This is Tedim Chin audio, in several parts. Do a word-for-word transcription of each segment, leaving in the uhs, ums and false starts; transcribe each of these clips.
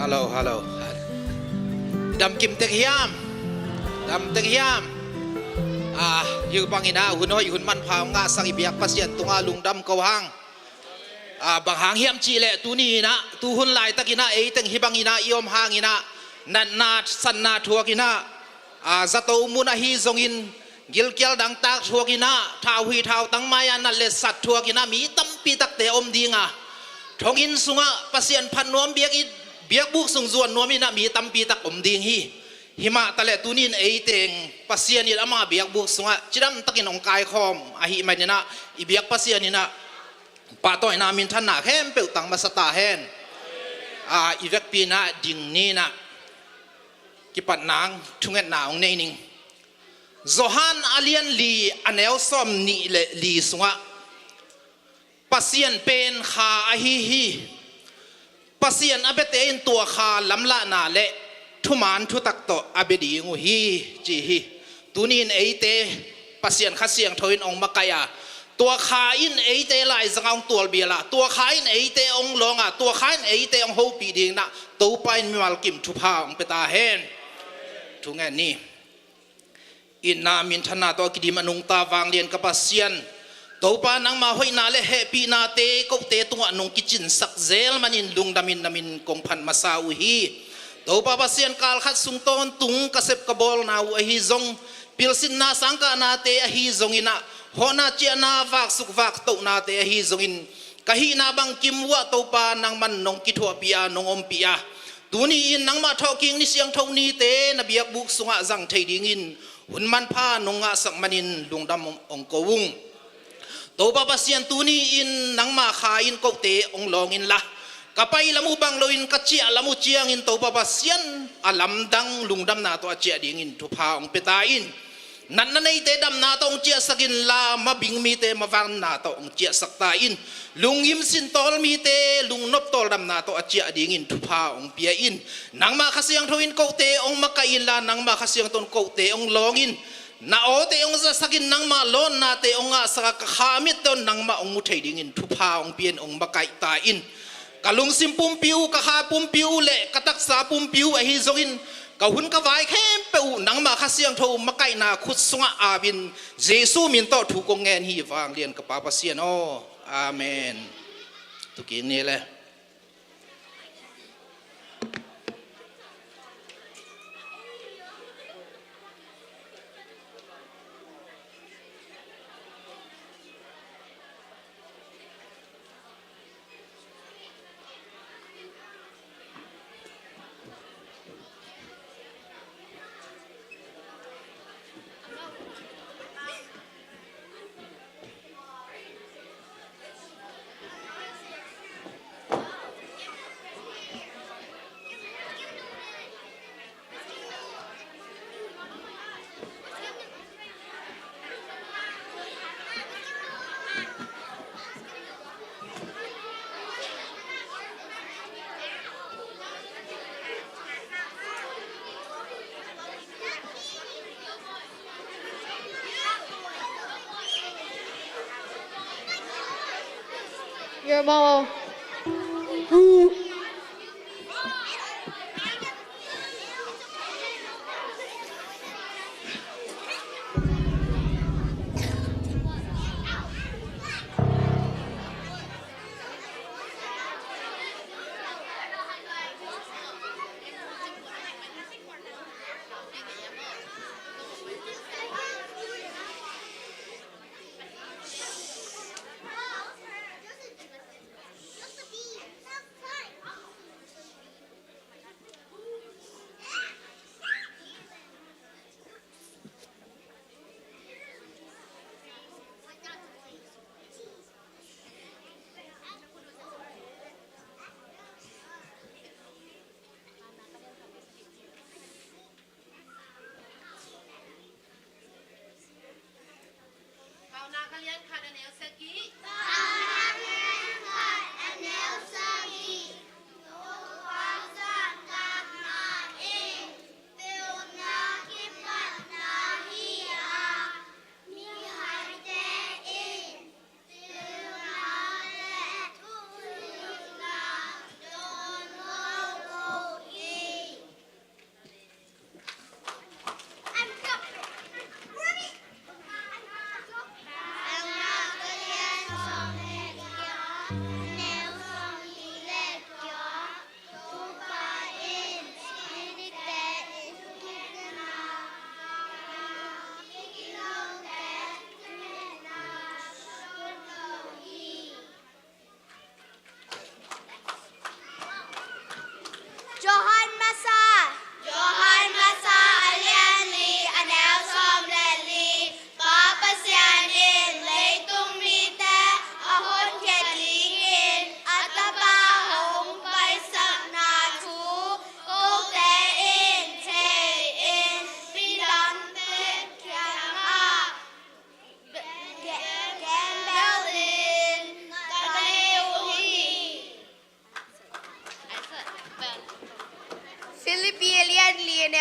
Hallo, hallo. Dam kim tek hiam? Dam tek hiam? Ah, hi bangin ah hun hoih hun manpha hong ngahsak i biak Pasian tungah lungdam ko hang. Ah, bang hang hiam cih leh tuni in ah, tuhun laitakin ah, ei teng hi bangin ah i om hangin ah, natna satna thuakin ah, ah, zato mun ahi zongin, gilkial dangtak thuakin ah, thauhi thautang mai-ah nat le sat thuakin ah, mi tampi takte om ding a, thonginn sungah Pasian phat nuam biak i, biakbuk sung zuan nuam in ah, mi tampi tak om ding hi. Himah taleh tuni in ei teng Pasian in ama biakbuk sungah cidam takin hong kaikhawm ahih manin ah, i biak Pasian in ah pahtawina minthanna khempeuh tang masa ta hen. Ah, i vekpi in ah ding ni in ah, kipat nang thungetna hong nei ning. Johan a lian li, a neu sawm nih le li sungah, Pasian pen kha ahi hi. Pasian a biate in tua kha lamlahna le thuman thutak tawh a bia ding uh hi, ci hi. Tuni in eite Pasian Kha Siangtho in hong makaih a, tua kha in eite laizangah hong tualbial a, tua kha in eite hong lawng a, tua kha in eite hong hopih ding in ah, Topa in mimal kim thupha hong pia ta hen. Thungen ni. Itna minthanna tawh a kidim a nungta vanglian ka Pasian, Topa, nangma hoihna le hehpihnate kote tungah nong kicinsak zel manin lungdamin na min kong phat masa uh hi. Topa Pasian, kal khat sung tawntung ka sep ka bawlna uh ahi zong, pilsinna sangkahnate ahi zongin ah, hawhna ciahna vaksuk vaktohnate ahi zongin, ka hihna bangkim uh ah Topa nangman nong kithuahpih a, nong ompih a, tuni in nangmah thawhkik ni siangtho nite na biakbuk sungah zang thei dingin hun manpha nong ngahsak manin lungdam hong ko ung. Topa Pasian, tuni in nangma kha in kote hong lawng inla, ka pai lam uh bang loin ka ciah lam uh ciangin Topa Pasian, a lamdang lungdamna tawh a ciah dingin thupha hong pia ta in. Natna neite damna tawh hong ciahsak inla, mabing mite mavanna tawh hong ciahsak ta in. Lungngim sintawl mite lungnop tawldamna tawh a ciah dingin thupha hong pia in. Nangma Kha Siangtho in kote hong makaih inla, nangma Kha Siangtho in kote hong lawng in. Na awte hong zasak in, nangma lawnnate hong ngahsak a, ka kha mitte un nangmah hong mu thei dingin thupha hong pia in, hong makaih ta in. Ka lungsim pumpi uh, ka kha pumpi uh le ka taksa pumpi uh ahi zongin, ka hun ka vai khempeuh uh nangma Kha Siangtho makaihna khut sungah ap in, Jesu min tawh thu kong ngen hi vanglian ka Pa Pasian aw. Amen. Tukin ni le.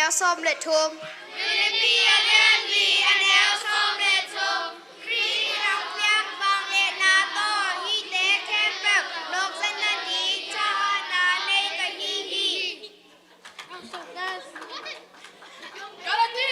Sawm le thum. Filipi a lian li a neu sawm le thum. Khrih in hong piak vangliatna tawh hihte khempeuh lawhcing nading thahatna nei ka hi hi. Galati.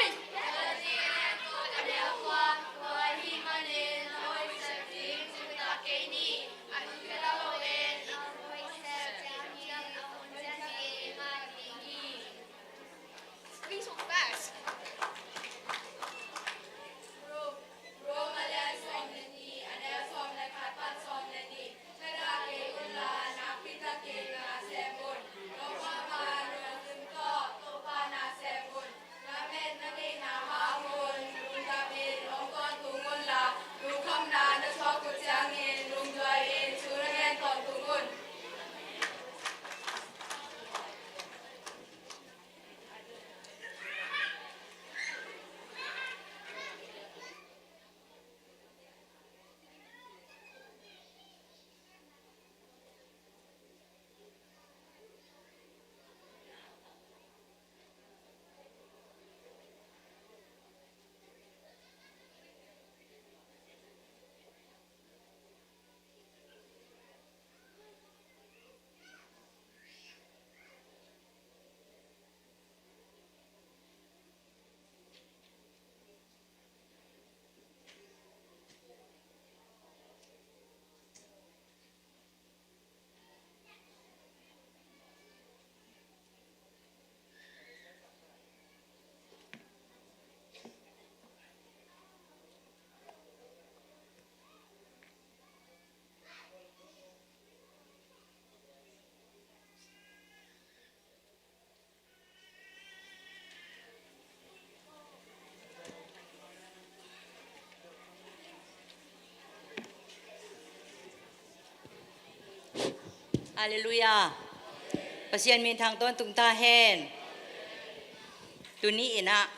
Halleluiah. Pasian min thang tawntung ta hen. Tuni in ah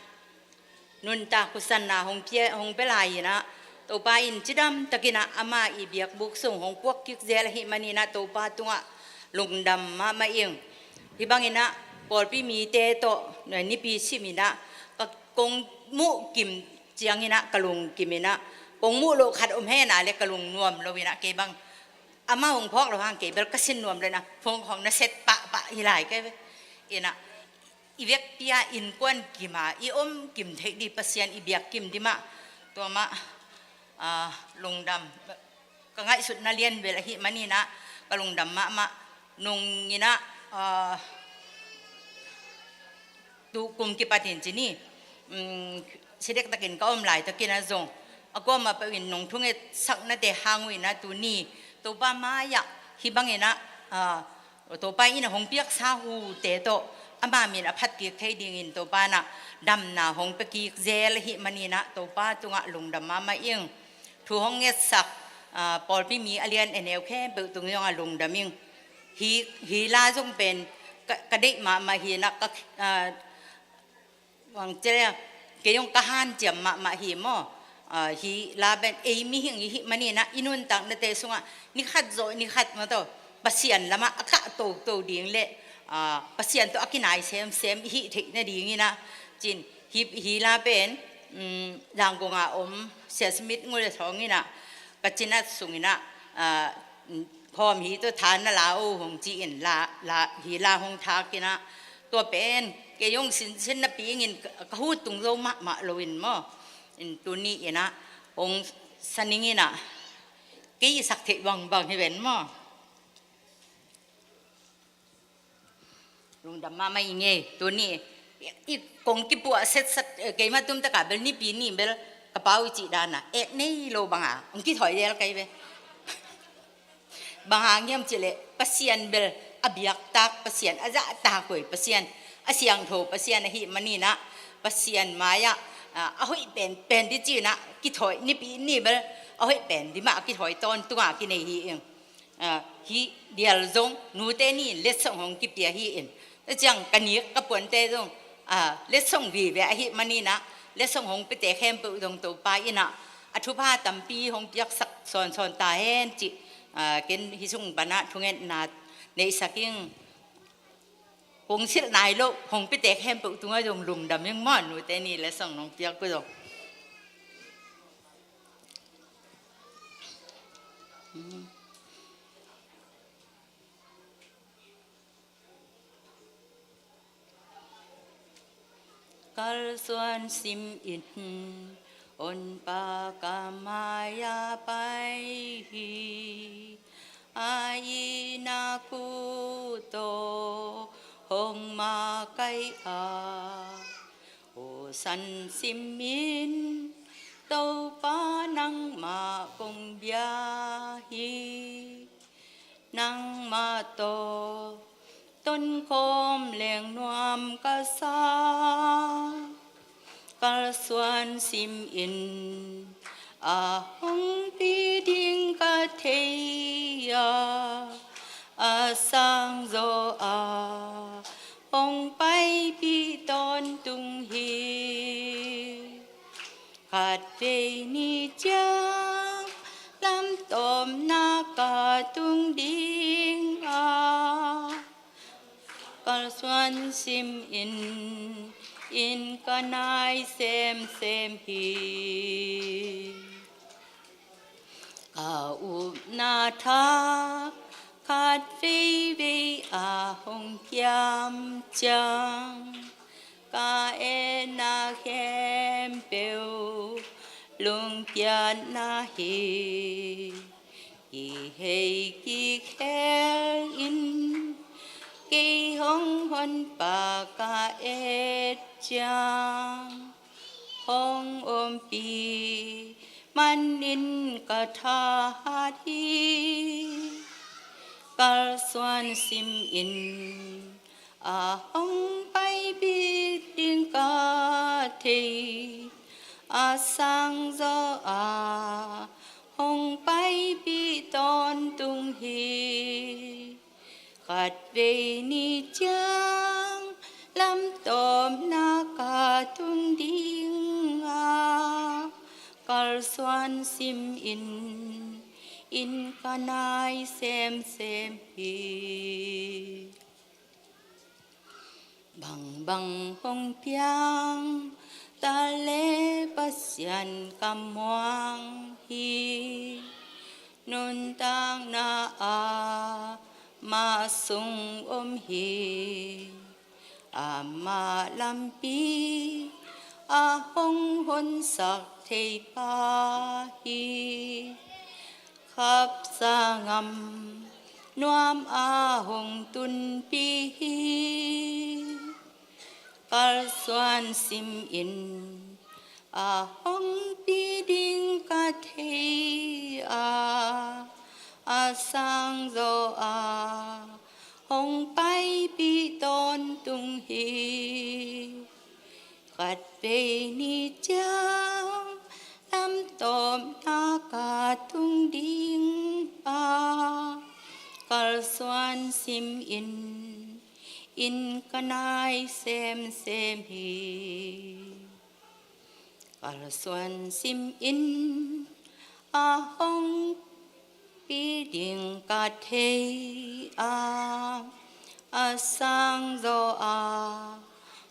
nuntak husanna hong pia, hong pia lai in ah, Topa in cidam takin ah ama i biakbuk sung hong puak kik zel ahih manin ah Topa tungah lungdam mahmah ing. Hih bangin ah pawlpi mite tawh nipi sim in ah ka kong muh kim ciangin ah ka lungkim in ah, kong muh loh khat om hen a leh ka lungnuam lo in ah, kei bang ama hong phawk loh hang kei bel ka sin nuam lo in ah, phone khawng na set pahpah hi lai kei ve. In ah i vekpi-a innkuan kim a i om kim theih ding, Pasian i biak kim ding mah, tua mah, ah, lungdam. Ka ngaihsutna lianbel ahih manin ah ka lungdam mahmah. Nung in ah, ah, tu kum kipat in ci ni, um, si dektakin ka om laitakin ah zong a kuamah peuh in nong thungetsaknate hang uh in ah tuni Topa mai-ah hih bangin ah, ah, Topa in a hong piaksa hute tawh ama min a phat kik thei dingin Topa in ah damna hong pia kik zel ahih manin ah Topa tungah lungdam mahmah ing. Thu hong ngetsak, ah, pawlpi mi a lian a neu khempeuh tung zongah lungdam ing. Hih, hih la zong pen ka, ka deih mahmah hi in ah ka, ah, bang ci leh, kei zong ka hanciam mahmah hi maw. Ah, hih la pen ei mihing i hih manin ah i nuntaknate sungah ni khat zawh ni khat maw tawh Pasian lamah a kah toto ding le, ah, Pasian tawh a kinai semsem i hih theih nadingin ah ci-in hih, hih la pen, um, Zangkong a om Sia Smith Ngul Thawng in ah ka cinat sungin ah, ah, hawm hi tawh tha na la o hong ci-in la, la, hih la hong thak in ah, tua pen kei zong sinsin napi ingin ka, ka hu tung zo mahmah lo in maw. In tuni in ah hong sa ning in ah kei i sak theih bangbang hi ven maw. Lungdam mahmah ing ei, tuni i kong kipuah setsat, eh, keimah tumtaka bel nipi ni bel ka pau i cih dana et nei lo banga hong kithawi zel kei ve. Bang hang hiam cih leh Pasian bel a biaktak Pasian, a zahtak hoih Pasian, a siangtho Pasian ahih manin ah Pasian mai-ah, ah, a hoih penpen ding ci-in ah kithawi nipi ni bel a hoih pen ding mah a kithawi tawntung a kinei hi ing. Ah, hih dial zong nute ni letsong hong kipia hi in. Tua ciang ka nik ka puante zong, ah, letsong vive ahih manin ah letsong hong piate khempeuh zong Topa in ah a thupha tampi hong piaksak sawnsawn ta hen cih, ah, ken hih sung pan ah thungetna neihsak ing. Hong silh nai lo, hong pitek khempeuh tungah zong lungdam ing maw, nute ni le song nong piak uh zong. Kalsuan sim in, Honpa ka mai-a pai hi. A inn ah kut tawh hong makaih a, hong san sim in, Topa nangmah kong bia hi. Nangmah tawh tonkhawm leng nuam ka sa. Kalsuan sim in, a hong pi ding ka thei a, a sang zaw a hong paipih tawntung hi. Khatvei ni ciang lamtawmna ka tung ding a, kalsuan sim in, inn ka nai semsem hi. Ka upna thak khatveivei a hong kiam ciang, ka etna khempeuh lungkiatna hi. Kihei kikhel in, kei hong Honpa ka et ciang, hong ompih manin ka thahat hi. Kalsuan sim in, a hong paipih ding ka thei, a sang zaw a hong paipih tawntung hi. Khatvei ni ciang lamtawmna ka tung ding a, kalsuan sim in, inn ka nai semsem hi. Bangbang hong piang ta le Pasian ka muang hi. Nuntakna ah amah sung om hi. Amah lampi ah hong honsak thei pa hi. Khapsa ngam nuam ah hong tunpih hi. Kalsuan sim in, a hong pi ding ka thei a, a sang zaw a hong paipih tawntung hi. Khatvei ni ciang lamtawmna ka tung ding a, kalsuan sim in, inn ka nai semsem hi. Kalsuan sim in, a hong pi ding ka thei a, a sang zaw a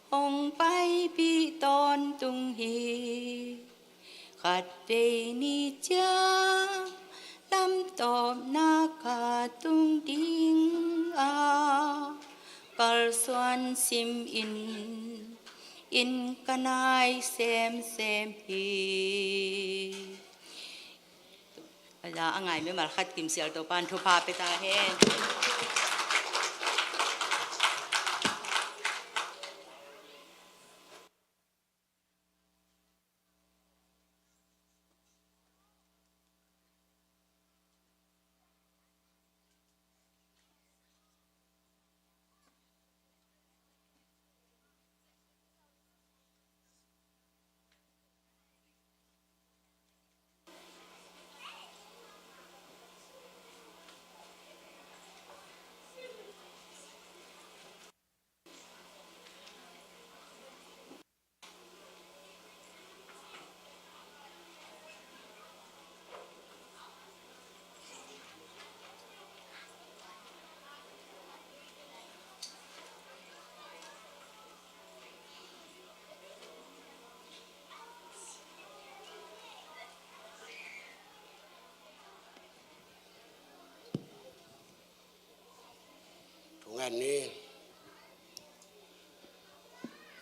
hong paipih tawntung hi. Khatvei ni ciang lamtawmna ka tung ding a, kalsuan sim in, inn ka nai semsem hi. A za a ngai mimal khat Kim Sial Topa'n thupha pia ta hen.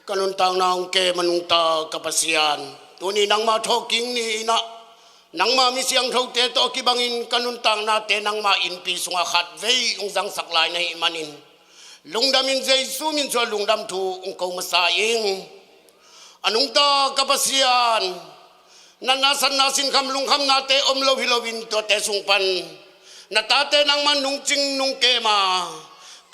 Ka nuntakna hong kem a nungta ka Pasian, tuni nangma thawhkik ni-in ah nangma mi siangthote tawh kibangin ka nuntaknate nangma innpi sungah khatvei hong zangsak lai na hih manin, lungdamin Jesu min suang lungdam thu hong ko masa ing. A nungta ka Pasian, natna satna sinkham lungkhamnate om lo hi loin, tuate sung pan na tate nangman nungcing nungkem a,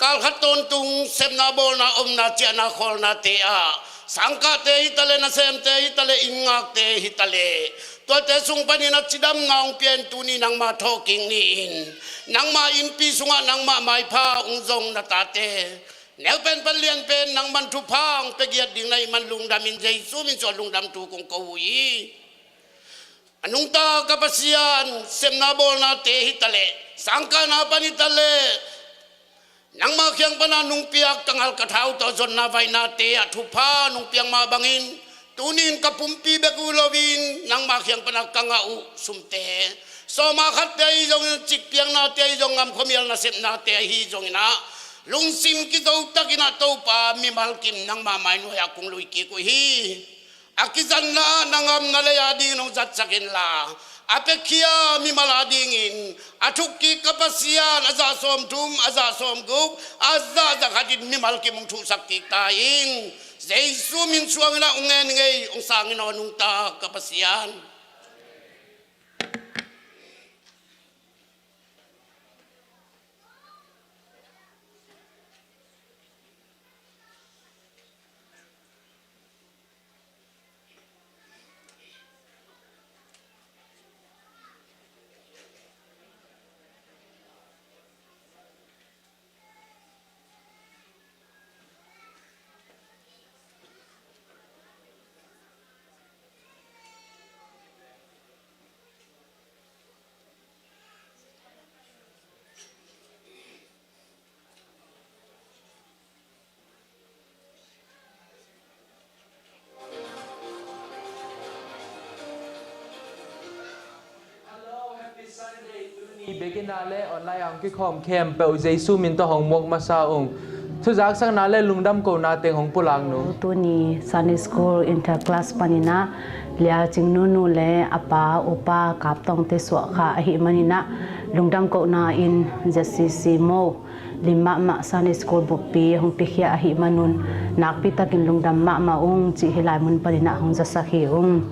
kalkhat tawntung sepna bawlna omna ciahna khawlnate ah sangkahte hi taleh, nasemte hi taleh, inn ngakte hi taleh, tuate sung panin a cidamna hong pia-in tuni nangma thawhkik ni-in nangma innpi sungah nangmah maipha hong zong na tate neupen pan lianpen nangman thupha hong pia giat ding na hih man lungdamin Jesu min suang lungdam thu kong ko uh hi. A nungta ka Pasian, sepna bawlnate hi taleh, sangkahna pan hi taleh, nangma kiang pana nong piak tangal ka thau tawh zonna vainate ah thupha nong piak mah bangin, tunin ka pumpi bek uh loin nangma kiang pana ka ngah uh sumte, sawma khatte ahi zongin, cikpiaknate ahi zong, ngamkhuamial nasepnate ahi zongin ah, lungsim kizo takin ah Topa, mimal kim nangma mainuai ah kong lui kik uh hi. A kizanna ah na ngam na lei adingin hong zatsak inla, a piakhia mimal adingin a thukkik ka Pasian, a zah sawmthum, a zah sawmguk, a zah zakhatin mimal kim hong thuhsak kik ta in. Jesu min suangin ah hong ngen ing ei, hong sang in aw, nungta ka Pasian. Hello, happy Sunday. Tuni biakinn ah le online ah hong kikhawm khempeuh Jesu min tawh hong muak masa ung. Thuzaksakna le lungdam kohna teng hong pulak nung. Tuni Sunday School Interclass panin ah Lia Cing Nunu le a pa, Upa Kap Tawngte suahkhah ahih manin ah, lungdam kohna in Z C C Mo lim mahmah Sunday School buppi hong piakhia ahih manun, nakpi takin lungdam mahmah ung cih hih lai mun panin ah hong zasak hi ung.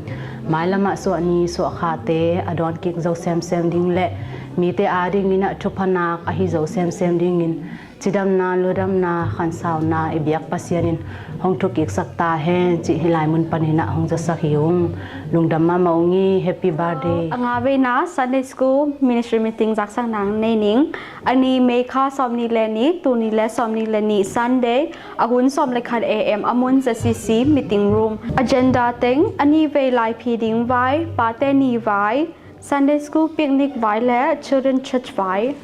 Mailam ah suahni suahkhahte a dawnkik zo semsem ding le mite adingin ah thupha nak ahi zo semsem dingin, cidamna, ludamna, khansauna i biak Pasian in hong thukiksak ta hen cih hih lai mun panin ah hong zasak hi ung. Lungdam mahmah ung hi. Happy birthday. A nga veina Sunday School Ministry Meeting zaksakna nei ning. A ni May kha sawmnih le nih, tul nih le sawmnih le nih, Sunday, a hun sawm le khat A M, a mun Z C C Meeting Room. Agenda teng: a ni vei Laiphi ding vai, Pate Ni vai, Sunday School Picnic vai le Children Church vai.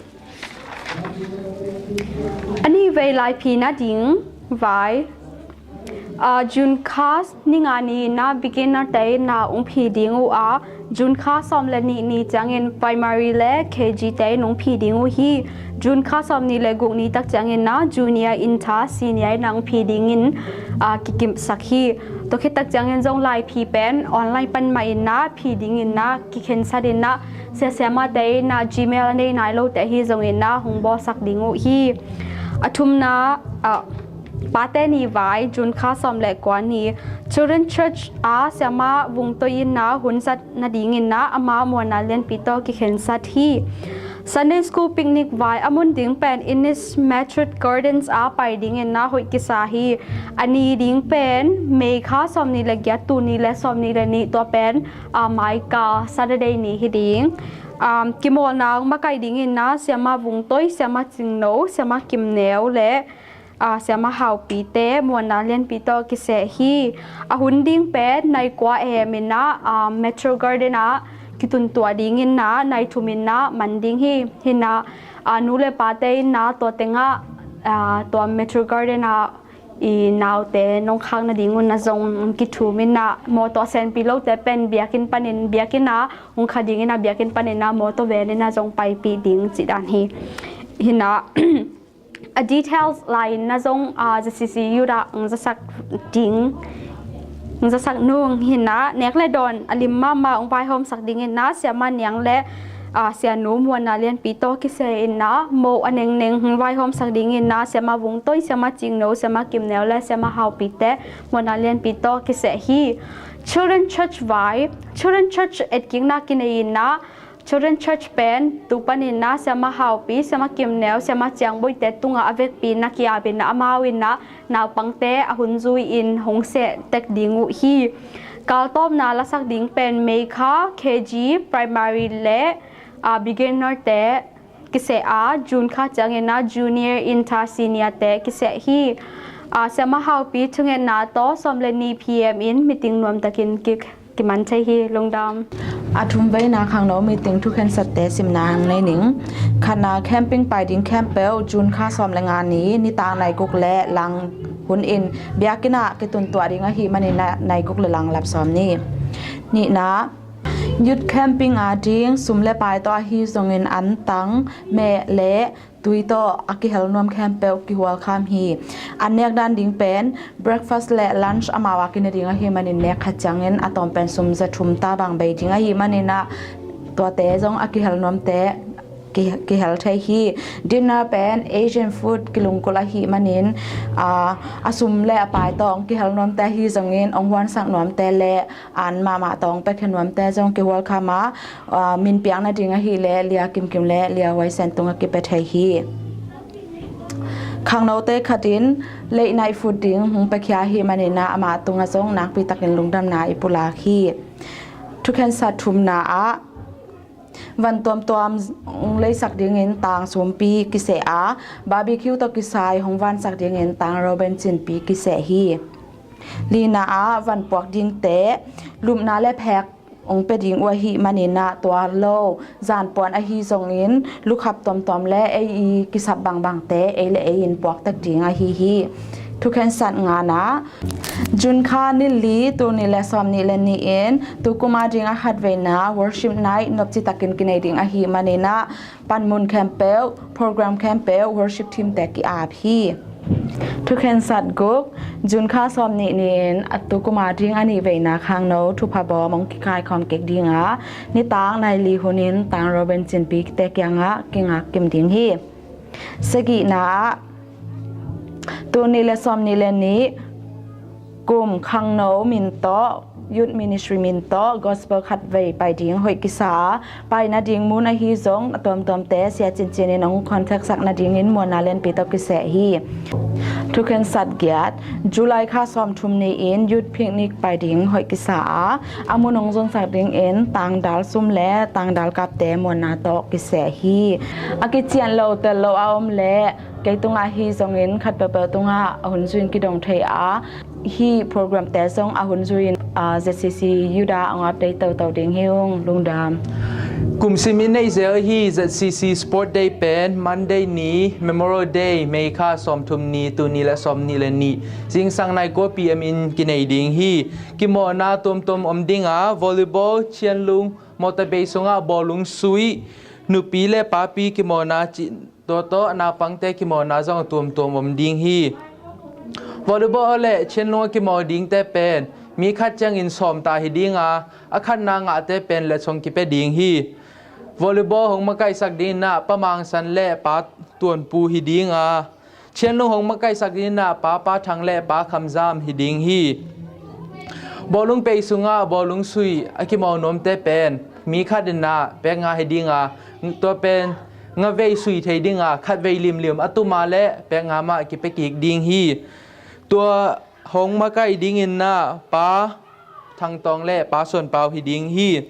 A ni vei Laiphi nading vai, ah, June kha ni nga ni-in ah beginner te in ah hong phi ding uh a, June kha sawm le nih ni ciangin primary le K G te in hong phi ding uh hi. June kha sawmnih le guk ni tak ciangin ah junior, inter, senior in ah hong phi dingin, ah, kikimsak hi. Tua khit tak ciangin zong Laiphi pen online pan mah in ah phi dingin ah kikhensat in ah, sia siamate in ah Gmail a nei nai lote ahi zongin ah hong bawlsak ding uh hi. A thumna, ah, Pate Ni vai, June kha sawm le kua ni, Children Church a Siamah Vung Toi in ah hun zat nadingin ah ama muanna lianpi tawh kikhensat hi. Sunday School Picnic vai, a mun ding pen Innis Matured Gardens a pai dingin ah hoih kisa hi. A ni ding pen May kha sawmnih le giat, tul nih le sawmnih le nih, tua pen, ah, maika Saturday ni hi ding. Um, kimawlna hong makaih dingin ah Siamah Vung Toi, Siamah Cing No, Siamah Kim Neu le, ah, Siamah Hau Pi te muanna lianpi tawh kiseh hi. A hun ding pen nai kua A M in ah, ah, Matured Garden ah kituntuah dingin ah nai thum in ah man ding hi. Hi in ah, ah, nu le pate in ah tua teng ah, ah, tua Matured Garden ah i naute nong khak nading un ah zong kithum in ah, mawtaw senpi lote pen biakinn panin, biakinn ah hong kha dingin ah biakinn panin ah mawtaw van in ah zong paipih ding cih dan hi. Hi in ah, A details lai-in na zong, a, Z C C Youth ah hong zasak ding, hong zasak nung hi-in ah, nek le dawn a lim mahmah hong vaihawmsak dingin ah Siamah Niang le, a, Sianu Muanna Lianpi tawh kisai-in ah, moh a nengneng hong vaihawmsak dingin ah Siamah Vung Toi, Siamah Cing No, Siamah Kim Neu le Siamah Hau Pi te Muanna Lianpi tawh kisai hi. Children Church vai, Children Church etkikna kinei-in ah, Children Church pen tu panin ah Siamah Hau Pi, Siamah Kim Neu, Siamah Ciang Boi te tungah a vekpi-in ah ki-apin ah amau in ah naupangte a hun zui-in hong seh tek ding uh hi. Kaltawpna lasak ding pen May kha K G, Primary le, a, Beginner te kisai a, June kha ciangin ah Junior, Inter, Senior te kisai hi. A, Siamah Hau Pi thungetna tawh sawm le nih P M in meeting nuamtakin ki kiman thei hi. Lungdam. A thumveina khangno meeting thukhensatte simna hong nei ning. Khatna, camping pai ding khempeuh June kha sawm le nga ni, nitak nai guk le lang hun in biakinn ah kitun tuah ding ahih manin ah nai guk le lang lap sawm ni. Nihna, youth camping ading sum le pai tawh ahi zongin antang, meh le tui tawh a kihel nuam khempeuh kihualkham hi. An nek dan ding pen breakfast le lunch amau a kine ding ahih manin nek khat ciangin a tawm pen sum za thum ta bang bei ding ahih manin ah tuate zong a kihel nuamte ki, kihel thei hi. Dinner pen Asian food kilungkul ahih manin, a, a sum le a pai tawh hong kihel nuamte ahi zongin hong huansak nuamte le an mahmah tawh hong piakhia nuamte zong kihualkham a, a, min piak nading ahih leh Lia Kim Kim le Lia Huai Sen tungah kipia thei hi. Khangnote khat in late night food ding hong piakhia ahih manin ah amah tungah zong nakpi takin lungdamna i pulak hi. Thukhensat thumna ah van tuamtuam hong leisak dingin tang sumpi kisai a, barbecue tawh kisai hong vansak dingin tang Reuben Cinpi kisai hi. Lina ah van puak dingte lupna le phek hong pia ding uh ahih manin ah tua lo zan puan ahi zongin lukhap tuamtuam le ei i kisap bangbangte ei le ei in puak tek ding ahi hi. Thukhensat ngana, June kha ni li, tul nih le sawm nih le nih in tu kum ading a khatveina worship night nopci takin kinei ding ahih manin ah panmun khempeuh, program khempeuh worship team te ki-ap hi. Thukhensat guk, June kha sawm nih ni-in a tu kum ading a nihveina khangno thupha bawm hong kikaikhawm kik ding a, nitak nai li hunin tang Reuben Cinpi te kiangah kingak kim ding hi. Sagihna ah, tul nih le sawm nih le nih kum khangno min tawh, youth ministry min tawh gospel khatvei pai ding hoih kisa a, pai nading mun ahi zong a tuamtuamte Sia Cincian in hong contact sak nadingin Muanna Lianpi tawh kisai hi. Thukhensat giat, July kha sawm thum ni-in youth picnic pai ding hoih kisa a, a mun hong zonsak dingin tangdal sum le tangdal kapte Muanna tawh kisai hi. A kician lo tel lo a om leh kei tungah ahi zongin khat peuhpeuh tungah a hun zui-in kidong thei a, hih programte zong a hun zui-in, a, Z C C Youth ah hong update toto ding hi ung. Lungdam. Kum sim i neih zel ahi Z C C Sport Day pen Monday ni, Memorial Day, May kha sawm thum ni, tul nih le sawm nih le nih, zingsang nai kua P M in kinei ding hi. Kimawhna tuamtuam om ding a, volleyball, chianlung, mawtaw bei sungah bawlung sui, nupi le papi kimawhna cih tua tawh naupangte kimawhna zong a tuamtuam om ding hi. Volleyball le chianlung a kimawh dingte pen mi khat ciangin sawm ta hi ding a, a khatna ngahte pen letsong kipia ding hi. Volleyball hong makaihsak dingin ah Pa Mang San le Pa Tuan Pu hi ding a, chianlung hong makaihsak dingin ah Pa Pa Thang le Pa Kham Zam hi ding hi. Bawlung pei sungah bawlung sui a kimawh nuamte pen mi khat in ah pek nga hi ding a, tua pen nga vei sui thei ding a, khat vei limlim a tum a leh pek nga mah kipia kik ding hi. Tua hong makaih dingin ah Pa Thang Tawng le Pa Suan Pau hi ding hi.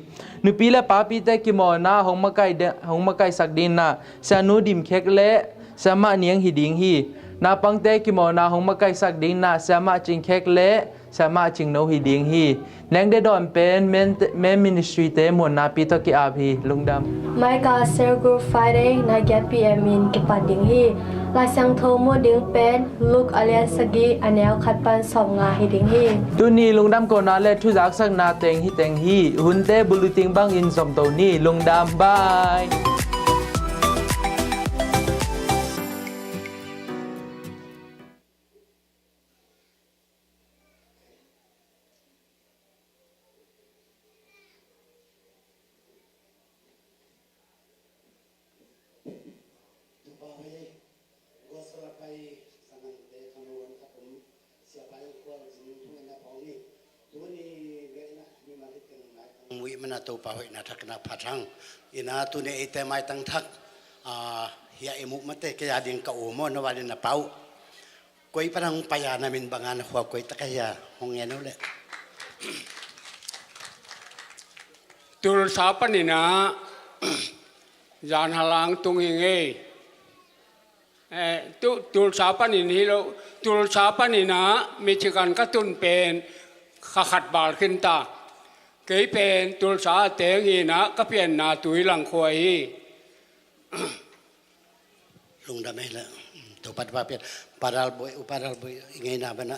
Nupi le papite kimawhna hong makaih de-, hong makaihsak dingin ah Sianu Dim Khek le Siamah Niang hi ding hi. Naupangte kimawhna hong makaihsak dingin ah Siamah Cing Khek le Siamah Cing No hi ding hi. Nengde dawn pen men, men ministry te Muanna pi tawh ki-ap hi. Lungdam. Micah Cell Group Friday nai giat P M in kipan ding hi. Lai Siangtho mu ding pen Luke a lian sagih a neu khat pan sawm nga hi ding hi. Tuni lungdam kohna le thuzaksakna teng hi teng hi. Hunte bulletin bangin zomto ni. Lungdam. Bye. Topa hoihna thak na phat hang. Ina tuni eite maitang thak, ah, hia i muh mate, kei a ding ka u maw, no va ding na pau. Koi pan hong pai a, na min bang a, na khua koi tak a hia, hong ngen uh leh. Tulsa panin ah, Jan Halang tung hi ngei. Eh, tu, Tulsa panin hi lo, Tulsa panin ah Michigan ka tun pen kha khat bal khin ta. Kei pen Tulsa a teng hi na, ka pianna Tuilang khua hi. Lungdam ei leh, Topa thupha pia. Padal boi, u Padal boi, i ngeina bana,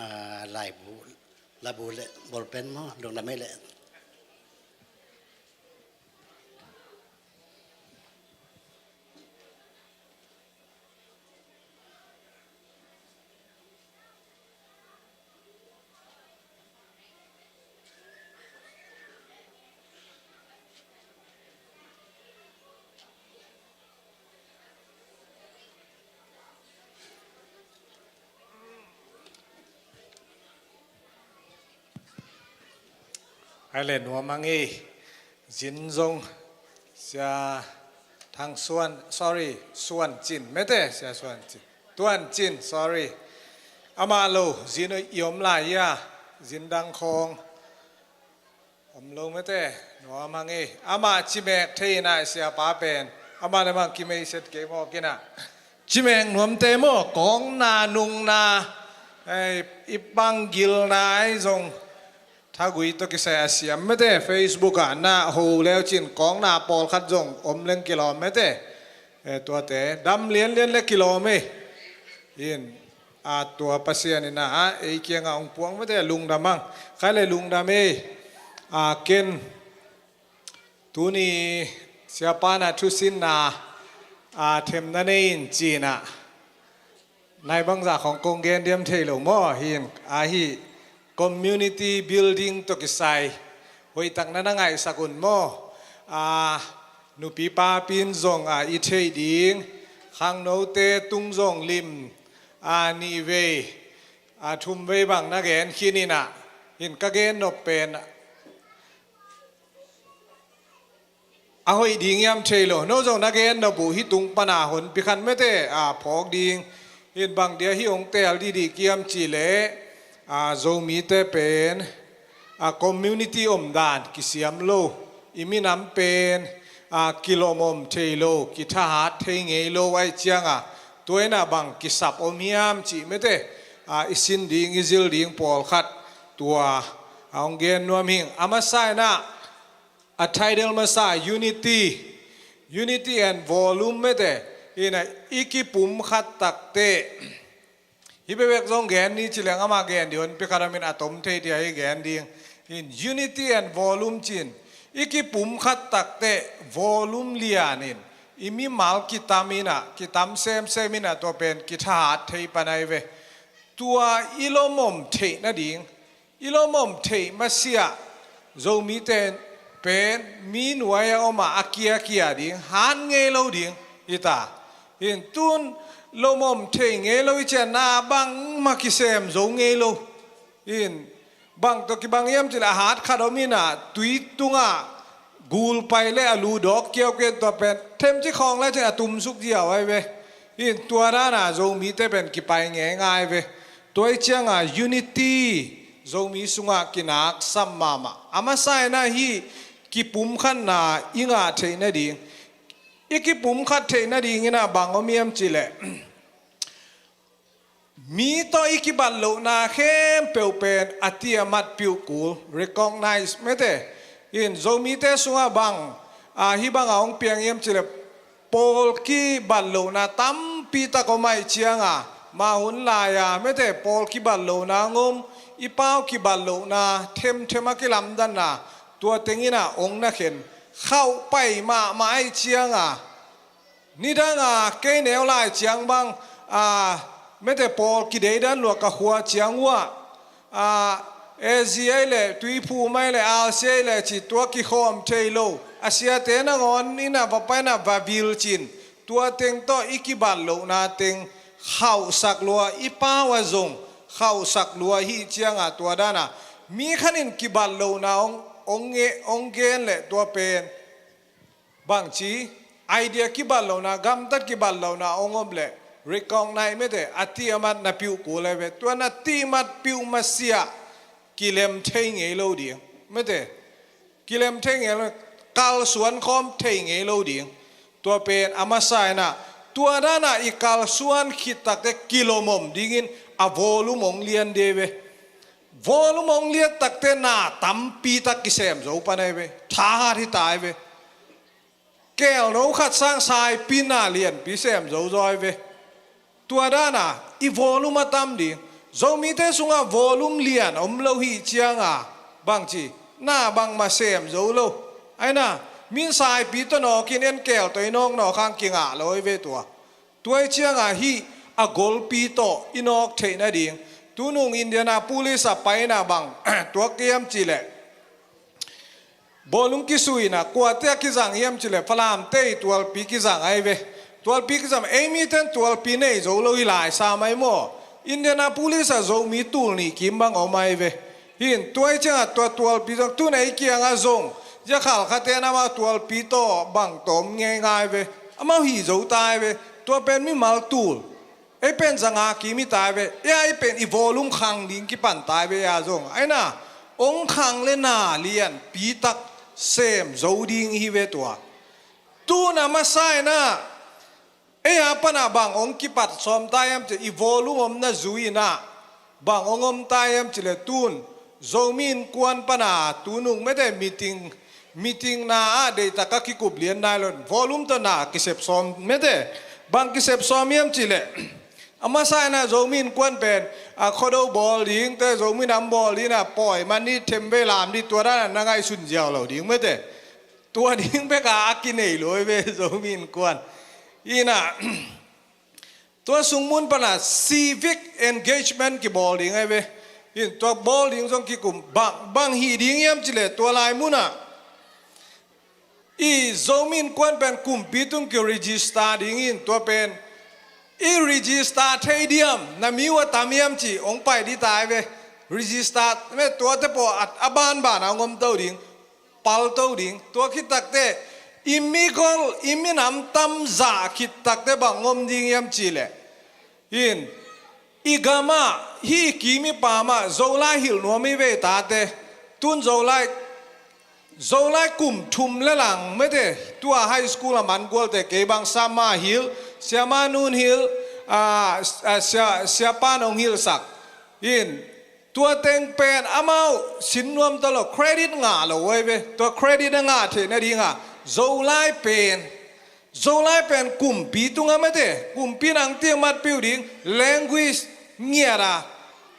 ah, laibu, labu leh, ball pen maw, lungdam ei leh. Ai le nuam a ngei. Zin zong Sia Thang Suan, sorry, Suan Cin mete, Sia Suan Cin. Tuan Cin, sorry. Amah lo, zin i om lai ia, zin dang khawng. Om lo mete, nuam a ngei. Amah cimek thei ina, siapa pen. Amah le mah kimei set kei mawk ina. Cimek nuamte maw, kawngna, nungna, ei, i bang gilna ei zong. Thagui tawh kisai a siam mete, Facebook ah na ho leu cin kawngna pawlkhat zong om leng kilawm mete. Eh, tuate, dam lianlian le kilawm ei. In, a tua Pasian ina, a, ei kianga hong puang mete, lungdam ang. Khai le lungdam ei. A, ken, tuni siapa na thusinna, a, themna nei in cina. Nai bangzah khong kong gen diam thei lo maw, hin, a hi community building tawh kisai. Hoihtak na na ngaihsak un maw. A, nupi papi in zong, a, i theih ding. Khangnote tung zong lim, a, nih vei, a, thum vei bang na gen khin ina. Hin ka gen nop pen a hoih ding hiam thei lo. No zong na gen nop uh hi tung pana honpi khat mete, a, phawk ding. Hin bang dia hi hong tel didi kiam cih leh, a, Zomite pen, a, community omdan kisiam lo. I minam pen, a, kilawm om thei lo, kithahat thei ngei lo ahih cianga. Tua ina bang kisap om hiam cih mete, a, i sin ding, i zil ding pawlkhat tua, a, hong gen nuam hing. A masa ina, a title masa, unity, unity and volume mete, ina i kipum khat takte. Hi bekbek zong gen ni ci leng amah gen dih honpi khat om in a tom thei dia hi gen ding. In unity and volume cin. I kipum khat takte volume lian in. I mimal kitam ina, kitam semsem ina tua pen kithahat thei panai ve. Tua i lomom theih nading. I lomom theih masiah, Zomite pen mi nuai a om a, a kia kia ding, han ngei lo ding, hi ta. Hin tun lomom theih ngei lo i cianna bangmah kisem zo ngei lo. Hin bang tawh kibang hiam cih leh a hat khat om ina, tui tungah gul pai le a lu dawk kiaukiau tua pen themci khawng lai cin a tumsuk ziau ai ve. Hin tua dana Zomite pen kipai ngeingai ve. Tua i cianga unity Zomi sungah kinaksam mahmah. A masa ina hi kipumkhatna i ngah theih nading. I kipumkhat theih nading ina bang om hiam cih leh mi tawh i kibat lohna khempeuh pen a ti a matpih uh kul, recognize mete. In Zomite sungah bang, a, hi banga hong piang hiam cih leh pawl kibat lohna tampi tak om ahih cianga, ma hun lai-a mete pawl kibat lohna hong om, i pau kibat lohna themthem a kilamdanna, tua teng ina hong na khen khauh pai mahmah ahih cianga, nidanga kei neu lai ciang bang, a, mete pawl kideidan lua ka khua ciang uah, a, A Z ai le, Tuiphum ai le, R C ai le ci tua kikhawm thei lo. A siate nangawn ina va pai ina va vil cin. Tua teng tawh i kibat lohna teng khauhsak lua, i pau a zong khauhsak lua hi cianga tua dana. Mi khat in kibat lohna hong ong nge ong gen le tua pen bangci idea kibat lona, gamtat kibat lona ong om le recognize mete a ti amat na piuh kul ai ve. Tua na ti mat piuh masia kilem thei ngei lo ding mete. Kilem thei ngei lo, kalsuan khawm thei ngei lo ding. Tua pen a masa inah tua dana i kalsuan khit takte kilomom dingin a volume ong lian de ve. Volume ong lian takte na tampi tak kisem zo pan ai ve. Thahat hi tai ve. Kelno khat sang saipi na lianpi sem zo zaw ai ve. Tua dana i volume a tam ding. Zomite sungah volume lian om lo hi cianga bangci na bangma sem zo lo. Aina min saipi tawh nawkin en kel tawh i nawk nawk hang kingah lo ai ve tua. Tua i cianga hih a golpi tawh i nawk theih nading. Tunung Indianapolis a paina bang tua kiam cileh bawlung kisuina kuatia kizang hiam cileh Falamte i tualpi kizang ai ve. Tualpi kizang ei miten tualpi nei zo lo hi lai sam ai maw? Indianapolis a Zomi tul nih kim bang om ai ve. Hin tua i cianga tua tualpi zong tun ei kianga zong zia khalkhate na amau tualpi tawh bang tawm ngei ngai ve. Amau hi zo tai ve. Tua pen mimal tul ei pen zanga kim hi tai ve. Ei a ei pen i volume khang ding kipan tai ve a zong aina ong khang le na lianpi tak sem zo ding hi ve tua. Tuna masa inah ei a pana bang ong kipat sawm tai am ci i volume omna zui inah bang ong om tai am cileh tun Zomi Innkuan pana tunung mete meeting meeting na ah deihtak a kikup lian nai lo. Volume tawh na kisep sawm mete. Bang kisep sawm hiam cileh a masa inah Zomi Innkuan pen a Khuado bawl dingte Zomi nam bawl dingna pawi man ni themvei lam ni tua dana na ngaihsun ziau lo ding mete. Tua ding beka a kinei lo ai ve Zomi Innkuan. Inah tua sungmun pana civic engagement kibawl ding ai ve. In tua bawl ding zong kikum bang bang hi ding hiam cileh tua lai munah i Zomi Innkuan pen kumpi tung ki register ding in tua pen i register thei diam na mi uh a tam hiam ci ong pai di tai ve. Register me tuate pawh a banbana ong om to ding. Pal to ding tua khit takte i mi gol i minam tam zah khit takte bang ong om ding hiam cileh in i gamah hih i kim i pamah Zolai hilh nuam i vei tate. Tun Zolai Zolai kum thum le lang mete tua high school a man gualte kei bang sama hilh siama nun hilh a siapa nong hilhsak in tua teng pen amau sin nuam ta lo credit ngah lo ai ve. Tua credit a ngah theih nadinga Zolai pen Zolai pen kumpi tunga mete kumpi nang tiang matpiu ding language ngiata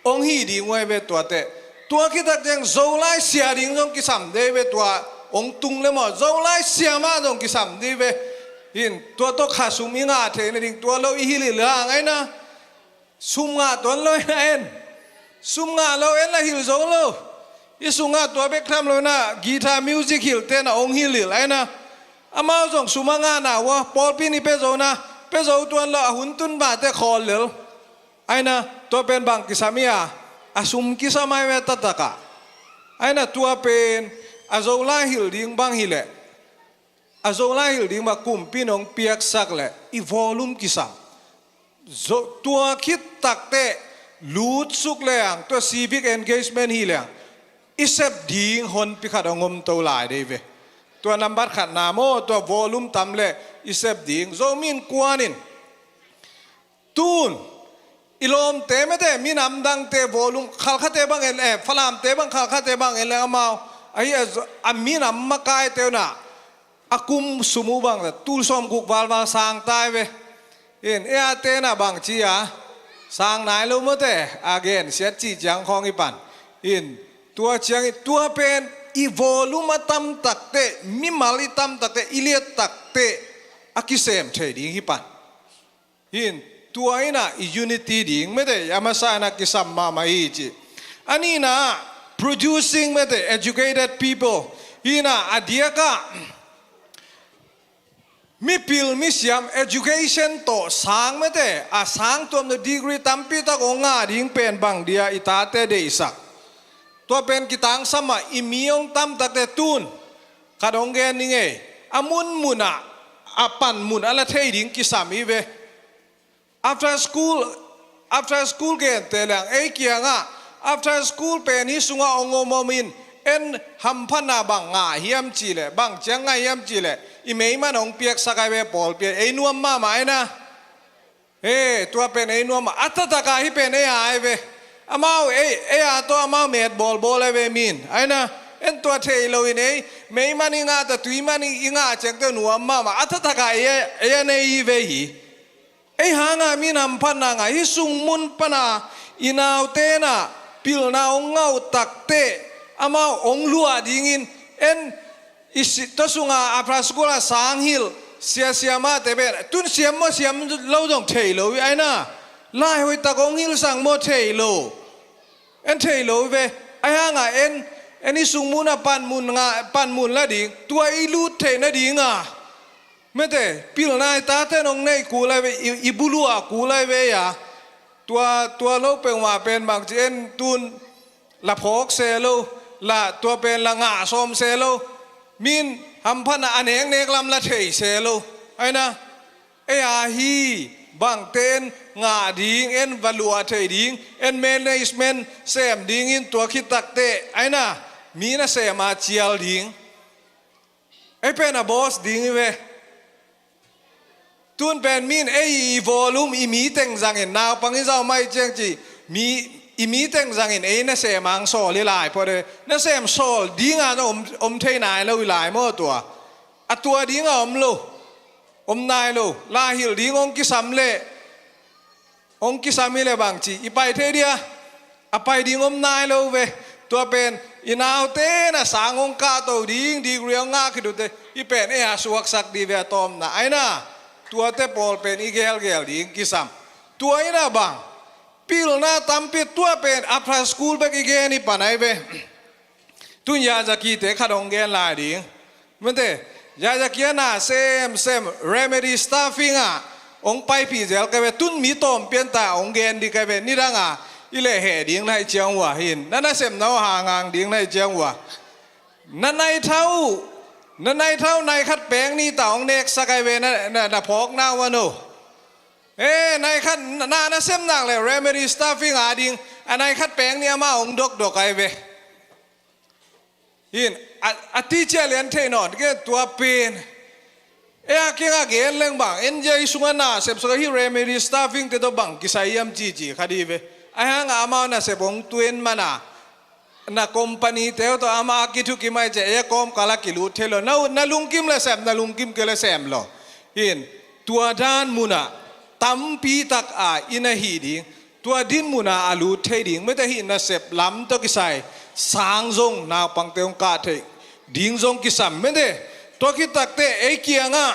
ong hi ding uai ve tuate. Tua khit tak ciang Zolai sia ding zong kisam dei ve tua ong tung le maw Zolai sia mah zong kisam dei ve. In tua tawh kha sum i ngah theih nading tua lo i hilh hilh hang aina. Sum ngah tuan lo ina en. Sum ngah lo en la hilh zo lo. I sum ngah tua bek tham lo ina guitar music hilh tena ong hilh hilh aina. Amau zong sum a ngahna ua pawlpi ni pia zo na pia zo tuan lo a hun tun bate khawl lel. Aina tua pen bang kisam ia a sum kisam ai ve tatakah. Aina tua pen a Zolai hilh ding bang hileh a Zolai hilh ding bang kumpi nong piaksak le i volume kisam. Tua khit takte lutsuk leang tua civic engagement hi leang i sep ding honpi khat a ngom to lai dei ve. Tua nambat khatna maw tua volume tam le i sep ding Zomi Innkuan in tun i lawmte mete minam dangte volume khalkhate bang en le Falamte bang khalkhate bang en le amau ahi a minam makaite una a kum sum uh bang tul sawm guk valval sang tai ve. In e a tena bang ci a sang nai lo mawte a gen siat ci ciang khawng i pan in tua ciangin tua pen i volume a tam takte mimal i tam takte i liat takte a kisem thei ding hi pan. Hin tua ina i unity ding mete a masa ina kisam mahmah hi ci. A nina producing mete educated people hina a diaka mipil misiam education tawh sang mete a sang tuamna degree tampi tak ong ngah ding pen bang dia i tate deihsak. Tua pen kitangsam ah i mi hong tamtakte tun khat hong gen ning ei. A munmun ah a panmun a la thei ding kisam hi ve. After school, after school gente leng ei kiangah after school pen hih sungah hong om om in, en hamphatna bang ngah hiam cihleh, bang ciang ngah hiam cihleh, i meiman hong piaksak ai ve pawlpi ah, ei nuam mahmah ai na. He, tua pen ei nuam a, a taktak a hih pen ei a ai ve. Amau ei, ei a tawh amau met bawlbawl ai ve min ai na. En tua thei lo in ei meiman i ngah ta, tuiman i ngah ciangte nuam mahmah, a taktak a ei, ei a nei hi ve hi. Ei hangah min hamphatna ngah, hih sungmun pana i naute na pilna hong ngah uh takteh amau hong luah dingin, en i si, tua sungah a pra school a sang hilh siasia mahte pen tun siam maw siam lo zong thei lo hi ai na. Lai hoihtak hong hilhsak maw thei lo. En thei lo hi ve. Ai hangah en, en i sungmun a panmun ngah, panmun la ding, tua i lut theih nading a, mete, pilna i tate nong neih kul ai ve, i, i buluah kul ai ve a. Tua, tua lo peuhmah pen bangci en tun la phawk se lo, la tua pen la ngah sawm se lo. Min hamphatna a neknek lam la thei se lo. Ai na, ei a hi bangte en ngah ding, en va luah thei ding, en management sem dingin tua khit takteh ai na, mi na sem a cial ding. Ei pen a boss ding hi ve. Tun pen min ei i volume i mi teng zangin, naupang i zau mai ciang ci, mi, i mi teng zangin ei nasem ang sawl hi lai pawh de. Nasem sawl dinga na om, om thei nai lo hi lai maw tua. A tua dinga om lo. Om nai lo. Lai hilh ding hong kisam leh, hong kisam hi leh bangci i pai thei dia. A pai ding om nai lo ve. Tua pen i naute na sang hong kahto ding, degree hong ngah khit uhte, hih pen ei a suaksak dih ve a tawpna ai na. Tuate pawl pen i gelgel ding kisam. Tua in a bang, pilna tampi tua pen after school bek i gen hi pan ai ve. Tun Yazaki-te khat hong gen lai ding. Mete, Yazaki a na semsem, Remedy Staffing ah hong paipih zel ka ve, tun mi tawm pian ta hong gen dih ka ve, nidang a i leh heh ding na hi ciang uh a hin, na nasemna uh hangang ding na hi ciang uh a. Na naithau, na naithau nai khat peng ni ta hong neksak ai ve, na, na, na phawkna uh a no. E, nai khat na, na sem nak leh Remedy Staffing a ding, a nai khat peng ni amah hong dokdok ai ve. Hin, a, a teacher lian thei nawn, ke tua pen. E a kiang a gen leng bang, en zia i sung a nasep suk a hi Remedy Staffing te tawh bang kisai hiam cici kha dih ve. Ai hang a amau nasep hong tuen man a, na company te uh tawh amah a kithukim ai ciah, e a kawmkal a kilut thei lo. Na, na lungkim leh sem, na lungkim kei leh sem lo. Hin, tua dan mun ah tampi tak a i na hih ding. Tua dinmun a a lut thei ding, mete, hih nasep lam tawh kisai sang zong naupangte hong kah theih ding zong kisam, mete. Tua khit takteh ei kiangah,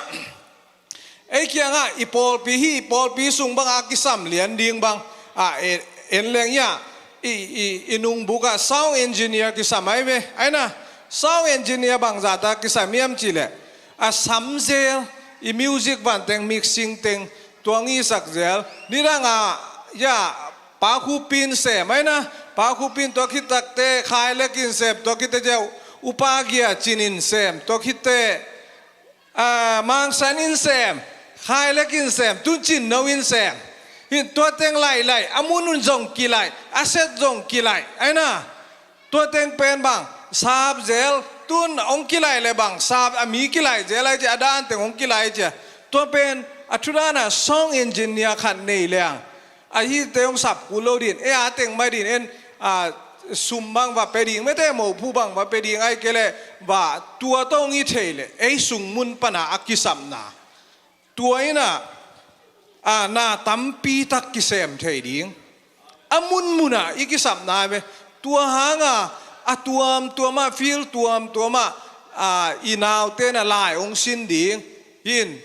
ei kiangah i pawlpi, hih pawlpi sung bang a kisam lian ding bang a, e, en leng ia, i, i, i nungbuk ah sound engineer kisam ai ve. Ai na, sound engineer bangzah ta kisam hiam cih leh, a sam zel, i music van teng, mixing teng, tua ngisak zel. Nidang a, ya, Pa Khup in sem ai na, Pa Khup in tua khit takteh Khai Lek in sem, tua khit teh zia U Pa Gia Cin in sem, tua khit teh, a, Mang San in sem, Khai Lek in sem, tun Cin No in sem. Hin tua teng lailai, a mun un zong kilaih, a set zong kilaih ai na. Tua teng pen bang, sap zel, tun hong kilaih leh bang, sap a mi kilaih zel ai cia, a dan teng hong kilaih cia. Tua pen a thu dan a song engineer khat nei leng, a hihte hong sap kul lo din, e a teng mai din, en, a, sum bang va pe ding, mete, mophu bang va pe ding ai kei leh, va tua tawh hong hi thei leh, ei sung mun pan a a kisapna. Tua in a, a, na tampi tak kisem thei ding. A munmun a i kisapna ve. Tua hang a, a tuamtuam ah, field tuamtuam ah, a, i naute na lai hong sin ding. Hin,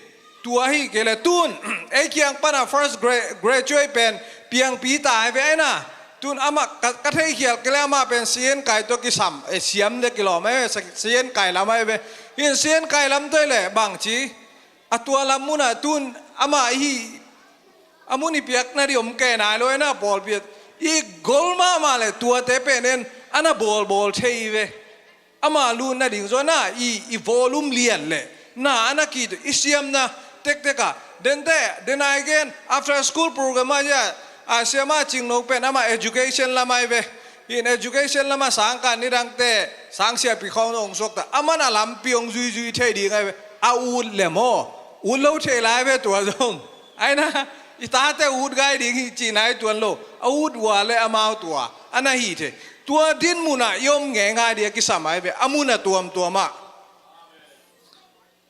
tua hi kei leh tun, ei kiang pan a first gra-, graduate pen, piangpi ta ai ve ai na. Tun amah, ka, ka theikhial kei leh amah pen C N kai tawh kisam, e, siam leh kilawm ai ve, C N kai lam ai ve. Hin C N kai lam tawh leh, bangci. A tua lam mun ah tun amah hi, a mun i piakna ding om kei nai lo ai na pawlpi ah. I gol mahmah leh tuate pen en, a na bawlbawl thei ve. Ama lut nading zaw na i, i volume lian leh na a na kituak i siamna tektek ah. Dente, den a i gen after school program ah, a siama Cingno pen ama education lam ahi ve. In education lam ah sangkah nidangte sang siapi khawng hong suakta, aman a lampi hong zuizui thei ding ahi ve. A ut le maw, ut lo thei lai ve tua zong. Aina, i tate ut gai ding hi cihna hi tuan lo. A ut ua le amau tua a na hi thei. Tua din munah i om ngeingai ding a kisam ahi ve, a mun a tuamtuam ah.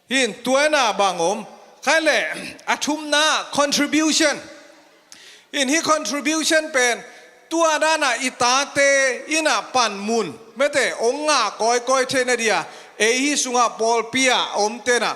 Hin tua ina bang om? Khai le, a thumna contribution. Hin hi contribution pen tua dana i tate ina panmun mete ong nga kawikawi theina dia, ei hi sunga pawlpi a om tena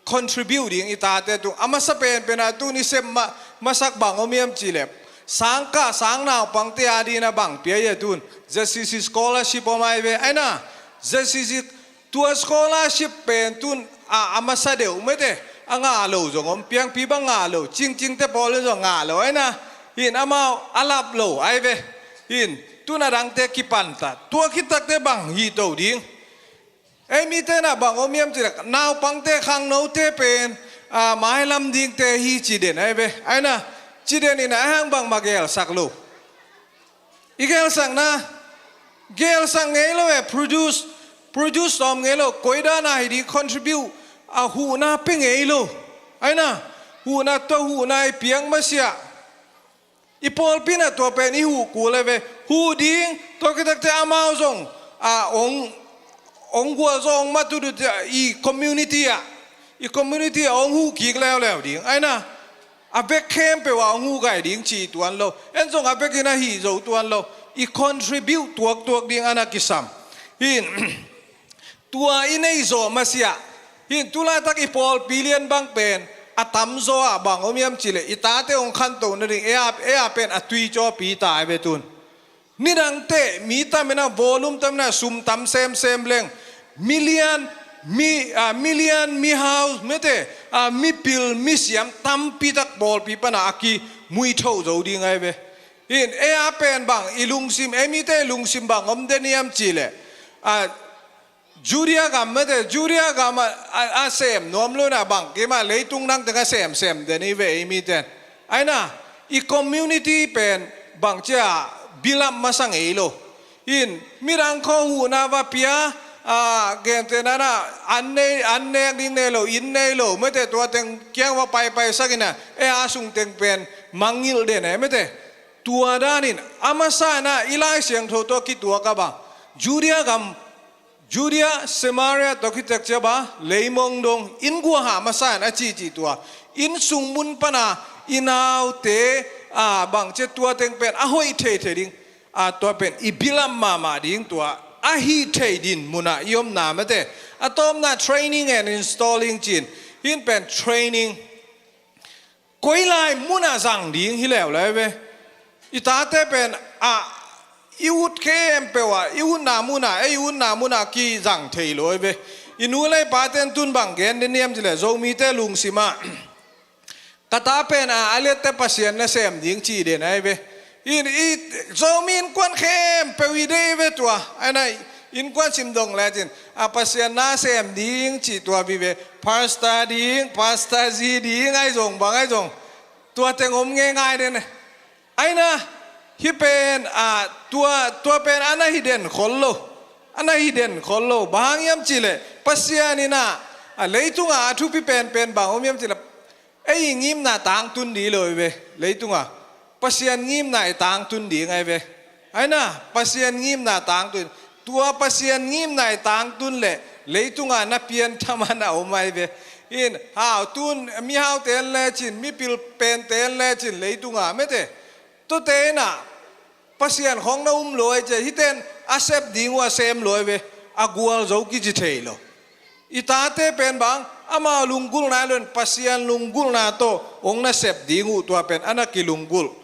contribute ding i tate tung. A masa penpen a tun i sem ma, masak bang om hiam cih leh, sangkah sang naupangte a dina bang pia hi a tun? Z C C scholarship om ahi ve. Aina, Z C C tua scholarship pen tun a, a masa deuh mete a ngah lo zong om, piangpi bang ngah lo, Cingcingte pawl in zong ngah lo. Aina, hin amau a lap lo ahi ve. Hin tun a dangte kipan ta. Tua khit takte bang hi to ding? Ei mite na bang om hiam cih leh, naupangte khangnote pen a, mailam dingte hi ci den ahi ve. Aina, ci den ina a hang bangmah gelsak lo. I gelsakna, gelsak ngei lo e, produce, produce tawm ngei lo, koi dana hi ding contribute, a huhna pia ngei lo. Aina, huhna tua huhna i piang masiah. I pawlpi na tua pen i huh kul e ve. Huh ding, tua khit takte amau zong a, ong, ong gualzo ong matut uh i community ah, i community ah ong huh kik leuleu ding. Aina, a bek khempeuh ah ong huh gai ding ci tuan lo. En zong a bek in a hih zo tuan lo. I contribute tuaktuak ding a na kisam. Hin, tua i nei zawh masiah. Hin tulaitak i pawlpi lian bang pen a tamzaw ah bang om hiam cih leh, i tate ong khantoh nading ei a, ei a pen a tui cawpi ta ahi ve tun. Nidangte mi tam ina, volume tam ina, sum tam semsem leng, million, mi, a, million, mi house mete, a, mipil, misiam tampi tak pawlpi pana a kimuitho zo ding ahi ve. Hin ei a pen bang i lungsim, ei mite i lungsim bang om den hiam cih leh, a, Judea gam mete, Judea gam a, a, a sem nuam lo na bang kima, leitung nang teng a semsem den hi ve ei miten. Aina, i community pen bang cia build up masa ngei lo. In midang khaw huhna va pia, a, gente nana an nei, an nek ding nei lo, inn nei lo mete, tua teng kiang va paipai sak ina, ei a sung teng pen mangngilh den e mete. Tua danin a masa ina i Lai Siangtho tawh kituak a bang, Judea gam, Judea, Samaria tawh kitek cia ba, leimong dong, inn guaha masa in a cihcih tua, inn sung mun pana i naute, a, bang cia tua teng pen a hoih theithei ding, a, tua pen i build up mahmah ding tua, a hih theih din muna i omna mete. A tawpna training and installing cin, hin pen training. Koi lai muna zang ding hi leuleu ve. I tate pen a, i ut khempeuh a, i utna muna, ei utna muna kizang thei lo ve. I nu lei paten tun bang gen den hiam cih leh, Zomite lungsim ah, ka ta pen a, a lette Pasian nasem ding ci den ahi ve. In i Zomi innkuan khempeuh i deih ve tua. Aina, innkuan sim dong lecin, a, Pasian nasem ding ci tua vive. Pastor ding, pastor zi ding, ahi zong bang ahi zong, tua teng om ngeingai den. Aina, hih pen, a, tua, tua pen a na hi den khol lo. A na hi den khol lo. Bang hang hiam cih leh, Pasian ina, a, leitunga a thupi penpen bang om hiam cih leh, ei i ngimna tangtun ding lo hi ve, leitunga. Pasian ngimna i tangtun ding ahi ve. Aina, Pasian ngimna tangtun. Tua Pasian ngimna i tangtun leh leitunga na pianthak man a om ahi ve. In, hau tun, mihaute en lecin, mipil pente en lecin leitunga mete. Tuate ina, Pasian khawng na um lo ahi cia, hihten a sep ding uh a sem lo ahi ve, a gualzo kici thei lo. I tate pen bang, amau lunggulhna lo in Pasian lunggulhna tawh hong na sep ding uh tua pen a na kilunggulh.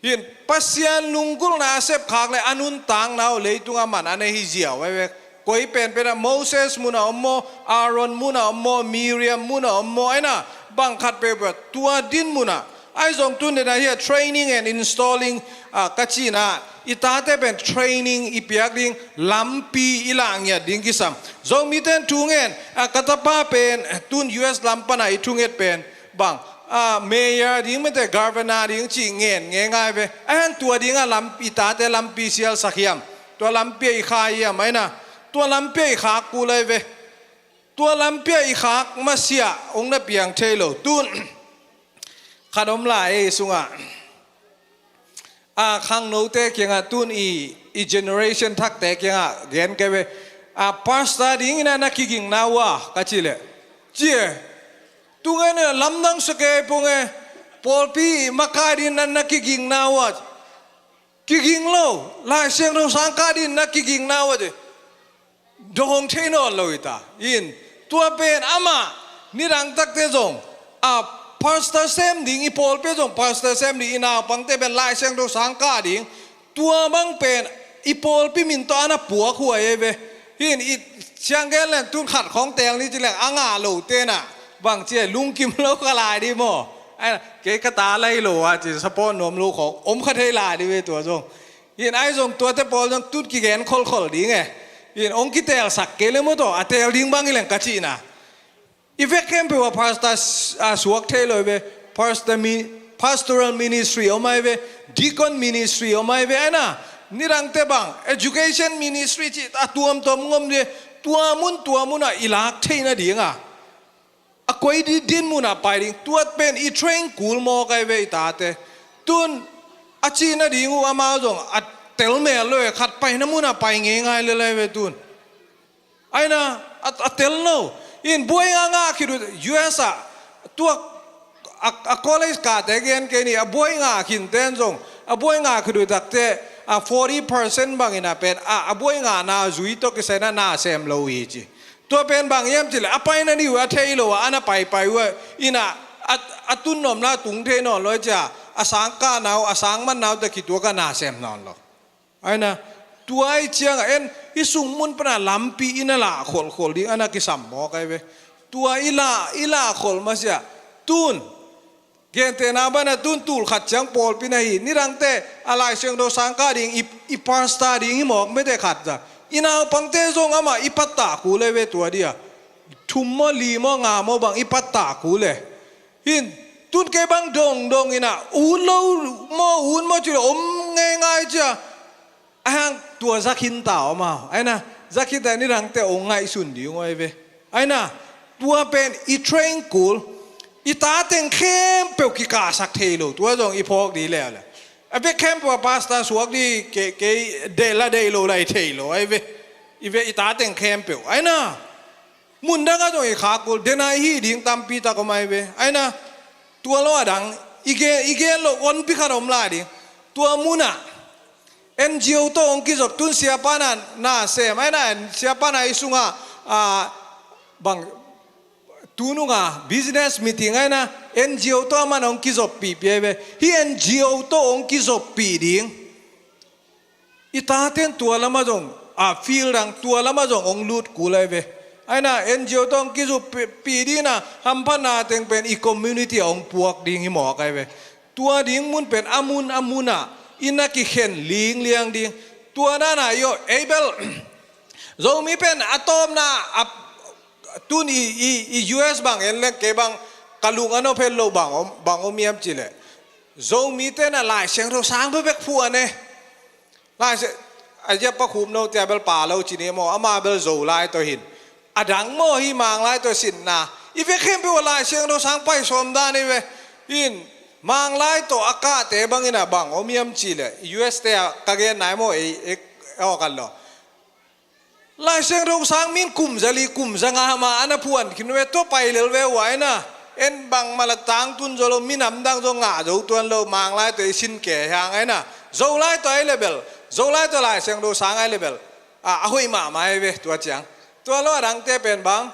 Hin, Pasian lunggulhna a sep khak leh a nuntakna uh leitung a man a na hi ziau ahi ve. Koi penpen a Moses muna om maw, Aaron muna om maw, Miriam muna om maw, aina bang khat peuhpeuh tua din muna. Ahi zong tun dena hi a training and installing, a, ka cihna, I tate pen training i piak ding, lampi i lah ngiat ding kisam. Zomite in thungen, a, ka tapa pen tun U S lam pana i thunget pen bang, a, mayor ding mete, governor ding ci ngen ngei ngai ve. Ahi hang tua ding a lam, i tate lampi sialsak hiam? Tua lampi a i kha hiam? Ahi na, tua lampi a i khak kul ahi ve. Tua lampi a i khak masiah hong na piang thei lo. Tun khat om lai ei sungah, a, khangnote kiangah, tun i, i generation thakte kiangah gen kei ve. A, pastor dingin a na kigingna uh a ka cih leh, ci e, tungen a lamdang sa kei pong e, pawlpi makaih dingin a na kigingna uh a, kiging lo, Lai Siangtho sang kah dingin a kigingna uh a, ci. Dawng thei nawn lo hi ta. In, tua pen amah nidang takte zong, a, pastor sem ding, i pawlpi zong pastor sem ding, i naupangte pen Lai Siangtho sang kah ding, tua bang pen i pawlpi min tawh a na puak huai ahi ve. In, i siang gen leng tun khat khawng teel ni ci leng a ngah lote na bang ci a, lungkim lo kha lai ding maw? Ahi na, kei ka ta lai lo a ci, support nuam lo khawng om kha thei lai ding ve tua zong. In, ahi zong tuate pawl zong tun kigen kholkhol ding e. In, hong kiteelsak kei le maw tawh, a teel ding bang hi leng ka cihna. I vek khempeuh ah pastor s-, a, suak thei lo hi ve. Pastor mi-, pastoral ministry om ahi ve. Deacon ministry om ahi ve. Ahi na, nidangte bang, education ministry ci a tuamtuam ngom ding. Tua mun, tua mun ah i lak theihna ding a, a koi di-, din mun ah pai ding. Tua pen i train kul mawk ahi ve i tate. Tun a cihna ding uh amau zong a tel mel lo e, khat paina mun ah pai ngei ngai lel ahi ve tun. Ahi na, a, a tel lo. In, buai ngah ngah khit uh U S ah, tua, a, a college kahte gen kei ni, a buai ngah khinten zong, a buai ngah khit uh takte, a, forty percent bangin a pen, a, a buai ngahna zui tawh kisai na na sem lo hi ci. Tua pen bang hiam cih leh a paina ni uh a thei lo a, a na paipai uh a, in a, a, a tun nopna tung thei nawn lo hi ci a, a sang kahna uh, a sang manna uh tawh kituak a na sem nawn lo. Ahi na, tua ahih ciangah en, i sung mun pana lampi i na lah kholkhol ding a na kisam mawk ahi ve. Tua i lah, i lah khol masiah. Tun, gentehna bana tun tul khat ciang pawlpi na hi, nidangte a Lai Siangtho sang kah ding, i, i pastor ding hi mawk mete khat za. I naupangte zong amah i pattah kul ahi ve tua dia. Thum maw, li maw, nga maw bang i pattah kul e. Hin, tun kei bang dongdong in a, ut lo maw, ut maw ci lo om ngei ngai ci a. Ahi hang tua za khinta om a. Ahi na, za khinta nidangte hong ngaihsun ding uh ahi ve. Ahi na, tua pen i train kul, i ta teng khempeuh kikahsak thei lo, tua zong i phawk ding leuleu. A bek khempeuh a pastor suak ding kei, kei deih la deih lo la i thei lo ahi ve. I ve i ta teng khempeuh. Ahi na, mun dang ah zong i khak kul, den a i hih ding tampi tak om ahi ve. Ahi na, tua lo a dang, i gen, i gen lo onpi khat om lai ding. Tua mun ah N G O tawh hong kizop, tun siapa na, na sem, ahi na, siapa na i sungah, a, bang, tu nung a business meeting ahi na, N G O tawh aman hong kizoppihpih ahi ve. Hih N G O tawh hong kizoppih ding. I taten tua lamah zong, a, field dang tua lamah zong hong lut kul ahi ve. Ahi na, N G O tawh hong kizoppih ding na, hamphatna teng pen i community ah hong puak ding hi mawk ahi ve. Tua ding mun pen a mun a mun ah i na kikhen lingliang ding. Tua dan a i aw, ei bel, Zomi pen a tawpna, a, tun i, i, i U S bang en leng kei bang ka lung a nop het lo bang om, bang om hiam cih leh, Zomite na Lai Siangtho sang bekbek phuan e. Lai Siang, a ziapa khum no tia bel pa lo ci ni maw, ama bel Zolai tawh hin. A dang maw hi, Manglai tawh sinna. I vek khempeuh a Lai Siangtho sang pai sawm dan hi ve. Hin, Manglai tawh a kahte bangin a bang om hiam cih leh, U S te a ka gen nai maw, ei, ei, awk an lo. Lai Siangtho sang min kum za li, kum za nga ma a na phuan khin ve, tua pai lel ve uh ahi na. En bangmah la tangtun zo lo, minam dang zong ngah zo tuan lo, Manglai tawh i sin kei hang ahi na. Zolai tawh ahi leh bel, Zolai tawh Lai Siangtho sang ahi leh bel, a, a hoih mahmah ahi ve tua ciang. Tua lo a dangte pen bang,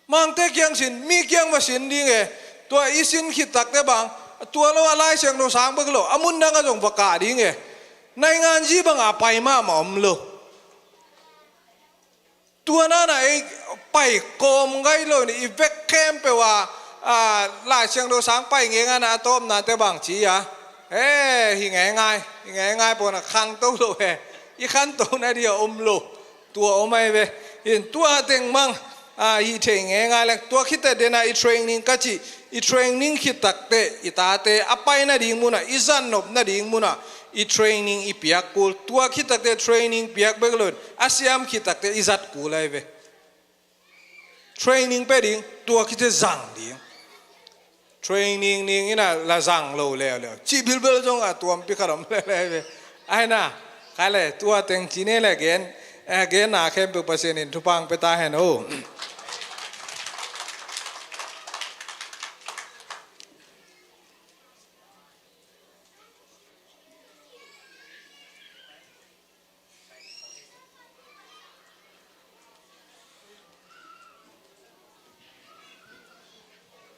Mangte kiang sin, mi kiang va sin ding e. Tua i sin khit takte bang, tua lo a Lai Siangtho sang bek lo, a mun dang ah zong va kah ding e. Nainganzi bang a pai mahmah om lo. Tua na na ei pai kawm gai lo ni, i vek khempeuh a, a, Lai Siangtho sang pai ngei ngai na a tawpnate bang ci a. Eh, hi ngeingai, hi ngeingai pawna khangto lo he. I khanto nading a om lo. Tua om ai ve. In tua teng mang, ah, hi thei ngeingai leng. Tua khit teh dena i training ka ci. I training khit tak teh i tate a pai nading muna, i zat nop nading muna i training i piak kul. Tua khit tak teh training piak bek lo in, a siam khit tak teh i zat kul ai ve. Training pe ding, tua khit teh zang ding. Training ning ina la zang lo leuleu. Ci bilbel zong a tuampi khat om leuleu ve. Ai na, kha le, tua teng ci ne le gen, eh, gen na khempeuh Pasian in thupha pe ta hen o.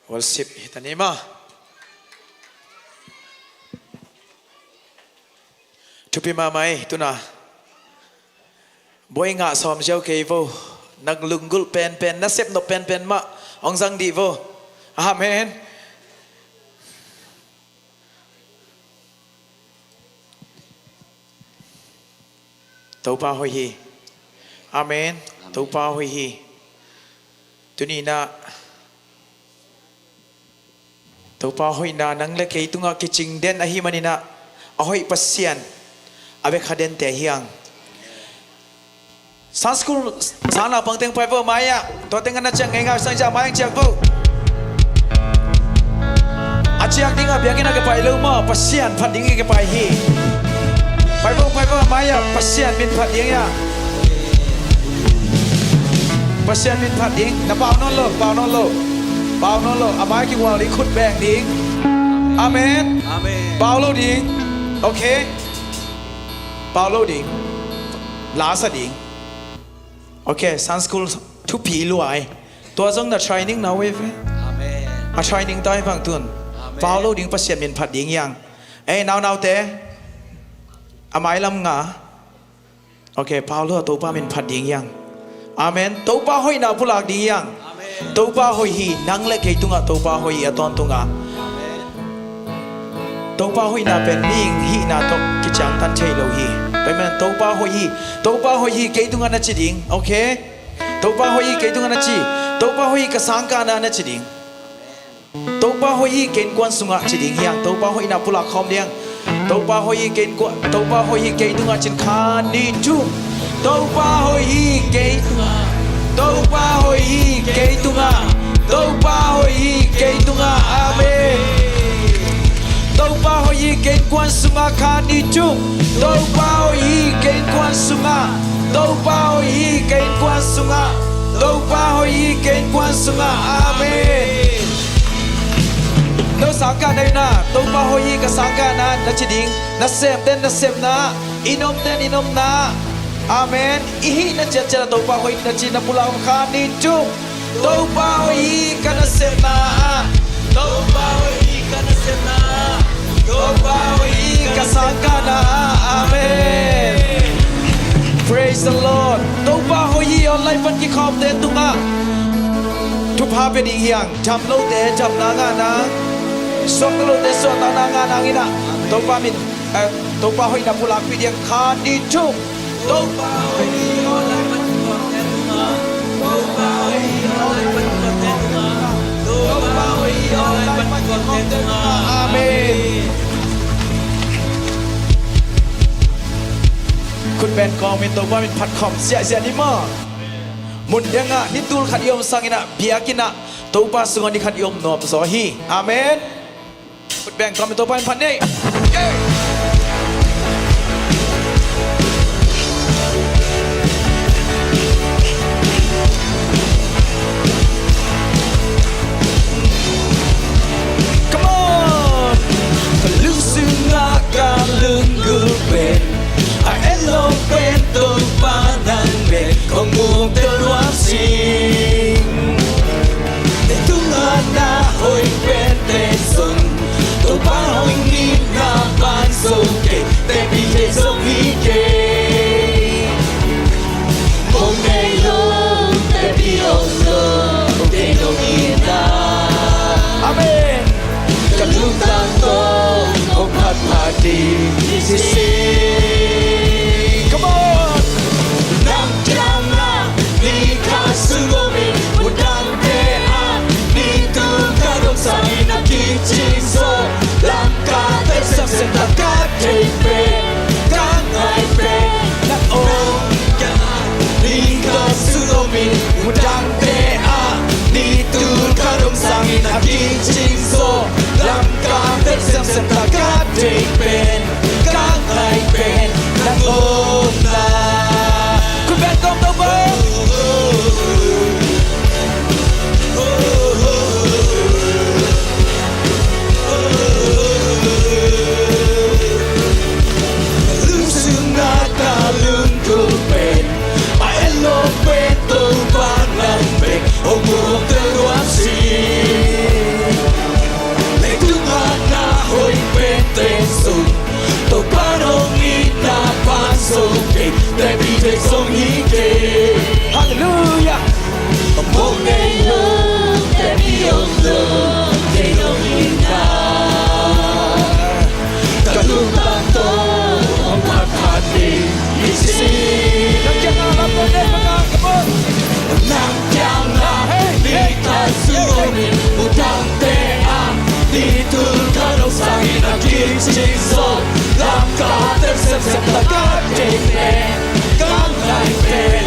Worship hi ta ni maw. Thupi mahmah ei, tuna. Buai ngah sawm ziau kei vo. Na lunggulh penpen, na sep nop penpen mah hong zang dih vo. Amen. Topa hoih hi. Amen. Amen. Topa hoih hi. Tuni-in ah Topa hoihna nang le kei tungah kicing den ahih manin ah, a hoih Pasian a bia kha dente hi hang. Sunday school sang naupang teng pai vo a mai-ah. Tua teng a na ciah ngeingai sang ciah a mai-ah ciah vo. A ciak ding a biakinn ah kipai lo maw, Pasian phat ding kipai hi. Pai vo, pai vo a mai-ah, Pasian min phat ding ah. Pasian min phat ding. Na pau nawn lo, pau nawn lo. Pau nawn lo. A mai kigual ding, khut beng ding. Amen. Amen. Pau lo ding. Okay. Pau lo ding. La sa ding. Okay, Sunday school thupi lua ei. Tua zong na training na uh ei ve. Amen. A training tai bang tun. Amen. Pau lo ding, Pasian min phat ding hi hang. Ei, naunaute. A mai lam nga. Okay, pau lo a, Topa min phat ding hi hang. Amen. Topa hoihna pulak ding hi hang. Amen. Topa hoih hi, nang le kei tungah Topa hoih hi a tawntungah. Amen. Topa hoihna pen mihing hihna tawh kiciangtan thei lo hi. Amen. Topa hoih hi. Topa hoih hi, kei tungah na ci ding. Okay? Topa hoih hi, kei tungah na ci. Topa hoih hi, ka sangkahna na ci ding. Topa hoih hi, ka innkuan sungah ci ding hi hang. Topa hoihna pulak khawm ding. Topa hoih hi, ka innkuan, Topa hoih hi, kei tungah ci-in khat, nih, thum. Topa hoih hi, kei tungah. Topa hoih hi, kei tungah. Topa hoih hi, kei tungah. Amen. Topa hoih hi, ka innkuan sungah khat, nih, thum. Topa hoih hi, ka innkuan sungah. Topa hoih hi, ka innkuan sungah. Topa hoih hi, ka innkuan sungah. Amen. No sangkahna in ah, Topa hoih hi, ka sangkahna, na ci ding. Nasemten nasepna, i nomten i nomna. Amen. I hihna ciatciat ah Topa hoih na ci, na pulak, khat, nih, thum. Topa hoih hi, ka nasepna ah. Topa hoih hi, ka nasepna ah. Topa hoih hi, ka sangkahna ah. Amen. Praise the Lord. Topa hoih hi, online pan kikhawmte tungah thupha pia ding hi hang. Dam lote damna ngah nang, suakta lote suahtakna ngah nang in ah, Topa min, eh, Topa hoihna pulakpih ding, khat, nih, thum. Topa hoih hi, online pan kikhawmte tungah. Topa hoih hi, online pan kikhawmte tungah. Topa hoih hi, online pan kikhawmte tungah. Amen. Khut beng kawmin Topa min phat khawm ziahziah ni maw. Mun dang ah, ni tul khat i om sangin ah, biakinn ah Topa sungah ni khat i om nuam zaw hi. Amen. Khut beng kawmin Topa min phat ni. Come on. Ka lungsung ah ka lunggulh pen, a et lo pen Topa nang bek kong muak tel nuam sing. Leitung a na hoih pente sung, Topa hoih nihna pan Come on. Nang kiangah ni khat sung om in, mundangte ah ni tul khat om sangin a kicing zaw, lamkate semsem tak ka thei pen, ka ngai pen, nang om. Nang kiangah ni khat sung om in, mundangte ah ni tul khat om sangin a kicing zaw, lamkate semsem tak ka thei pen, ka ngai pen nang om na. Khut beng tawmtawm bang. Lungsim na ka lungkul pen, a en lo pen Topa nang pen hong muak tel luat sin. Leitung a na hoih pen teng sung, Topa nong itna pan sung kei, tepi thei song hi kei. Halleluiah. Mong nei lo, tepi om lo, kei nong itna. Ka lungtang tawh hong phatphat ding hi si. Nang kiangah lamdang ding bang a, come on. Nang kiangah ni khat sung om in, mundangte ah ni tul khat om sangin a kicing zaw, lamkate semsem tak ka thei pen, ka ngai pen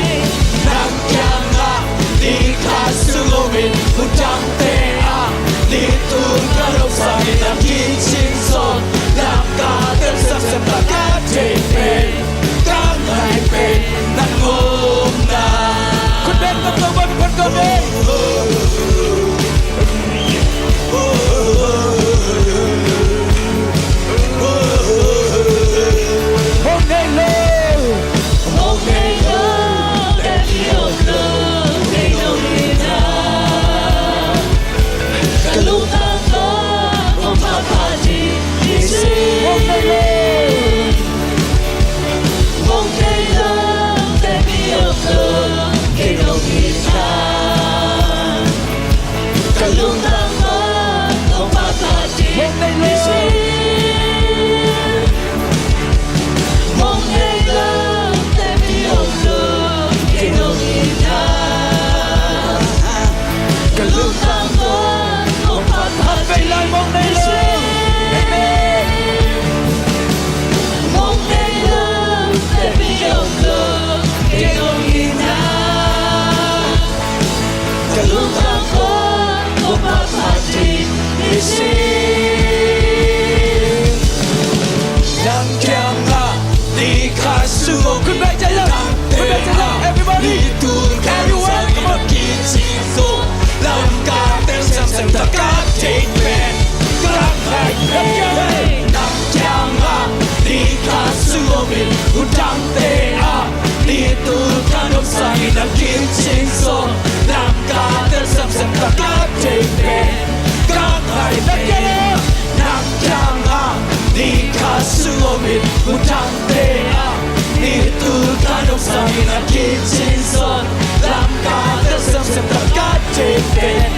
nang kiangah ni khat sung om in, mundangte ah ni tul khat om sangin a kicing zaw, lamkate semsem tak ka thei pen, ka ngai pen nang om na. Khut beng tawmtawm bang, khut beng. Mong nei lo. Mong nei lo, tepi om lo, kei nong itna. Ka lungtang tawh hong phatphat ding hi si. Mong nei lo. Mong nei lo, tepi om lo, kei nong itna. Ka lungtang tawh hong phatphat ding hi si. Mong nei lo, tepi om lo, kei nong itna. Ka lungtang tawh hong phatphat ding hi si. Amen. Mong nei lo, tepi om lo, kei nong itna. Ka lungtang tawh hong phatphat ding hi si. Nang kiangah ni khat sung om in, khut beng ciat, khut beng ciat, everybody. Ni tul khat om sangin a kicing zaw, lamkate semsem tak ka thei pen, ka ngai pen. Nang kiangah ni khat sung om in, mundangte ah ni tul khat om sangin a kicing zaw, lamkate semsem tak ka thei pen, ka ngai pen. Nang kiangah ni khat sung om in, mundangte ah ni tul khat om sangin a kicing zaw, lamkate semsem tak ka thei pen,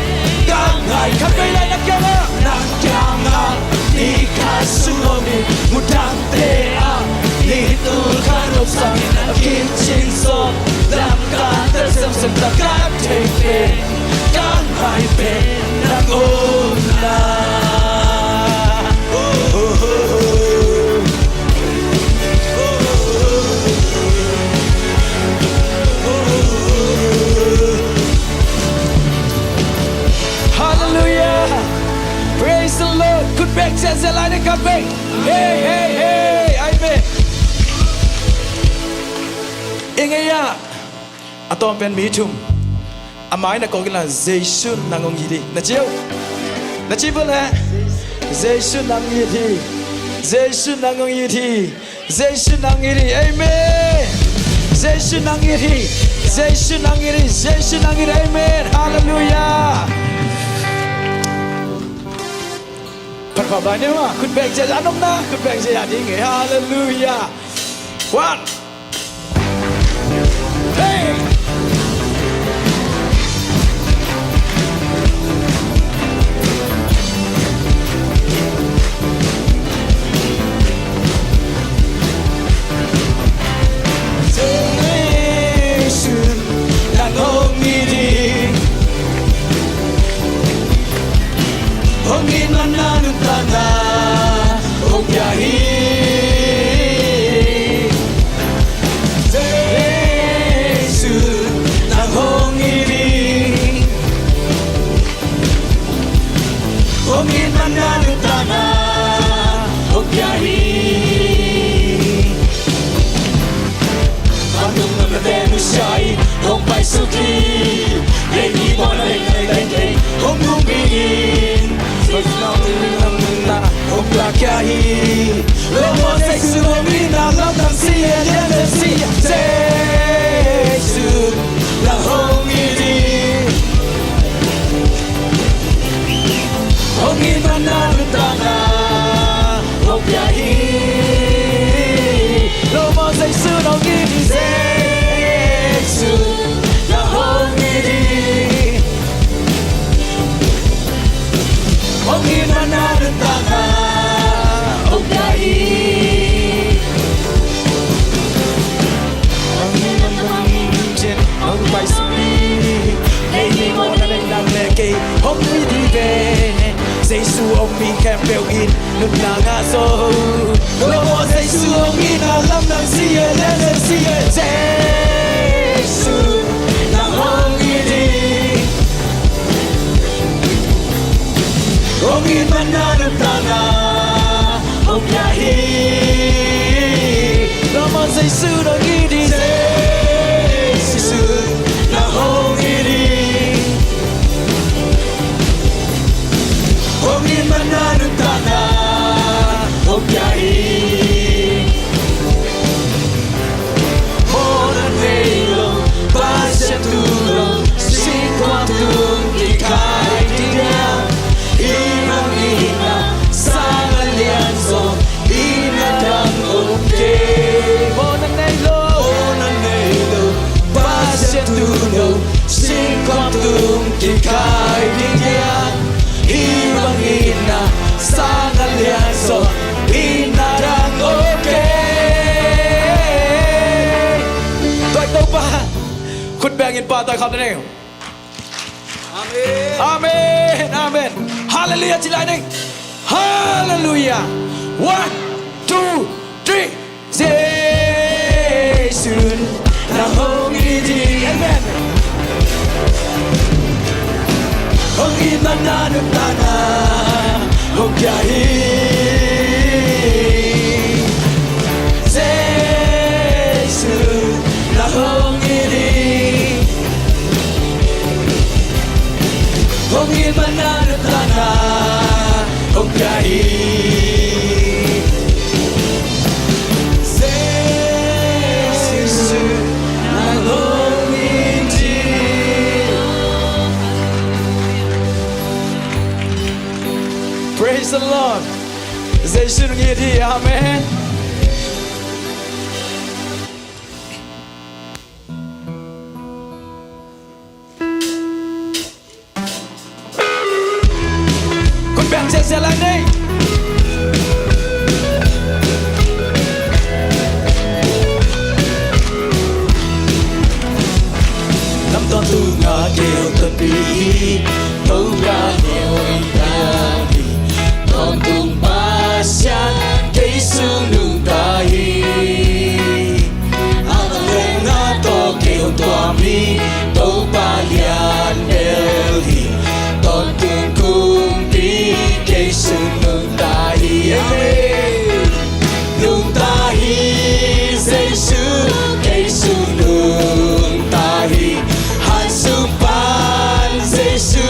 ka ngai. Khat vei lai. Nang kiangah, nang kiangah ni khat sung om in, mundangte ah ni tul khat om sangin a kicing zaw, lamkate semsem tak ka thei pen, ka ngai pen nang om na. Halleluiah. Praise the Lord. Khut beng ciat, zia lai ni khat vei. Hey, hey, hey. Amen. Ing ei ah, a tawm pen mi thum. A mai na kawk inla, Jesu nang hong it hi. Na ci uh. Na ci bul he. Jesu nang hong it hi. Jesu nang hong it hi. Jesu nang hong it hi. Amen. Jesu nang hong it hi. Jesu nang hong it hi. Jesu nang hong it hi. Amen. Halleluiah. Phat khawm lai ni maw. Khut beng ciat a, nopna khut beng ciat a ding hi. Halleluiah. One. Hey! Hong paisuk hi. Leimi bawl na leng na leng kei hong nung hi. Hong pia hi. Lo mo Jesu hong itna lamdang si e lian le si e. Jesu na hong it hi. Hong it man na nuntakna hong pia hi. Lo mo Jesu hong it hi. Jesu na hong it hi. Hong it man na nuntakna hong pia hi. Hong it man na nuntakna hong pia hi. Hong it hi ve. Jesu hong mi khempeuh in nuntakna zo. Lo mo Jesu hong itna lamdang si e lian le si e. Jesu na hong it hi. Hong it man na nuntakna hong pia hi. Lo mo Jesu hong it hi. Jesu na hong it hi. Hong it man na nuntakna hong pia hi. Mawhna nei lo, Pasian thu lo, singkhuam tung kikhai ding hiam? Hih bang itna sang a lian zaw, itna dang om kei. Mawhna nei lo, mawhna nei lo, Pasian thu lo, singkhuam tung kikhai ding hiam? Hih bang itna sang a lian zaw, itna dang om kei. Tua Topa khut bengin pahtawi kham ni. Amen. Amen. Amen. Hallelujah ci lai ning. Hallelujah. One, two, three. Jesu na hong it hi. Amen. Hong it man na nuntakna hong pia hi. Jesu na hong it hi. Hong it man na nuntakna hong pia hi. Jesu na hong it hi. Praise the Lord. Jesu hong it hi. Amen. Khut beng ziahziah lai ni. Lam tawntung a kei hong tonpih hi. Topa neu hong pai hi. Tawntung Pasian kei sung nungta hi. A vangliatna tawh kei hong tuam hi. Topa lian bel hi. Tawntung kumpi kei sung nungta hi. Amen. Nungta hi Jesu, kei sung nungta hi. Han sung pan Jesu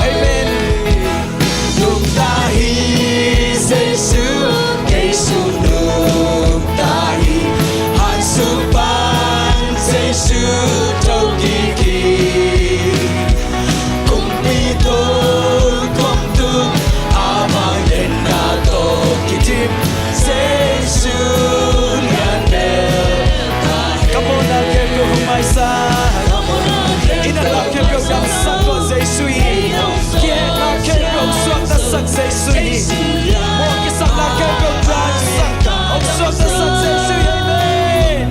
Amen. Nungta hi Jesu, kei sung nungta hi, han sung pan Jesu tho kik hi. Kumpi tawh kom tung, a vangliatna tawh kidim, Jesu lian bel ta hi. Come on, a khempeuh hong maisak. In a la khempeuh gamsak tawh Jesu hi. Kiatna khempeuh hong suaktasak Jesu hi. Mawh kisakna khempeuh hong suaktasak Jesu hi. Amen.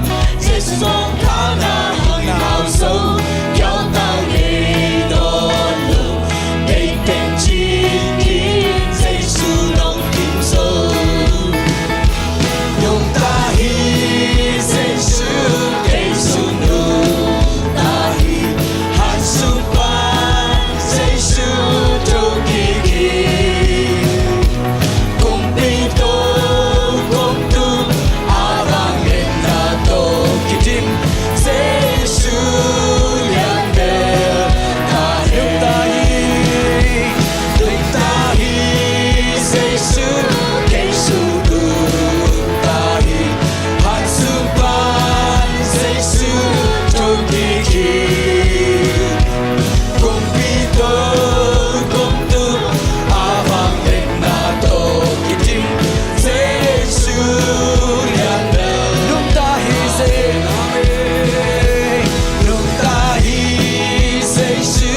Kumpi tawh kom tung, a vangliatna tawh kidim, Jesu lian bel ta hi. Nungta hi, nungta hi Jesu, kei sung nungta hi, han sung pan Jesu tho kik hi. Kumpi tawh kom tung, a vangliatna tawh kidim, Jesu lian bel. Nungta hi Jesu, nungta hi Jesu,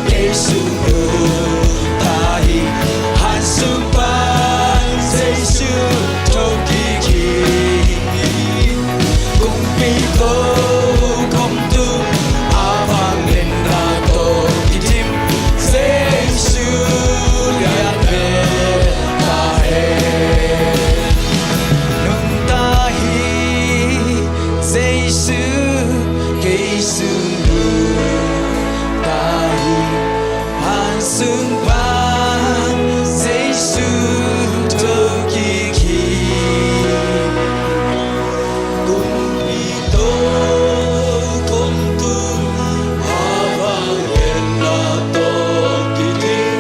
kei sung nungta hi, han sung pan Jesu tho kik hi. Kumpi tawh kom tung, a vangliatna tawh kidim, Jesu lian bel ta hi. Nungta hi Jesu, kei sung nungta hi, han sung pan Jesu tho kik hi. Kumpi tawh kom tung, a vangliatna tawh kidim,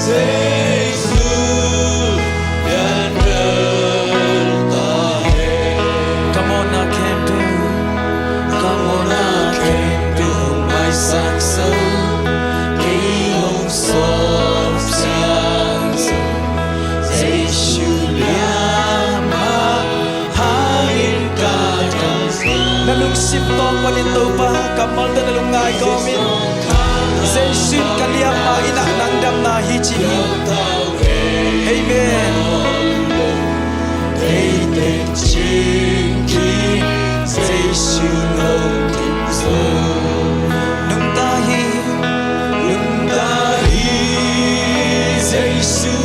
Jesu lian bel ta hi. Come on, a khempeuh, come on, a khempeuh hong maisak zo, kei hong sawp ciang zo, Jesu liamma hangin ka dam. Na lungsim tawng panin Topa kammal tawh na lungngai kawmin, Jesu in ka liamma in ah nang damna hi ci hi. Amen. Ei teng cing kik Jesu hong dim zo. Nungta hi, nungta hi Jesu,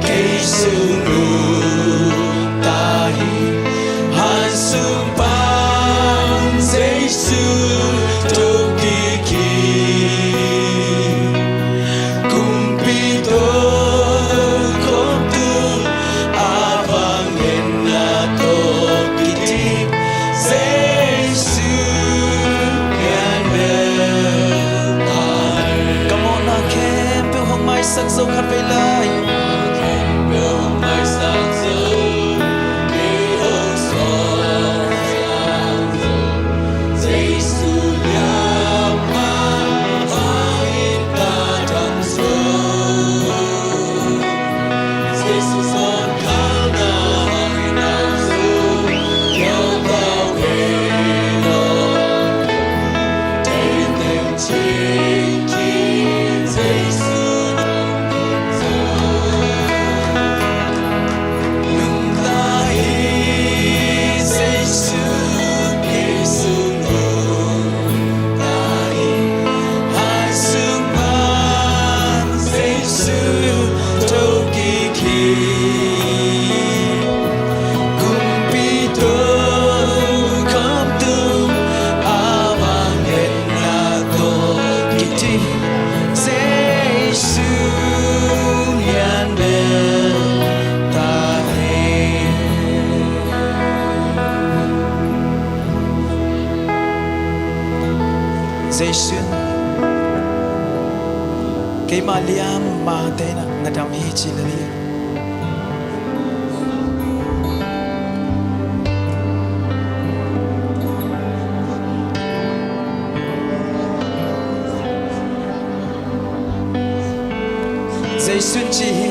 kei sung nungta hi, han sung pan Jesu tho kik hi. Kumpi tawh kom tung, a vangliatna tawh kidim, Jesu lian bel ta hi. Come on, a khempeuh hong maisak zo khat vei lai. Mah liam mah te na na dam hi ci le hi. Jesu'n ci hi.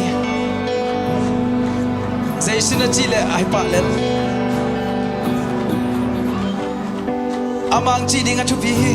Jesu'n a cih leh a hi pah lel. Amah hong cih ding a thupi hi.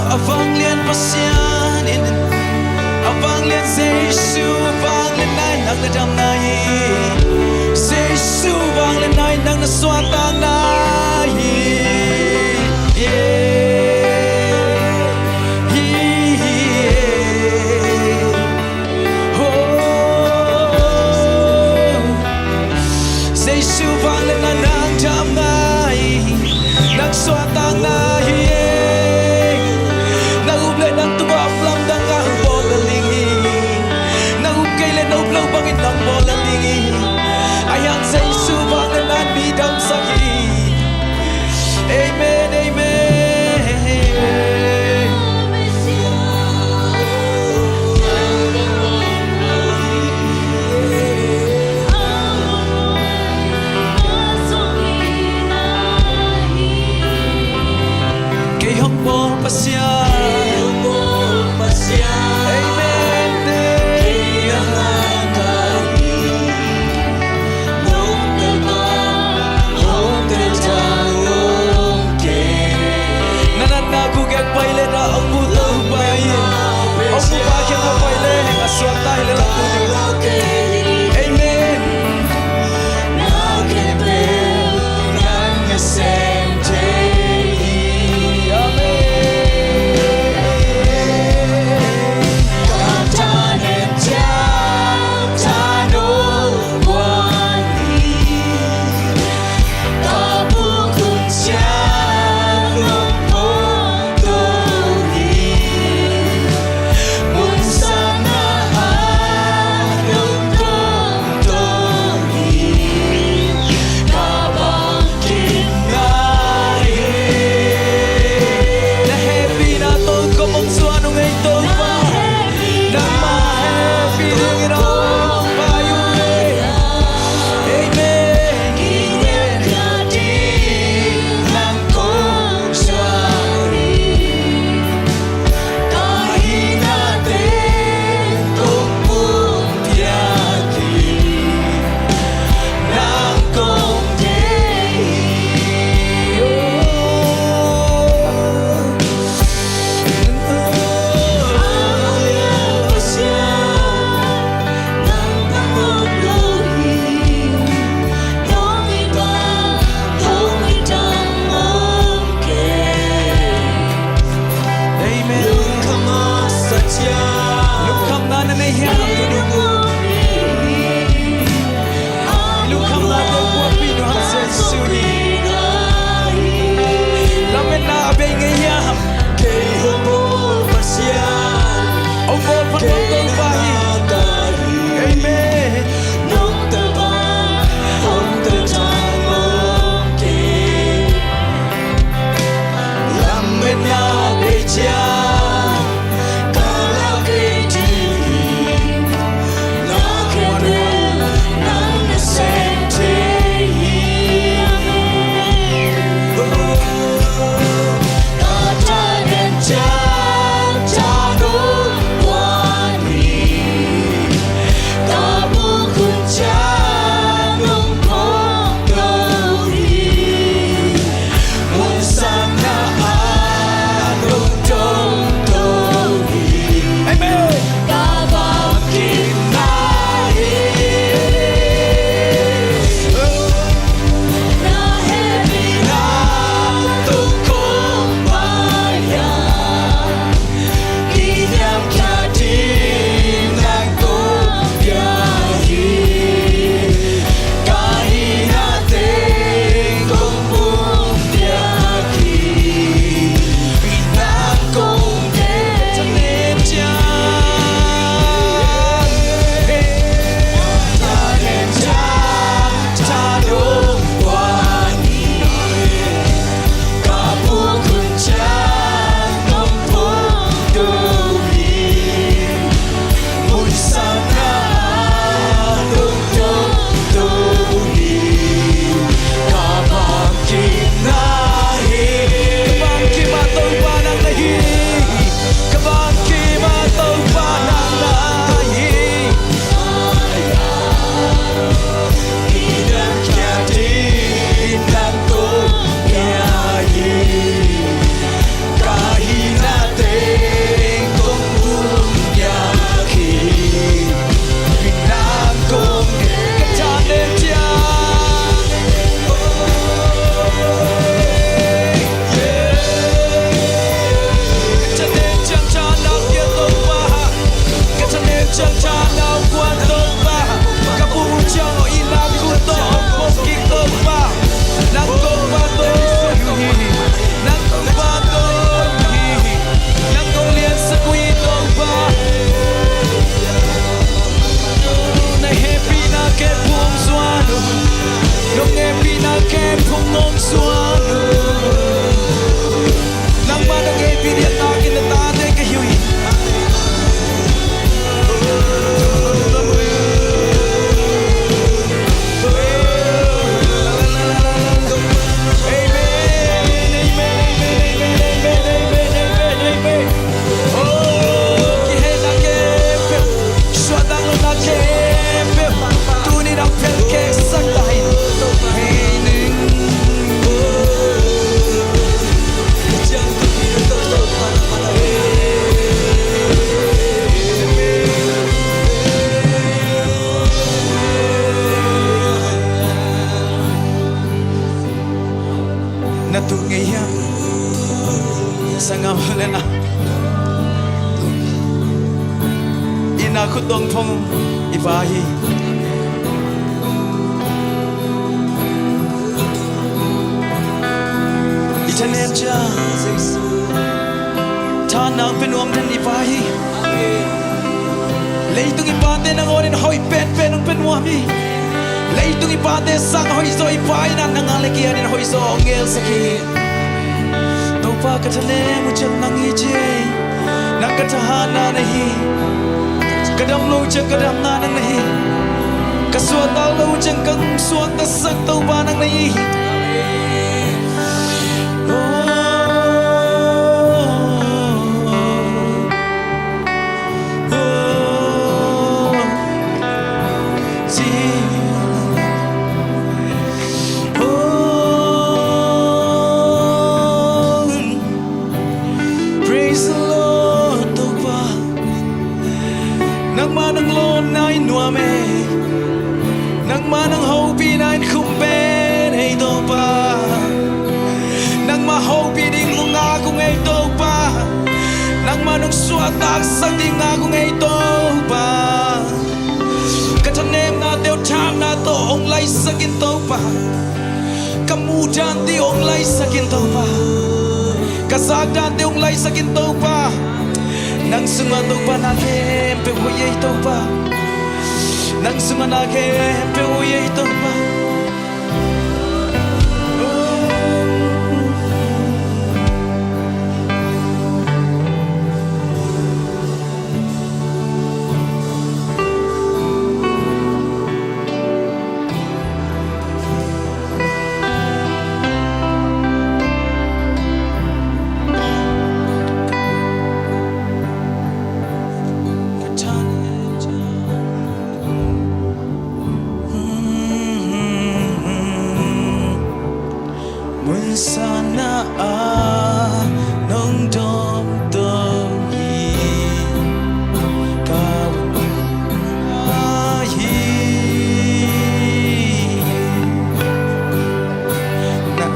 A vanglian Pasian in, a vanglian Jesu vanglian na in nang na damna hi. Jesu vanglian na in nang na suahtakna hi. Yeah. Hi, hi, yeah. Oh. Jesu vanglian na in nang damna hi. Nang suahtakna hi. Na up leh nang tungah lamdang a hong bawl ding hi. Na up kei leh na up lo bangin nang bawl ding hi. Ahi hang Jesu vanglian na in mi damsak hi. Amen, amen. Kei hong bawl Pasian. Amen. Na natna khuagen pai leh na hong mu tung pai. Hong mu pa kiang a pai leh hong a suakta hi leh hong mu tung. Amen. Amen. Na hehpihna tawh kong hong zuan ung ei Topa. Nangmah hehpih dingin hong pai ung ei. Amen. Amen. Amen. Lungkhamna na nei hiam? Lungkhamna tawh buaipih nuam Jesu hi. Lametna a bei ngei hiam? Kei hong bawl Pasian. Hong bawl Pasian Topa hi. Amen. Nong tel bang hong tel thang om kei. Lametna bei ciang ka lak kei ding hi. Lena, i na khut dong phong i Pa hi. I thanem ciang tha nang pe nuam den i Pa hi. Leitung i pate nangawn in hoih penpen hong pe nuam hi. Leitung i pate sang hoih zaw i Pa in a nang a le kian in hoih zaw hong ngelsak hi. Topa, ka thanem uh ciang nang hi ci ei. Nang ka thahatna na hi. Ka dam lo uh ciang ka damna nang na hi. Ka suahtak lo uh ciang ka suahtaksak Topa nang na hi. Oh, oh, oh, oh. Praise the Lord, Topa. Nangmah nang lawnna in nuam ei. Nangmah nang hopihna in khum pen ei, Topa. Nangmah hopih ding uh ngak ung ei, Topa. Nangmah nong suahtaksak ding ngak ung ei, Topa. Ka thanemnate uh thahatna tawh hong laisak in, Topa. Ka muh dante uh hong laisak in, Topa. Ka zak dante uh hong laisak in, Topa. Nang sungah, Topa, na khempeuh hoih ei, Topa. Nang sungah na khempeuh hoih ei, Topa. Mun sana a nong dom dom hi. Ka hi. Na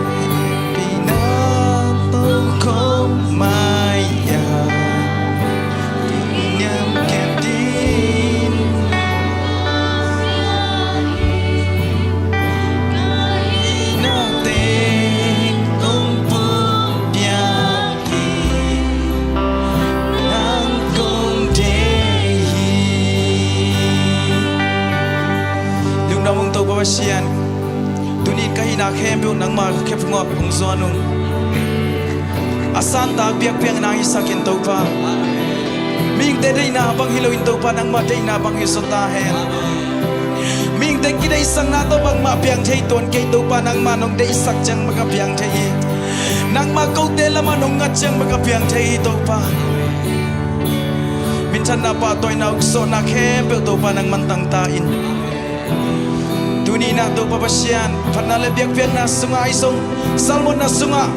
pi na tong kong mai ya. Lungdam ung Topa Pasian. Tuni-in ka hihna khempeuh nangmah khephungah hong zuan ung. A santak biakpiakna hisak in Topa. Mihingte deihna bang hi loin Topa, nangmah deihna bang hi zaw ta hen. Mihingte kideihsakna tawh bangmah piang thei tuan kei Topa, nangmah nong deihsak ciang bang ka piang thei hi. Nangmah kote lamah nong ngat ciang bang ka piang thei hi Topa. Minthanna, pahtawina, ukzawhna khempeuh Topa nang mantang ta in. Tuni-in ah Topa Pasian, phatna le biakpiakna sungah ahi zong, salmonna sungah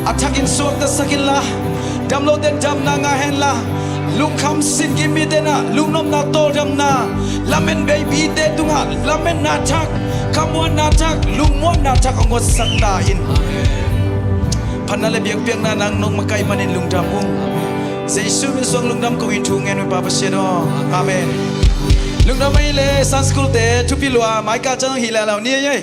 a thakin suaktasak inla, damlote in damna ngah henla, lungkham sinkim mite in ah lungnopna, tawldamna, lamen beipite tungah lamenna thak, khamuanna thak, lungmuanna thak hong guansak ta in. Phatna le biakpiakna nang nong makaih manin lungdam ung. Jesu min suang lungdam ko in thu ngen uh Pa Pasian aw. Amen. Lungdam ahih leh Sunday School te thupi lua, mai kah ciang hih leh lau ni ei.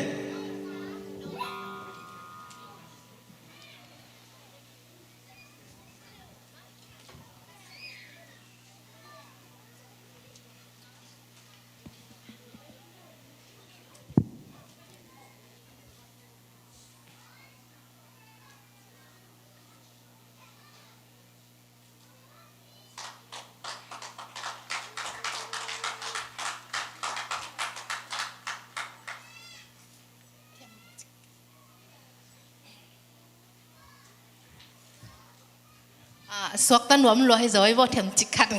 Ah, suakta nuam lua hi zaw ei, vawh themcik khat.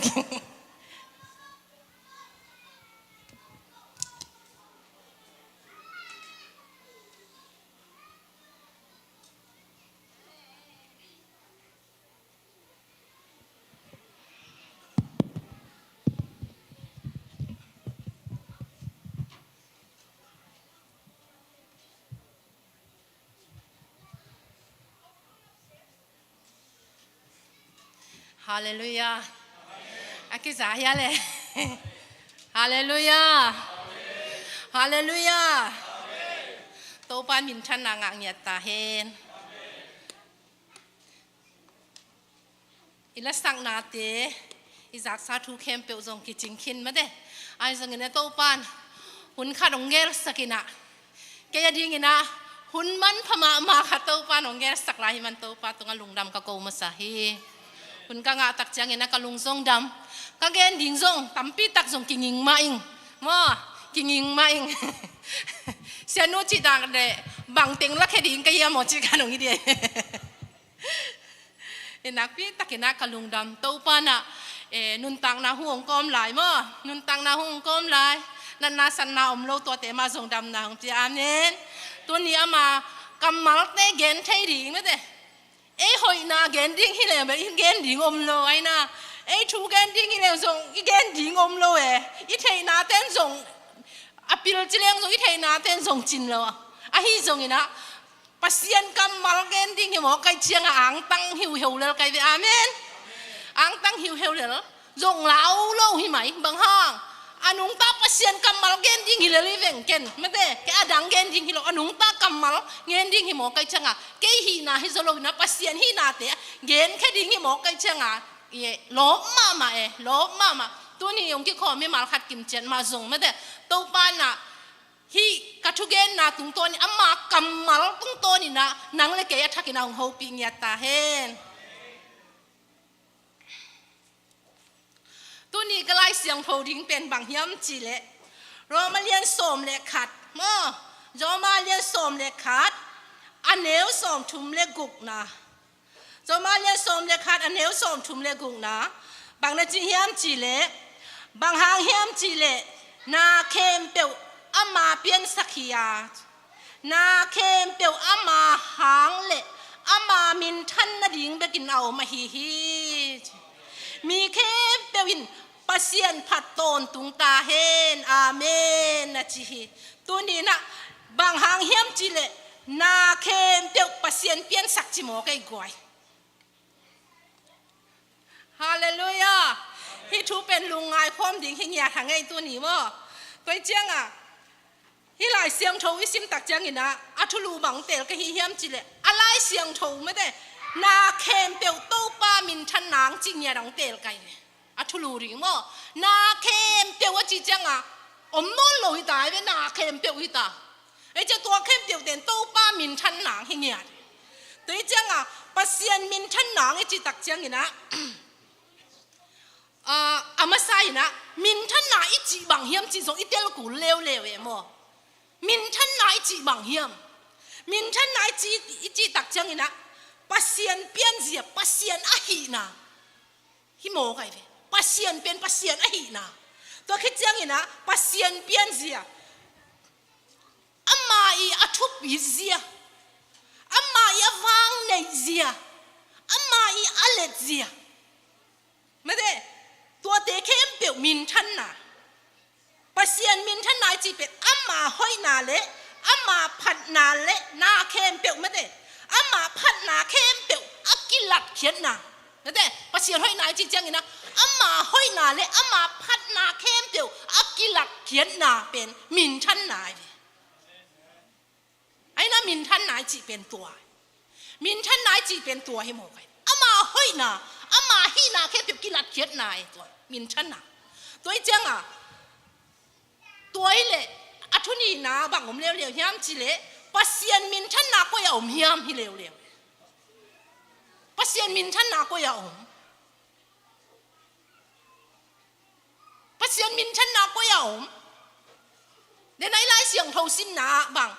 Halleluiah. A kiza hia le? Halleluiah. Halleluiah. Topa minthanna ngah ngiat ta hen. I lasaknate, i zaksa thu khempeuh zong kicing khin mate. Ahi zongin a Topan hun khat hong gelsak in ah, kei a dingin ah hun manpha mahmah khat Topan hong gelsak lai hi man Topa tungah lungdam ka ko masa hi. Hun ka ngah tak ciangin ah ka lung zong dam, ka gen ding zong tampi tak zong kinging mah ing. Maw, kinging mah ing. Sianu cih dak le bang teng lakhia ding ka hiam maw cih ka nong hi ding. I nakpi takin ah ka lungdam. Topa in ah, eh, nuntakna hun hong kawm lai maw, nuntakna hun hong kawm lai. Natna satna om lo, tuate mah zong damna hong pia. Amen. Tuni ama kammalte gen thei ding mate. Ei hoihna gen ding hi leh bel i gen ding om lo, aina. Ei thu gen ding hi leh zong i gen ding om lo e. I theihna ten zong a pil ci leng zong i theihna ten zong cin lo. Ahi zongin ah Pasian kammal gen ding hi mawk ahih ciangah angtang hiuheu lel kai ve. Amen. Angtang hiuheu lel. Zong lau lo hi mai. Bang hang? A nungta Pasian kammal gen ding hi lel hi veng ken. Mate, kei a dang gen ding hi lo. A nungta kammal gen ding hi mawk ahih ciangah kei hihna hi zaw lo in ah Pasian hihnate gen khe ding hi mawk ahih ciangah, i lawp mahmah e, lawp mahmah. Tuni hong kikhawm mimal khat kimciat mah zong mate, Topa in ah hih ka thugenna tungtawn in, ama kammal tungtawn in ah nang le kei a thakin ah hong hopih ngiat ta hen. Tuni ka Lai Siangtho ding pen bang hiam cih leh Roma lian sawm le khat maw, Roma lian sawm le khat, a neu sawmthum le gukna. Roma lian sawm le khat, a neu sawmthum le gukna. Bang na ci hiam cih leh, bang hang hiam cih leh, na khempeuh ama piansak hi a, na khempeuh ama hang le ama minthan nading bekin a om ahi hi. Mi khempeuh in Pasian phat tawntung ta hen. Amen, na ci hi. Tuni in ah bang hang hiam cih leh, na khempeuh Pasian piansak ci mawk ei guai. Halleluiah. Hih thu pen lungngai khawm ding hi ngiat hang ei tuni maw. Tua ciangah hih Lai Siangtho i sim tak ciangin ah a thulu bang teel ka hi hiam cih leh, a Lai Siangtho mate, na khempeuh Topa minthan nang cih ngiat hong teel kai ve. A thulu ding maw, na khempeuh a cih ciangah om nawn lo hi ta ve, na khempeuh hi ta. Ei cia tua khempeuh ten Topa minthan nang hi ngiat. Tua hi ciangah Pasian minthan nang i cih tak ciangin ah, ah, a masa in ah minthanna i cih bang hiam cih zong i tel kul leuleu e maw. Minthanna i cih bang hiam? Minthanna i cih, i cih tak ciangin ah Pasian pianzia, Pasian ahihna hi mawk ai ve. Pasian pen Pasian ahihna. Tua khit ciangin ah Pasian pianzia, ama i a thupitzia, ama i a vangneihzia, ama i a letzia. Mate, tuate khempeuh minthanna. Pasian minthanna i cih pen ama hoihna le ama phatna le na khempeuh mate, ama phatna khempeuh a kilatkhiatna. Mate, Pasian hoihna i cih ciangin ah ama hoihna le ama phatna khempeuh a kilatkhiatna pen minthanna hi ve. Aina minthanna i cih pen tua. Minthanna i cih pen tua hi mawk ai. Ama hoihna, ama hihna khempeuh kilatkhiatna e tua. Minthanna. Tua i ciangah, tua i leh a thu nihna bang om leuleu hiam cih leh, Pasian minthanna koi a om hiam hi leuleu. Pasian minthanna koi a om. Pasian minthanna koi a om. Dena i Lai Siangtho simna ah bang,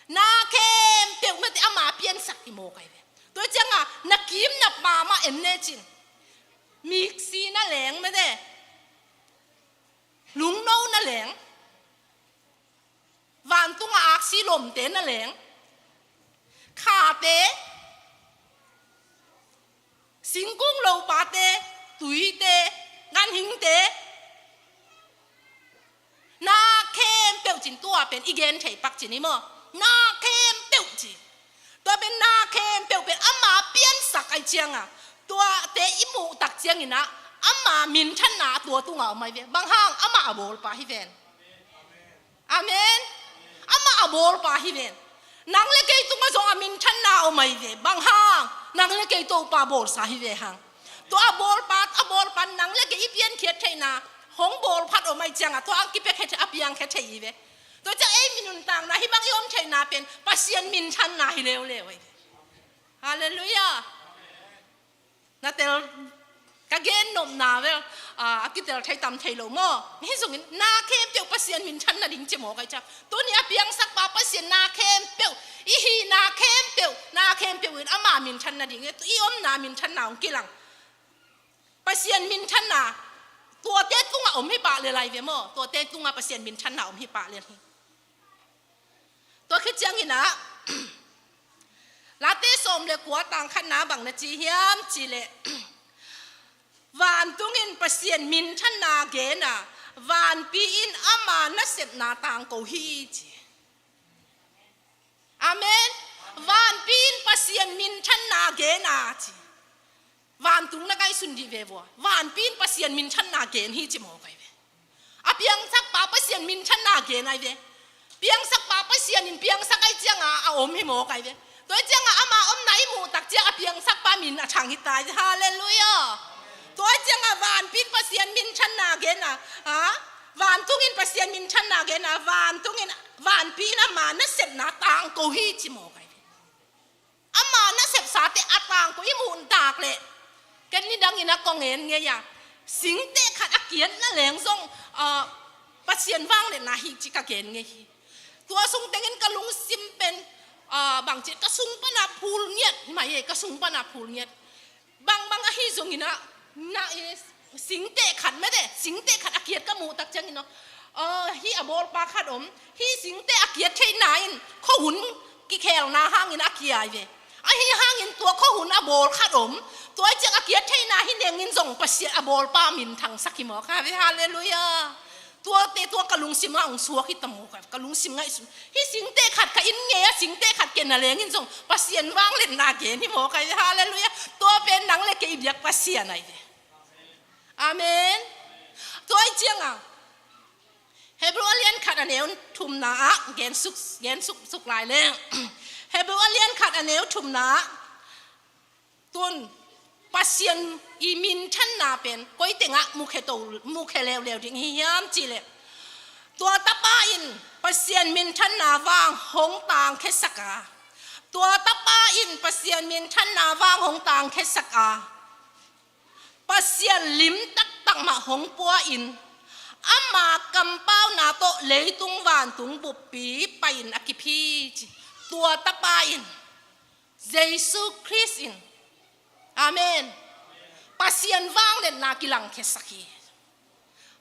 na khempeuh mate ama piansak hi mawk ai ve. Tua ciangah na kimna pa mah en lecin, miksi na leng mate, lungno na leng, vantunga aksi lomte na leng, khate, singkung lopate, tuite, ganhingte, na khempeuh cin tua pen i gen thei pak cin hi maw? Na khempeuh cin. Tua pen na khempeuh pen ama piansak ai cianga, tuate i muh tak ciangin ah ama minthanna tua tungah om ahi ve. Bang hang? Amah a bawlpa hi ven. Amen. Amah a bawlpa hi ven. Nang le kei tungah zong a minthanna om ahi ve. Bang hang? Nang le kei Topa bawlsa hi ve hang. Tua a bawlpa, a bawlpa nang le kei i piankhiat theihna hong bawlphat om ahih ciangah tua a kipiakhia, a piangkhia thei hi ve. Tua ciang ei mi nuntakna hih bang i om theihna pen Pasian minthanna hi leuleu ahi ve. Halleluiah. Na tel, ka gen nopna vel, a, a kitel thei tam thei lo maw? Hih zongin na khempeuh Pasian minthan nading ci mawk ahi ciang. Tuni a piangsakpa Pasian na khempeuh, i hihna khempeuh, na khempeuh in ama minthan nading, i omna minthanna hong kilang. Pasian minthanna tuate tungah om hi pah lel ahi ve maw? Tuate tungah Pasian minthanna om hi pah lel hi. Tua khit ciangin ah, Late sawm le kua tang khatna bang na ci hiam cih leh, vantung in Pasian minthanna gen a, vanpi in ama nasepna tangko hi ci. Amen. Vanpi in Pasian minthanna gen a ci. Vantung na ngaihsun dih ve vua. Vanpi in Pasian minthanna gen hi ci mawk ahi ve. A piangsakpa Pasian minthanna gen ahi ve. Piangsakpa Pasian in piangsak ahih ciangah a om hi mawk ahi ve. Tua ahih ciangah ama omna i muh tak ciang a piangsakpa min a thang hi ta hi. Halleluiah. Tua ahih ciangah vanpi in Pasian minthanna gen a, a, vantung in Pasian minthanna gen a, vantung in, vanpi in ama nasepna tangko hi ci mawk ahi ve. Ama nasepsate a tangko i muh tak leh, ken nidangin a kong en ngei a, singteh khat a kiatna leng zong, a, Pasian vangliatna hi ci ka gen ngei hi. Tua sung tengin ka lungsim pen, a, bangci ka sung pana phul ngiat, mai e, ka sung pana phul ngiat. Bangbang ahi zongin ah, na, eh, singteh khat mete, singteh khat a kiat ka muh tak ciangin aw, ah, hih a bawlpa khat om, hih singteh a kiat theihna in khuahun kikhelna hangin a kia ahi ve. Ahi hangin tua khuahun a bawl khat om, tua ahih ciang a kiat theihna hi nengin zong Pasian a bawlpa minthangsak hi mawk ahi ve. Halleluiah. Tuate tua ka lungsim ah hong suak hi ta mawk ahi, ka lungsim ngaihsun. Hih singteh khat ka inn ngei a singteh khat ken a lengin zong Pasian vangliatna gen hi mawk ahi. Halleluiah. Tua pen nang le kei biak Pasian ahi ve. Amen. Tua ahih ciangah Hebrew a lian khat a neu thumna ah gen suk, gen suk, suk lai leng. Hebrew a lian khat a neu thumna ah Tun Pasian i minthanna pen koi tengah mukhia to, mukhia leuleu ding hi hiam cih leh, tua tapa in Pasian minthanna vang hong tangkhiasak a, tua tapa in Pasian minthanna vang hong tangkhiasak a, Pasian lim taktak mah hong pua-in ama kampauna tawh leitung vantung buppi pai-in a kiphi ci. Tua tapa in Jesu Khrist in, amen, Pasian vangliatna kilangkhiasak hi.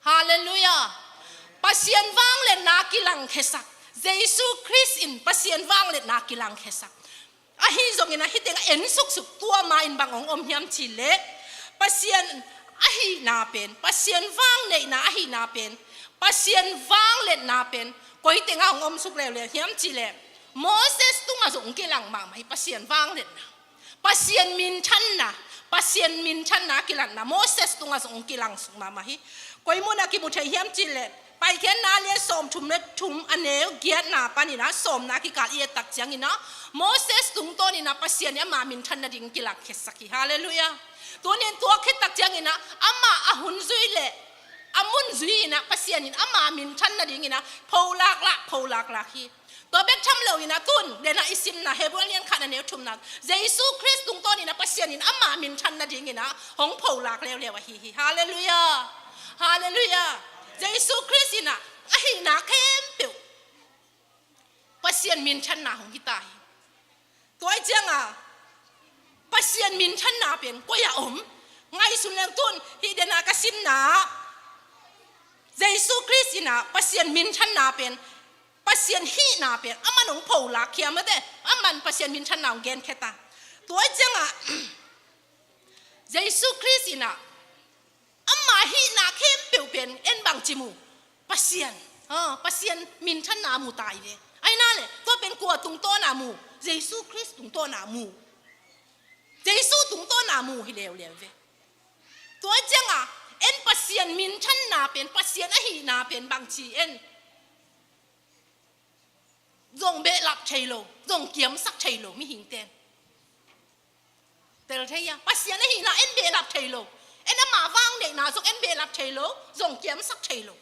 Halleluiah. Pasian vangliatna kilangkhiasak. Jesu Khrist in Pasian vangliatna kilangkhiasak. Ahi zongin a hih teng a en suksuk tua ma in bang hong om hiam cih leh, Pasian ahihna pen, Pasian vangneihna ahihna pen, Pasian vangliatna pen koi tengah hong om suk leuleu hiam cih leh, Moses tungah zong hong kilang mahmah hi Pasian vangliatna. Pasian minthanna, Pasian minthanna kilatna Moses tungah zong hong kilangsuk mahmah hi. Koi munah kimu thei hiam cih leh, Paikhiatna lian sawmthum le thum a neu giatna panin ah sawmna kikal i et tak ciangin ah Moses tungtawnin ah Pasian in ama minthan nading kilangkhiasak hi. Halleluiah. Tuni in tua khit tak ciangin ah amah a hun zui le a mun zui in ah Pasian in ama minthan nadingin ah pholak lak, pholak lak hi. Tua bek tham loin ah tun, denah i simna Hebrew lian khat a neu thumna, Jesu Khrist tungtawnin ah Pasian in ama minthan nadingin ah hong pholak leuleu ahi hi. Halleluiah. Halleluiah. Jesu Khrist in ah ahihna khempeuh Pasian minthanna hong hi ta hi. Tua ahih ciangah Pasian minthanna pen koi-ah om? Ngaihsun leng tun, hih denah ka simna ah Jesu Khrist in ah Pasian minthanna pen, Pasian hihna pen aman hong pholak khia mate, aman Pasian minthanna hong genkhia ta. Tua ahih ciangah Jesu Khrist in ah ama hihna khempeuh pen en bangci mu? Pasian, ah, Pasian minthanna mu ta hi ve. Ahi na le, tua pen kua tungtawna mu? Jesu Khrist tungtawna mu. Jesu tungtawna mu hi leuleu ve. Tua ciangah en Pasian minthanna pen, Pasian ahihna pen bangci en zong behlap thei lo, zong kiamsak thei lo mihingte. Tel thei a, Pasian ahihna en behlap thei lo. En ama vang neihna zong en behlap thei lo, zong kiamsak thei lo.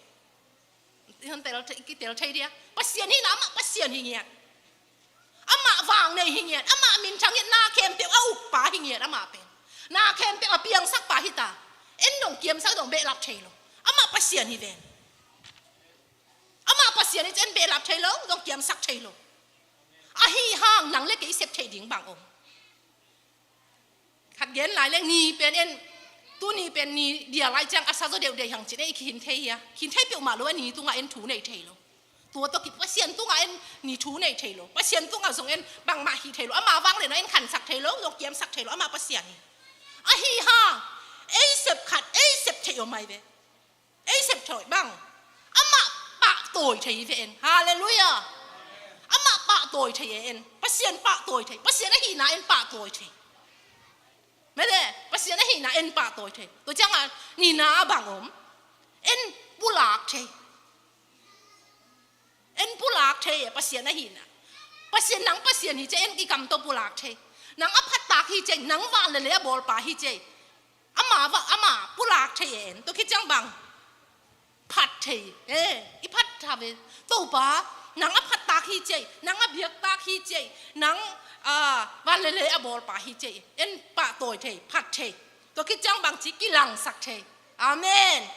Tel thei, kitel thei dia. Pasian hihna amah Pasian hi ngiat. Amah vang nei hi ngiat, amah minthang ngiat, na khempeuh a ukpa hi ngiat, amah pen. Na khempeuh a piangsakpa hi ta. En dong kiamsak dong behlap thei lo. Amah Pasian hi ven. Amah Pasian hi ci en behlap thei lo, dong kiamsak thei lo. Ahi hang nang le kei sep theih ding bang om. Khat gen lai leng ni pen en, tuni pen ni dia lai ciang a sa zaw deuhdeuh hang cin ei khin thei hia. Khin thei peuhmah lo a ni tungah en thu nei thei lo. Tua tawh ki Pasian tungah en ni thu nei thei lo. Pasian tungah zong en bangmah hi thei lo. Ama vang le na en khansak thei lo, zong kiamsak thei lo. Ama Pasian hi. Ahi hang, ei sep khat, ei sep theih om ai ve. Ei sep theih bang. Amah pahtawi thei hi ve en. Halleluiah. Amah pahtawi thei e en. Pasian pahtawi thei. Pasian ahihna en pahtawi thei. Mede, Pasian ahihna en pahtawi thei. Tua ciangah nina a bang om. En pulak thei. En pulak thei e, Pasian ahihna. Pasian nang Pasian hi ci en i kam tawh pulak thei. Nang a phattak hi ci, nang van le lei a bawlpa hi ci. Ama va, ama pulak thei e en. Tua khit ciang bang. Phat thei. Eh, i phat tha ve. Topa, nang a phattak hi ci, nang a biaktak hi ci, nang, ah, van le lei a bawlpa hi ci. En pahtawi thei, phat thei. Tua khit ciang bangci kilangsak thei. Amen.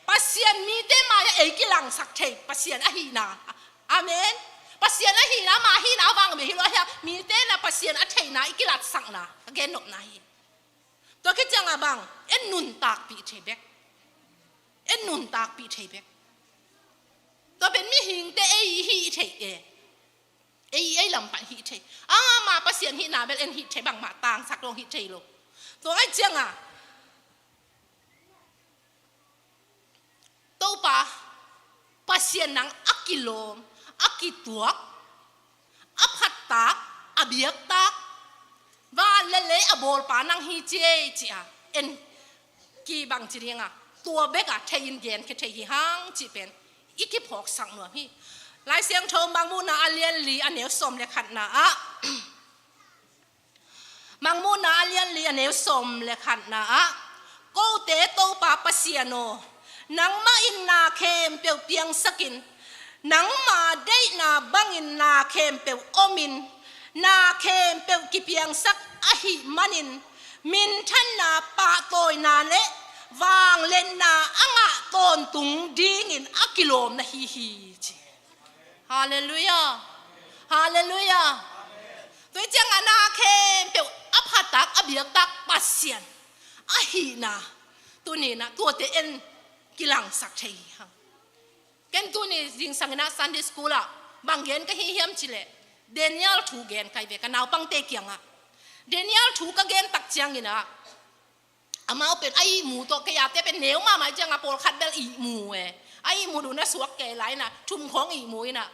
Pasian mite mai-ah ei kilangsak thei. Pasian ahihna. Amen. Pasian ahihna, ama ahihna a vang bia hi lo ahia. Mite na Pasian a theihna i kilatsakna. Ka gennopna hi. Tua khit ciangah bang, en nuntakpih thei bek. En nuntakpih thei bek. Tua pen mihingte ei hih thei e. Ei, ei lampan hih thei. Ama Pasian hihna bel en hih thei bangmah tangsak dong hih thei lo. Tua ai ciangah. Topa, Pasian nang a kilawm, a kituak, a phattak, a biaktak, van le lei a bawlpa nang hi ci ei ci a, en kibang ci dinga, tua beka thei in genkhia thei hi hang ci pen, i kiphawksak nuam hi. Lai Siangtho Mangmuhna a lian li a neu sawm le khatna ah, Mangmuhna a lian li a neu sawm le khatna ah, kote Topa Pasian aw, nangmah in na khempeuh piangsakin, nangma deihna bangin na khempeuh omin, na khempeuh kipiangsak ahih manin, minthanna pahtawina le vangliatna a ngah tawntung dingin a kilawm na hi hi ci. Halleluiah. Halleluiah. Tua ciangah na khempeuh a phattak a biaktak Pasian ahihna tuni-in ah tuate en kilangsak thei hi hang. Ken tuni zingsangin ah Sunday school ah bang gen ka hi hiam cileh Daniel thu gen kai ve ka naupangte kiangah. Daniel thu ka gen tak ciangin ah amau pen a ihmu tawh kei ate pen neu mahmah ciangah pawlkhat bel ihmu e. A ihmu duh na suak kei lai inah thum khawng ihmu inah,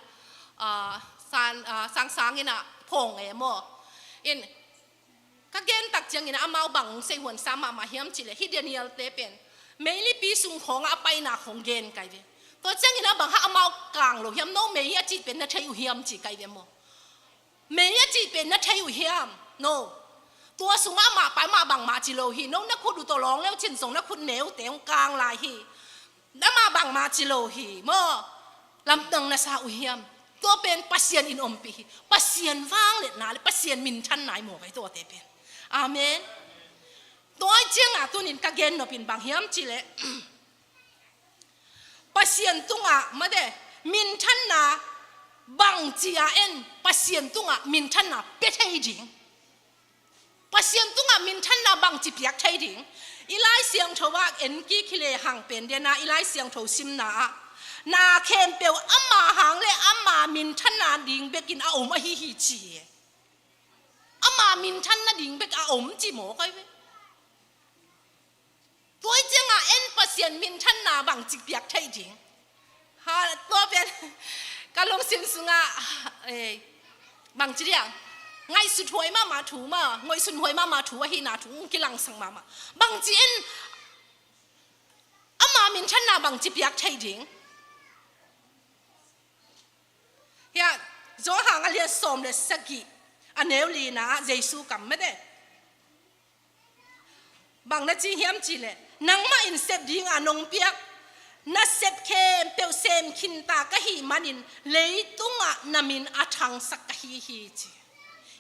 ah, san, ah, sangsang inah phawng e maw. In ka gen tak ciangin amau bang sei huansa mahmah hiam cileh hih Daniel-te pen meilipi sung khawngah a paina khawng gen kai ve. Tua ciangin a bang hah amau kang lo hiam, no mei a cih pen na thei uh hiam ci kai ve maw. Mei a cih pen na thei uh hiam? No. Tua sungah amah pai mah bangmah ci lo hi. No na khut uh tawh lawng leu cin zong na khut mei uh teng kang lai hi. Amah bangmah ci lo hi maw. Lamdang na sa uh hiam? Tua pen Pasian in ompih hi. Pasian vangliatna le Pasian minthanna i maw vai tuate pen. Amen. Tua ai ciangah tunin ka gen nopin bang hiam cileh Pasian tungah mate minthanna bangci a en Pasian tungah minthanna pia thei ding. Pasian tungah minthanna bangci piak thei ding. I Lai Siangtho ah en kik hi lehang pen dena i Lai Siangtho simna ah na khempeuh ama hang le ama minthanna ding bekin a om ahi hi ci. Ama minthanna ding bek a om ci maw kai ve. Tua ciangah en Pasian minthanna bangci piak thei ding. Ha, tua pen ka lungsim sungah, eh, bangci diang ngaihsut huai mahmah thu mah, ngaihsut huai mahmah thu ahihna thu kilangsang mahmah. Bangci en Minthanna bangci piak thei ding? Hiah Johan a lian sawm le sagih, a neu lina ah Jesu kam mete. Bang na ci hiam cihleh, nangmah in sep dinga nong piak nasep khempeuh sem khinta ka hih manin leitungah na min a thangsak ka hi hi, ci.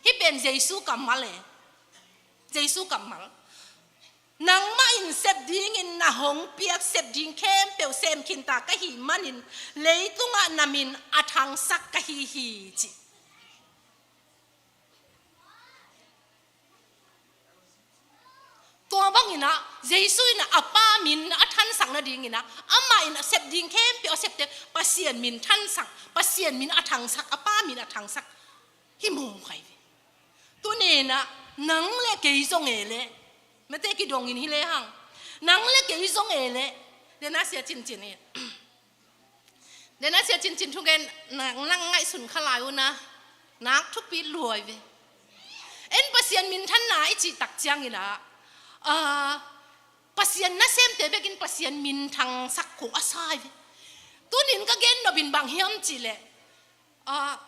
Hih pen Jesu kammal e. Jesu kammal. Nangmah in sep dingin na hong piak sep ding khempeuh sem khinta ka hih manin leitungah na min a thangsak ka hi hi, ci. Tua bangin ah Jesu in ah a Pa min a thangsak nadingin ah amah in a sep ding khempeuh a septe Pasian min thangsak, Pasian min a thangsak, a Pa min a thangsak. Hi mawng khai ve. Tuni in ah nang le kei zong e leh, mete kidongin hi lehang, nang le kei zong e leh, dena sia cincin hi. Dena sia cincin thugen nang, nang ngaihsun kha lai uh na, nak thupi luai ve. En Pasian minthanna i cih tak ciangin ah, ah, Pasian nasemte bekin Pasian minthangsak khawh a sai ve. Tunin ka gen nopin bang hiam cihleh, ah,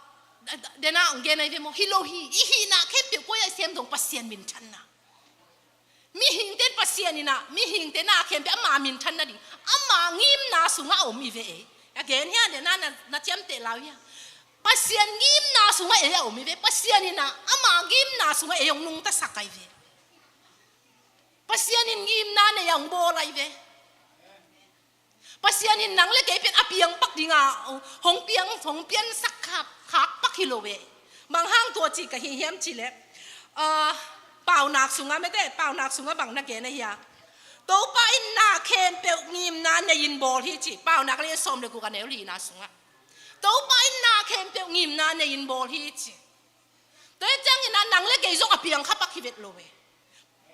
dena hong gen ahi ve maw, hi lo hi, i hihna khempeuh koi ah i sem dong Pasian minthanna. Mihingte in Pasian in ah, mihingte na khempeuh ama minthan nading, ama ngimna sungah a om hi ve ei. A gen hia, dena na, na ciamteh lau hia. Pasian ngimna sungah ei a om hi ve. Pasian in ah ama ngimna sungah ei hong nungtasak ahi ve. Pasian in ngimna nei a hong bawl ahi ve. Pasian in nang le kei pen a piang pak dinga hong piang, hong piansak khak, khak pak hi lo ve. Bang hang tua ci ka hi hiam cihleh, ah, Paunak sungah mete, Paunak sungah bang na gen ahi a, Topa in na khempeuh ngimna nei in bawl hi, ci. Paunak lian sawm le guk a neu lina sungah Topa in na khempeuh ngimna nei in bawl hi, ci. Tua hi ciangin ah nang le kei zong a piang kha pak hi vet lo ve.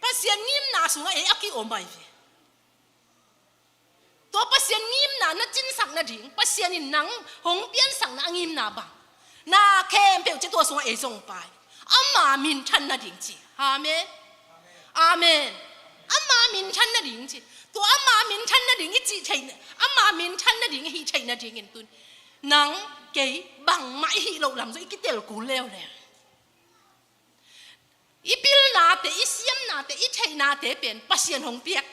Pasian ngimna sungah ei a kiom ahi ve. Tua Pasian ngimna na cinsak nading, Pasian in nang hong piansakna a ngimna bang, na khempeuh ci, tua sungah ei zong pai. Ama minthan nading ci. Amen. Amen. Ama minthan nading ci. Tua ama minthan nading i cih theih, ama minthan nading i hih theih nadingin tun nang kei bangmah i hih loh lam zong i kitel kul leuleu. I pilnate, i siamnate, i theihnate pen Pasian hong piak.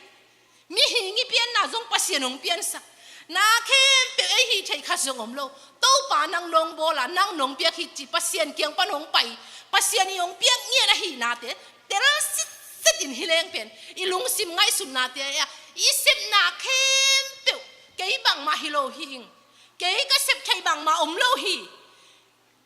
Mihing i pianna zong Pasian hong piansak. Na khempeuh ei hih theih khat zong om lo. Topa nang nong bawl a, nang nong piak hi ci, Pasian kiang pan hong pai, Pasian i hong piak ngiat ahihnate tel sitset in hi leng pen i lungsim ngaihsutnate ah i sepna khempeuh kei bangmah hi lo hi ing. Kei ka sep theih bangmah om lo hi.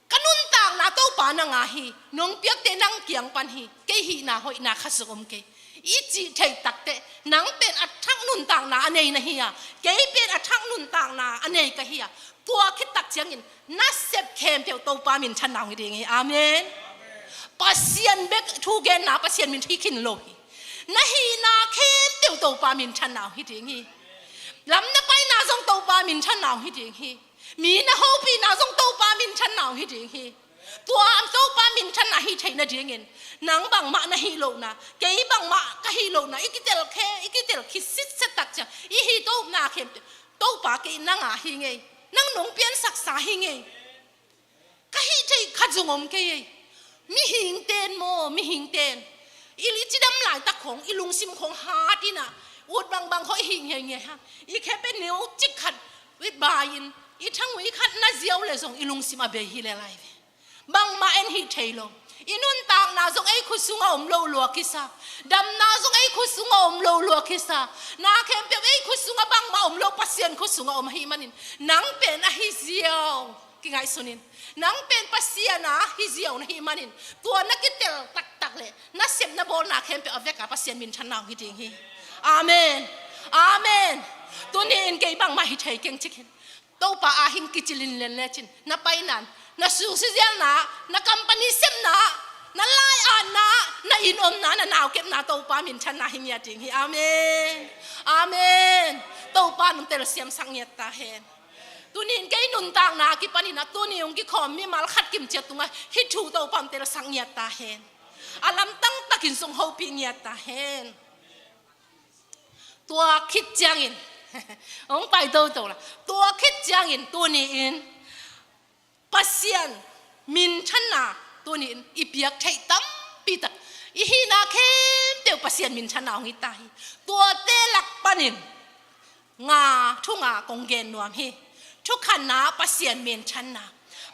Ka nuntakna Topa na ngah hi, nong piakte nang kiang pan hi, kei hihna hoihna khat zong om kei, i cih theih takteh nang pen a thak nuntakna a nei na hi a, kei pen a thak nuntakna a nei ka hi a, tua khit tak ciangin na sep khempeuh Topa minthanna hong hi ding hi. Amen. Pasian bek thugenna, Pasian min hi khin lo hi. Na hihna khempeuh Topa minthanna hong hi ding hi. Lam na paina zong Topa minthanna hong hi ding hi. Mi na hopihna zong Topa minthanna hong hi ding hi. Tua Topa minthanna hih theih nadingin nang bangmah na hih lohna, kei bangmah ka hih lohna i kitel khe, i kitel khit sitset tak ciang i hih lohna khempeuh Topa kei na ngah hi ngei. Nang nong piansaksa hi ngei. Ka hih theih khat zong om kei ei. Mihingte'n maw, mihingte'n i li cidam laitak khong i lungsim khong hat in ah ut bangbang khong i hih ngeingei hang. I khe pen neu cik khat i bai-in i thangui khat na ziau leh zong i lungsim a bei hi lel lai ve. Bangmah en hih thei lo. I nuntakna zong ei khut sungah om lo lua kisa. Damna zong ei khut sungah om lo lua kisa. Na khempeuh ei khut sungah bangmah om lo, Pasian khut sungah om ahih manin nang pen ahi ziau kingaihsun in. Nang pen Pasian a hi ziau na hih manin tua na kitel taktak leh na sep na bawlna khempeuh a vek a Pasian minthanna hong hi ding hi. Amen. Amen. Tuni-in kei bangmah hi thei keng ci khin. Topa a hing kicilin len lecin na paina, na suksizialna, na company sepna, na lai-atna, na inn omna, na nau kepna Topa minthanna hi ngiat ding hi. Amen. Amen. Topa nong telsiamsak ngiat ta hen. Tuni-in kei nuntakna a kipanin ah tuni hong kikhawm mimal khat kim ciat tungah hih thu Topa hong telsak ngiat ta hen. A lamtang takin zong hopih ngiat ta hen. Tua khit ciangin Hong pai toto la. Tua khit ciangin tuni-in Pasian minthanna tuni-in i piak theih tampi tak i hihna khempeuh Pasian minthanna hong hi ta hi. Tuate lak panin nga, thu nga kong gen nuam hi. Thukhatna Pasian minthanna.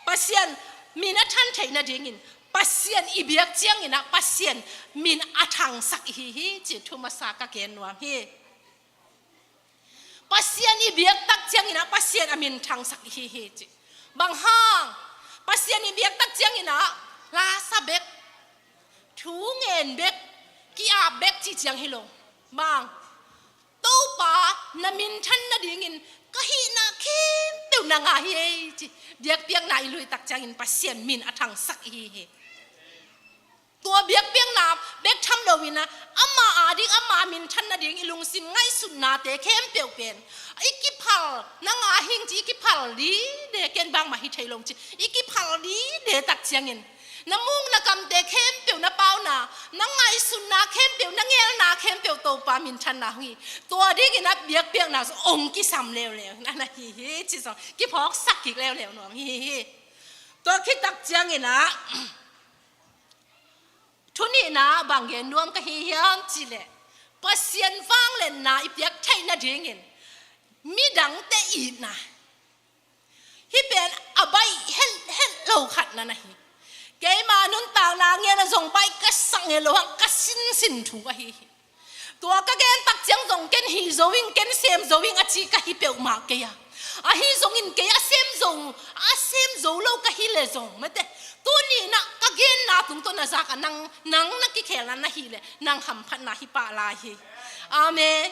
Pasian min a than theih nadingin Pasian i biak ciangin ah Pasian min a thangsak i hi hi ci thu masa ka gen nuam hi. Pasian i biak tak ciangin ah Pasian a min thangsak i hi hi ci. Bang hang? Pasian i biak tak ciangin ah la sa bek, thu ngen bek, ki-ap bek cih ciang hi lo. Bang? Topa na minthan nadingin ka hihna khempeuh na ngah hi ei ci. Biakpiakna i lui tak ciangin Pasian min a thangsak i hi hi. Tua biakpiakna bek tham loin ah ama ading, ama minthan nading i lungsim ngaihsutnate khempeuh pen i kiphal, na ngah hing ci i kiphal dide, ken bangmah hi thei lo ci i kiphal dide tak ciangin na muk na kamte khempeuh, na pauna, na ngaihsutna khempeuh, na ngelna khempeuh Topa minthanna hong hi. Tua dingin ah biakpiakna zong hong kisam leuleu na na hi hi ci zong kiphawksak kik leuleu nuam hi hi. Tua khit tak ciangin ah thu nihna bang gen nuam ka hi hiam cih leh Pasian vangliatna i piak theih nadingin midangte itna. Hih pen a baih het het lo khat na na hi. Keima nuntakna ngen a zong baih ka sak ngei lo hang ka sinsin thu ahi hi. Tua ka gen tak ciang zong ken hih zo ing, ken sem zo ing a ci ka hi peuhmah kei a. Ahi zongin kei a sem zo, a sem zo lo ka hi leh zong mate, tuni-in ah ka genna tungtawn a zak a nang, nang na kikhelna na hih leh nang hamphatna hi pah lai hi. Amen.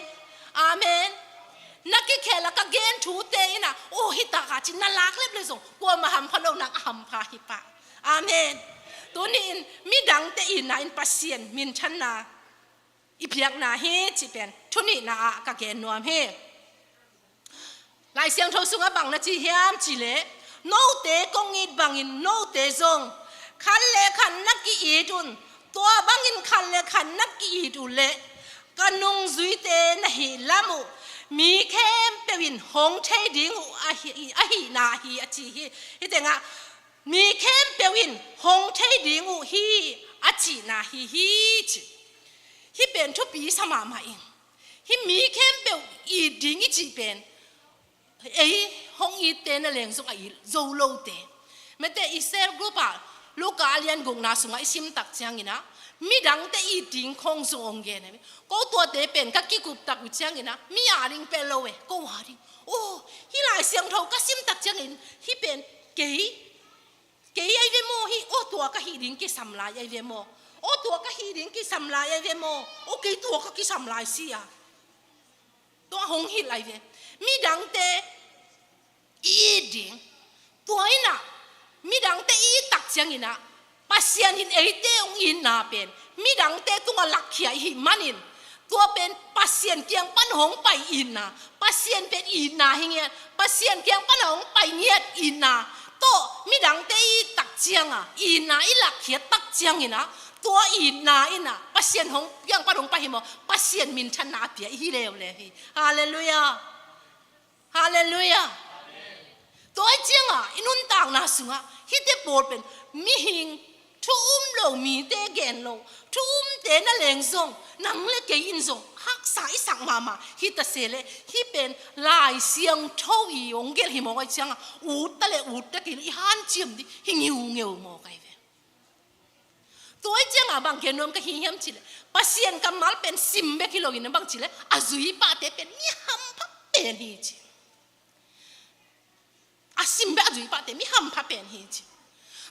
Amen. Na kikhel a ka gen thute in ah, aw hi tak a ci na lak lep leh zong kuamah hampha lo, nang a hampha hi pah. Amen. Tuni-in midangte itna in Pasian minthanna i piakna hi cih pen thu nihna ah ka gen nuam hi. Lai Siangtho sungah bang na ci hiam cih leh, note kong it bangin note zong khat le khat na ki-it un. Tua bangin khat le khat na ki-it uh leh ka nungzuite na hih lam uh mi khempeuh in hong thei ding uh ahi, ahihna hi a ci hi. Hih tengah mi khempeuh in hong thei ding uh hi a cihna hi hi ci. Hih pen thupi sa mahmah ing. Hih mi khempeuh it ding i cih pen ei hong itte na leng zong a it zo lote. Mate, i cell group ah Luka a lian gukna sungah i sim tak ciangin ah midangte it ding khong zong hong gen a, ko tuate pen ka kikup tak uh ciangin ah mi a ding pia lo e, ko a ding. Oh, hih Lai Siangtho ka sim tak ciangin hih pen kei, kei ai ve maw hih, aw tua ka hih ding kisam lai ai ve maw, aw tua ka hih ding kisam lai ai ve maw, aw kei tua ka kisam lai si a. Tua hong hilh ai ve. Midangte it ding. Tua in ah midangte it tak ciangin ah Pasian in eite hong itna pen midangte tungah lakkhia i hih manin, tua pen Pasian kiang pan hong pai itna, Pasian pen itna hi ngiat, Pasian kiang pan hong pai ngiat itna tawh midangte it tak ciang a itna i lakkhiat tak ciangin ah, tua itna in ah Pasian hong kiang pan hong pai hi maw, Pasian minthanna a pia i hi leuleu hi. Halleluiah. Halleluiah. Tua ahih ciangah i nuntakna sungah hihte pawl pen mihing, thu um lo mite gen lo, thu umte na leng zong nang le kei in zong haksa i sak mahmah hi ta se leh, hih pen Lai Siangtho i hong gelh hi mawk ahih ciangah ut ta le ut ta kei leh i hanciam ding hi ngiungeu mawk ahi ve. Tua ahih ciangah bang gen nuam ka hi hiam cih leh, Pasian kammal pen sim bek hi loin bang cih leh a zui pahte pen mi hampha pen hi ci. A sim bek a zui pahte mi hampha pen hi ci.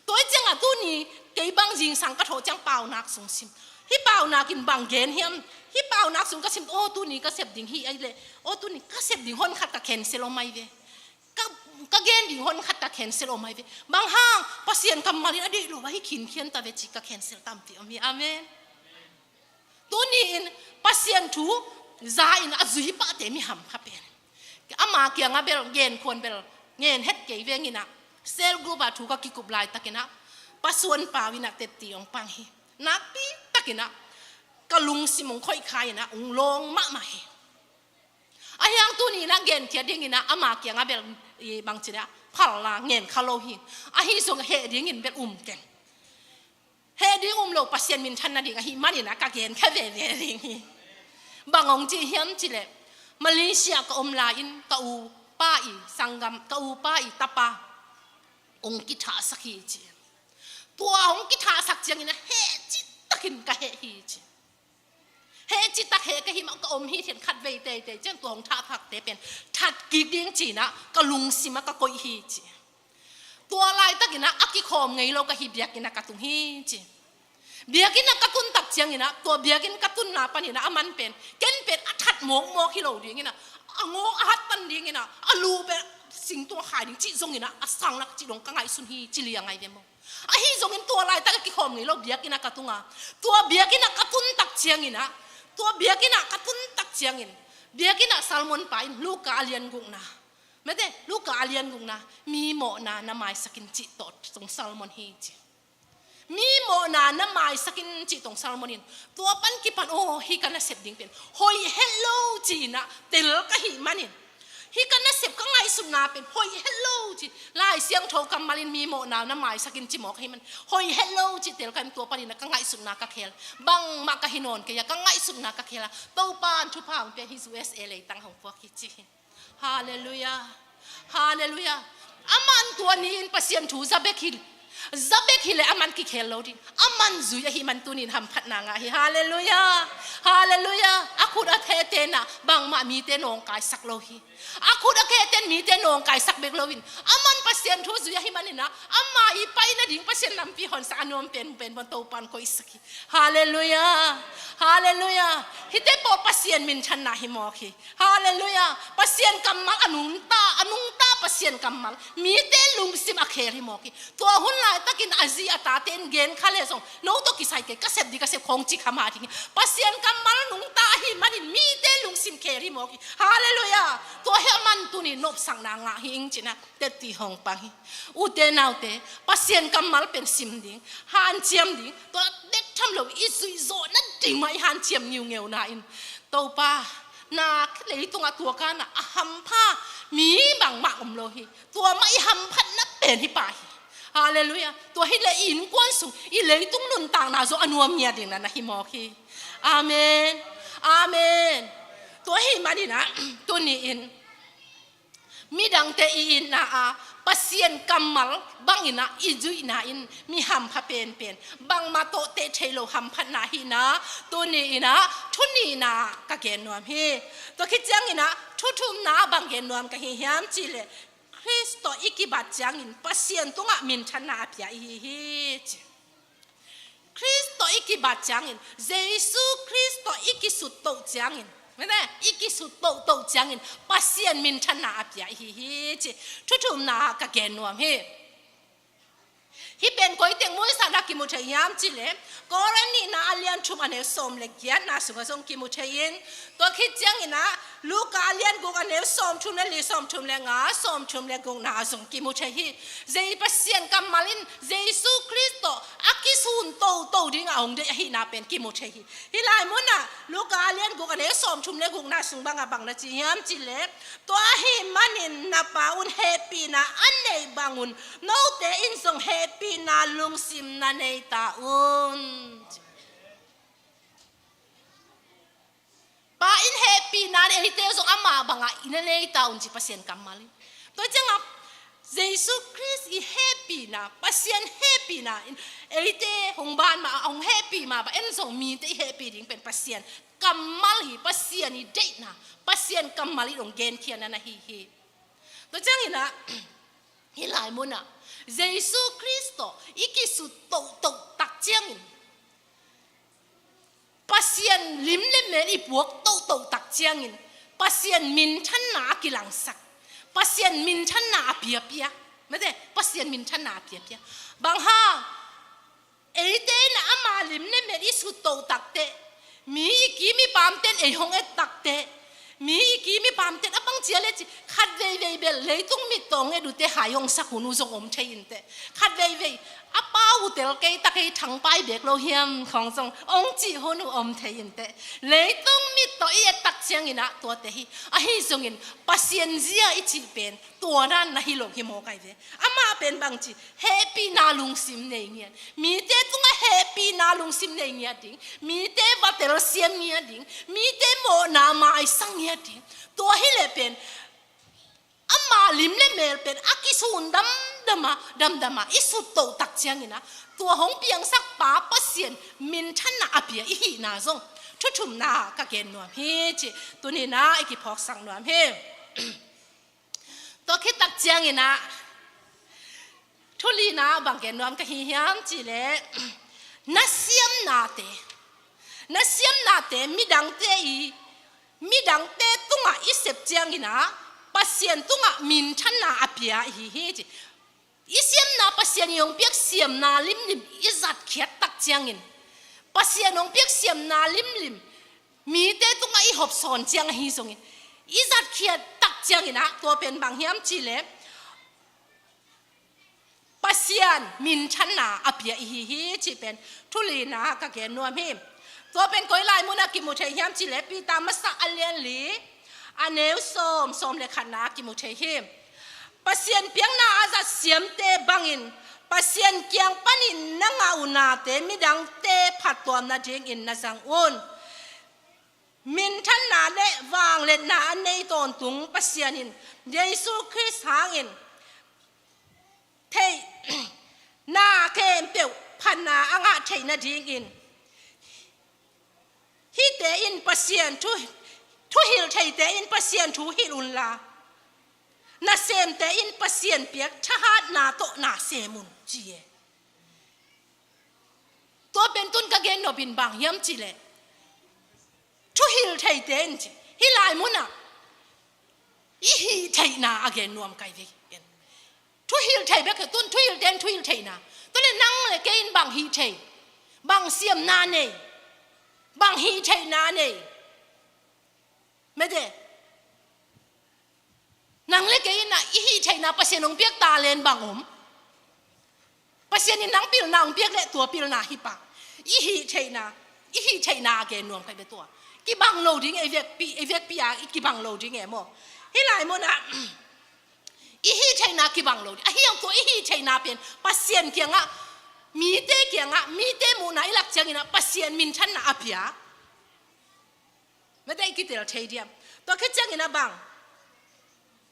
Tua ahih ciangah tuni kei bang zingsang ka thawh ciang paunak sung sim. Hih paunak in bang gen hiam? Hih paunak sung ka sim, aw tuni ka sep ding hi ai leh, aw tuni ka sep ding hon khat ka cancel om ai ve. Ka, ka gen ding hon khat ka cancel om ai ve. Bang hang, Pasian kammal in a deih lo a hi khinkhian ta ve ci ka cancel tampi om hi. Amen. Tuni-in Pasian thu za in a zui pahte mi hampha pen. Ama kiangah bel gen khuan bel ngen het kei veng in ah, cell group ah thu ka kikup laitakin ah, Pa Suan Pau in ah tetti hong pang hi. Nakpi takin ah ka lungsim hong khoih kha in ah hong lawng mahmah hi. Ahi hang tuni na genkhia dingin ah ama kiangah bel i bangci-in ah phalna ngen kha lo hi. Ahi zong heh dingin bel um keng. Heh ding um lo, Pasian minthan nading ahih manin ah ka genkhia veve ding hi. Bang hong ci hiam cih leh, Malaysia ka om lai-in ka upa i sanggam, ka upa i tapa hong kithahsak hi ci. Tua hong kithahsak ciangin ah heh citakin ka heh hi ci. Heh citak heh ka hi mah, ka om hi thian khatvei teitei ciang tua hong thahsakte pen that kik ding ci-in ah ka lungsim ah ka koih hi ci. Tua laitakin ah a kikhawm ngei lo ka hi, biakinn ah ka tung hi ci. Biakinn ah ka tun tak ciangin ah, tua biakinn ka tunna panin ah aman pen, ken pen a that mawkmawk hi lo dingin ah, a ngawng a hat pan dingin ah, a lu pen singtung ah khai ding cih zongin ah a sang nak cih dong ka ngaihsun hi ci liang ai ve maw. Ahi zongin tua laitak a kikhawm ngei lo, biakinn ah ka tung a. Tua biakinn ah ka tun tak ciangin ah, tua biakinn ah ka tun tak ciangin, biakinn ah sermon pa in Luka a lian gukna, mete, Luka a lian gukna, mi mawhna na maisak in cih tawh tong sermon hi ci. Mi mawhna na maisak in cih tong sermon in, tua pan kipan, aw, hih ka nasep ding pen hoih het lo ci-in ah tel ka hih manin, hih ka nasep ka ngaihsutna pen hoih het lo ci. Lai Siangtho kammal in mi mawhna na maisak in ci mawk ahih manin hoih het lo ci tel ka hih manin tua panin ah ka ngaihsutna ka khel. Bangmah ka hi nawn kei a, ka ngaihsutna ka khel a, Topa'n thupha hong pia hi, U S A leitang hong puak hi ci hi. Halleluiah. Halleluiah. Aman tua ni-in Pasian thu za bek hi, za bek hi leh aman kikhel lo ding. Aman zui ahih man tuni-in hamphatna ngah hi. Halleluiah. Halleluiah. A khut a khete'n ah bangmah mite nawngkaisak lo hi. A khut a khete'n mite nawngkaisak bek lo-in, aman Pasian thu zui ahih manin ah ama i pai nading Pasian lampi honsak a nuam pen pen bang Topa'n koihsak hi. Halleluiah. Halleluiah. Hihte pawl Pasian minthanna hi mawk hi. Halleluiah. Pasian kammal a nungta, a nungta Pasian kammal mite lungsim a khel hi mawk hi. Tua hun laitakin a zi a tate in gen kha leh zong, no tawh kisai kei, ka sep ding ka sep khawng ci kha mah ding hi. Pasian kammal nungta ahih manin mite lungsim khel hi mawk hi. Halleluiah. Tua hi a man tuni nopsakna ngah hi ing ci-in ah teci hong pang hi. Ute naute, Pasian kammal pen sim ding, hanciam ding, tua bek tham lo, i zuih zawh nading mah i hanciam ngiungeuna in, Topa, na leitungah tua kan ah a hampha mi bangmah om lo hi. Tua mah i hamphatna pen hi pah hi. Halleluiah. Tua hi leh i innkuan sung, i leitung nuntakna zong a nuam ngiat ding na na hi mawk hi. Amen. Amen. Tua ahih manin ah tuni-in midangte i itna ah Pasian kammal bangin ah i zuihna in mi hampha penpen, bangmah tawh teh thei lo hamphatna ahihna tuni-in ah thu nihna ka gen nuam hi. Tua khit ciangin ah thu thumna ah bang gen nuam ka hi hiam cih leh, Khrist tawh i kibat ciangin Pasian tungah minthanna a pia i hi hi ci. Khrist tawh i kibat ciangin, Jesu Khrist tawh i kisut toh ciangin, mene, i kisut tohtoh ciangin Pasian minthanna a pia i hi hi ci. Thu thumna ah ka gen nuam hi. Hih pen koi teng muisakna kimu thei hiam cih leh, Korin nihna a lian thum a neu sawm le giatna sungah zong kimu thei in, tua khit ciangin ah Luka a lian guk a neu sawm thum le li, sawm thum le nga, sawm thum le gukna ah zong kimu thei hi. Zei Pasian kammal in Jesu Khrist tawh a kisun toto dingah hong deih ahihna pen kimu thei hi. Hih lai munah Luka a lian guk a neu sawm thum le gukna sung bangah bang na ci hiam cih leh, tua ahih manin na Pa un hehpihna a neih bangun note in zong hehpihna lungsim na nei ta un. Pa in hehpihna eite zong ama bangah i na nei ta un ci Pasian kammal in. Tua ciangah Jesu Khrist i hehpihna, Pasian hehpihna in eite hong ban mah, hong hehpih mah bang en zong mite i hehpih ding pen Pasian kammal hi, Pasian i deihna, Pasian kammal in hong genkhiatna na hi hi. Tua ciangin ah hih lai munah Jesu Khrist tawh i kisut tohtoh tak ciangin, Pasian lim le mel i puak tohtoh tak ciangin, Pasian minthanna a kilangsak, Pasian minthanna a piapia, mate, Pasian minthanna a piapia. Bang hang, eite in ah ama lim le mel i sut toh takteh, mi i kim i pamte'n ei hong et takteh, mi i kim i pamte'n a bang cia le ci, Khat veivei bel leitung mit tawh nget uh teh hai hong sak hun uh zong om thei in teh. Khat veivei a pa uh tel kei ta kei thangpai bek lo hiam khawng zong hong cih hun uh om thei in teh. Leitung mit tawh i et tak ciangin ah tuate hi. Ahi zongin Pasian zia i cih pen tua dan na hi lo hi maw kai ve. Amah pen bangci hehpihna lungsim nei ngiat, mite tungah hehpihna lungsim nei ngiat ding, mite va telsiam ngiat ding, mite mawhna maisang ngiat ding. Tua hi leh pen ama lim le mel pen a kisun damdama damdama i sut toh tak ciangin ah tua hong piangsak pa Pasian minthanna a pia i hihna zong thu thumna ka gen nuam hi ci. Tuni-in ah i kiphawksak nuam hi. Tua khit tak ciangin ah thu lina bang gen nuam ka hi hiam cih leh na siamnate, na siamnate midangte i, midangte tungah i sep ciangin ah Pasian tungah minthanna a pia i hi hi ci. I siamna Pasian i hong piak siamna limlim i zatkhiat tak ciangin, Pasian hong piak siamna limlim mite tungah i hawmsawn ciang ahi zongin i zatkhiat tak ciangin ah tua pen bang hiam cih leh Pasian minthanna a pia i hi hi cih pen thu lina ka gen nuam hi. Tua pen koi lai munah kimu thei hiam cih leh Peter masa a lian li a neu sawm, sawm le khatna kimu thei hi. Pasian piakna a zat siamte bangin Pasian kiang panin na ngah uh nate midangte phattuam nadingin na zang un. Minthanna le vangliatna a nei tawntung Pasian in Jesu Khrist hangin theih na khempeuh phatna a ngah theih nadingin hihte in Pasian thu, thuhilh theite in Pasian thu hilh unla, nasemte in Pasian piak thahatna tawh na sem un ci e. Tua pen tun ka gen nop in bang hiam cih leh thuhilh theite in ci. Hih lai munah i hih theihna a gen nuam kai ve. Thuhilh thei bek hi tun, thuhilhte in thuhilh theihna. Tua leh nang le kei in bang hih thei, bang siamna nei, bang hih theihna nei? Mete, nang le kei in ah i hih theihna Pasian hong piak talent bang om? Pasian in nang pilna hong piak leh tua pilna hi pah. I hih theihna, i hih theihna a gen nuam kai ve tua. Kibang lo ding e, i vekpi, i vekpi a i kibang lo ding e maw. Hih lai munah i hih theihna kibang lo ding. Ahi hang tua i hih theihna pen Pasian kiangah, mite kiangah, mite muhna i lak ciangin ah Pasian minthanna a pia. Mete, i kitel thei diam? Tua khit ciangin ah bang,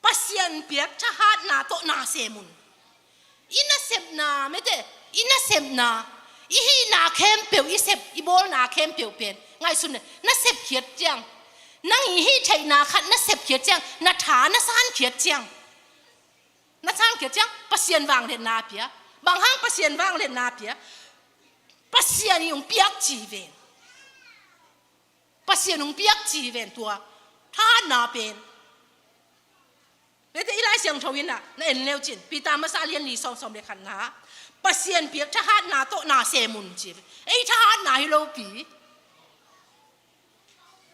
Pasian piak thahatna tawh na sem un. I nasepna, mete, i nasepna, i hihna khempeuh, i sep, i bawlna khempeuh pen ngaihsun le na sepkhiat ciang, nang i hih theihna khat na sepkhiat ciang, na tha na sankhiat ciang, na sankhiat ciang Pasian vangliatna a pia. Bang hang Pasian vangliatna a pia? Pasian i hong piak ci ven. Pasian hong piak ci ven tua thahatna pen. Mete, i Lai Siangtho in ah na en leu cin Peter masa lian li sawm, sawm le khatna, Pasian piak thahatna tawh na sem un ci. Ei thahatna hi lopi,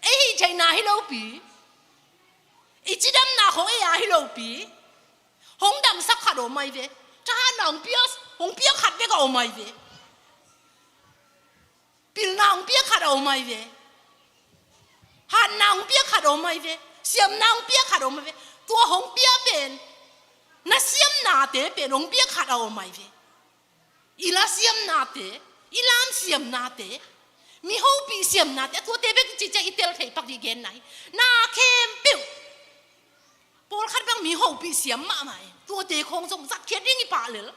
ei hih theihna hi lopi, i cidamna khong ei a hi lopi. Hong damsak khat om mai ve. Thahatna hong piak, hong piak khat bek a om mai ve. Pilna hong piak khat a om mai ve. Hatna hong piak khat a om mai ve. Siamna hong piak khat a om mai ve. Tua hong piak pen, na siamnate pen hong piak khat a om mai ve. I la siamnate, i lam siamnate, mi hopih siamnate, a tuate bek cihcia i tel thei pak dih genna hi. Na khempeuh. Pawlkhat bang mi hopih siam mahmah e. Tuate khawng zong zatkhiat ding i pah lel.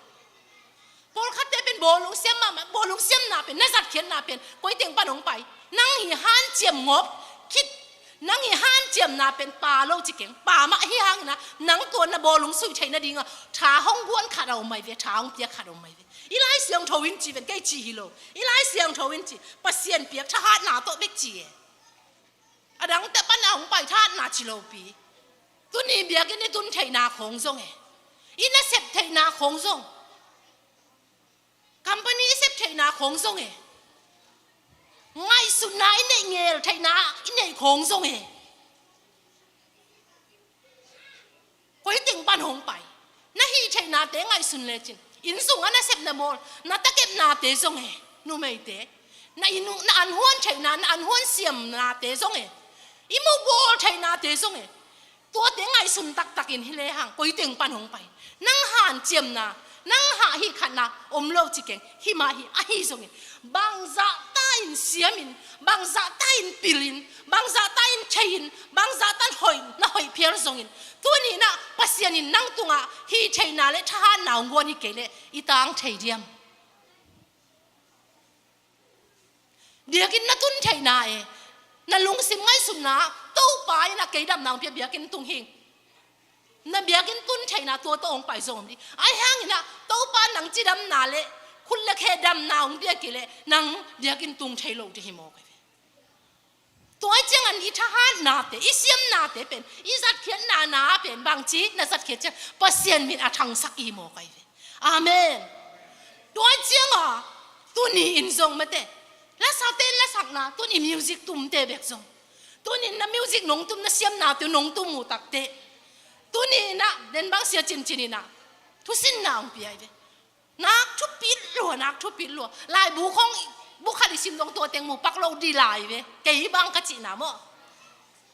Pawlkhatte pen bawlung siam mahmah, bawlung siamna pen, na zatkhiatna pen koi teng pan hong pai? Nang hi hanciam ngawp khit, nang hi hanciamna pen pa lo ci keng, pa mah hi hangin ah nang tua na bawlung suih theih nadingah tha hong guan khat a om mai ve, tha hong piak khat a om mai ve. I Lai Siangtho in ci ven, kei ci hi lo. I Lai Siangtho in ci, Pasian piak thahatna tawh bek ci e. A dangte pan a hong pai thahatna ci lopi. Tuni biakinn i tun theihna khawng zong e, i nasep theihna khawng zong, company i sep theihna khawng zong e, ngaihsutna i neih ngel theihna i neih khawng zong e. pan hong pai. Na hih theihnate ngaihsun lecin, inn sungah na sepna bawl, na takepnate zong e, numeite, na inn, na anhuan theihna, na anhuan siamnate zong e, i mu bawl theihnate zong e, tuate ngaihsun taktakin hi lehang koi teng pan hong pai. Nang hanciamna, nang hah hih khatna om lo ci keng, himah hi ahi zongin, bangzahta in siamin, bangzahta in pilin, bangzahta in theihin, bangzahta in hoih, na hoih phial zongin, tuni-in ah Pasian in nang tungah hih theihna le thahatna hong guan hi kei leh i tang thei diam? Biakinn na tun theihna e, na lungsim ngaihsutna, Topa in ah kei damna hong pia biakinn tung hing. Na biakinn tun theihna tua tawh hong pai zong om ding. Ahi hangin ah Topa nang cidamna le khut le khe damna hong pia kei leh nang biakinn tung thei lo ding hi mawk ahi ve. Tua ahih ciangin i thahatnate, i siamnate pen, i zatkhiatna na pen bangci na zatkhiat ciang Pasian min a thangsak i hi mawk ahi ve. Amen. Tua ahih ciangin tuni in zong mate, lasakte in lasakna, tuni music tumte bek zong, tuni in na music nong tum, na siamnate nong tum uh takte, tuni in ah den bang sia cincin in ah thusinna hong pia ahi ve. Nak thupit lua, nak thupit lua. Laibu khong bu khat i sim zong tua teng mu pak lo ding lai ve. Kei bang ka cihna maw.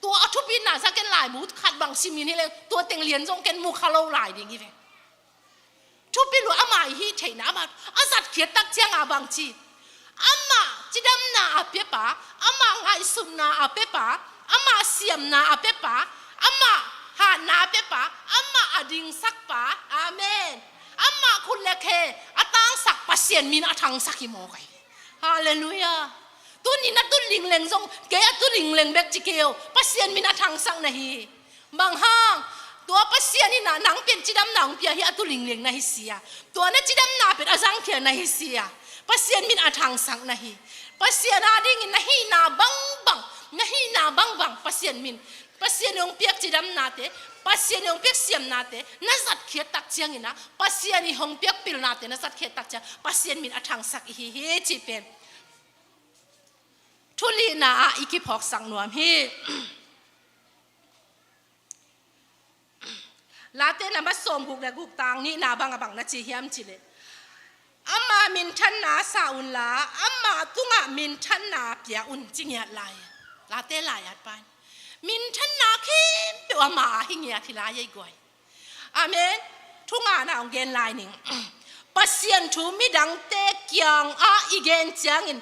Tua a thupitna sa ken laibu khat bang simin hi leng tua teng lian zong ken mu kha lo lai ding hi ve. Thupit lua, amah i hih theihna, amah a zatkhiat tak ciang a bangci, amah cidamna a piapa, amah ngaihsutna a piapa, amah siamna a piapa, amah hatna a piapa, amah a dingsakpa. Amen. Amah khut le khe a tangsak Pasian min a thangsak hi mawk ahi. Halleluiah. Tuni na tun lingleng zong kei a tun lingleng bek ci kei o, Pasian min a thangsak na hi. Bang hang? Tua Pasian in ah nang pen cidamna hong pia hi a, tu lingleng na hi sia. Tua na cidamna pen a zangkhia na hi sia. Pasian min a thangsak na hi. Pasian a dingin na hihna bangbang, na hihna bangbang Pasian min, Pasian hong piak cidamnate, Pasian hong piak siamnate na zatkhiat tak ciangin ah, Pasian i hong piak pilnate na zatkhiat tak ciang Pasian min a thangsak i hi hi cih pen thu lina ah i kiphawksak nuam hi. Late na ba sawm guk le guk tang nihna bang a bang na ci hiam cih leh, ama minthanna sa unla ama tungah minthanna pia un ci ngiat lai. Late lai-at pan minthanna khempeuh ama ah hi ngiat hi lai ei guai. Amen. Thu ngana hong gen lai ning. Pasian thu midangte kiangah i gen ciangin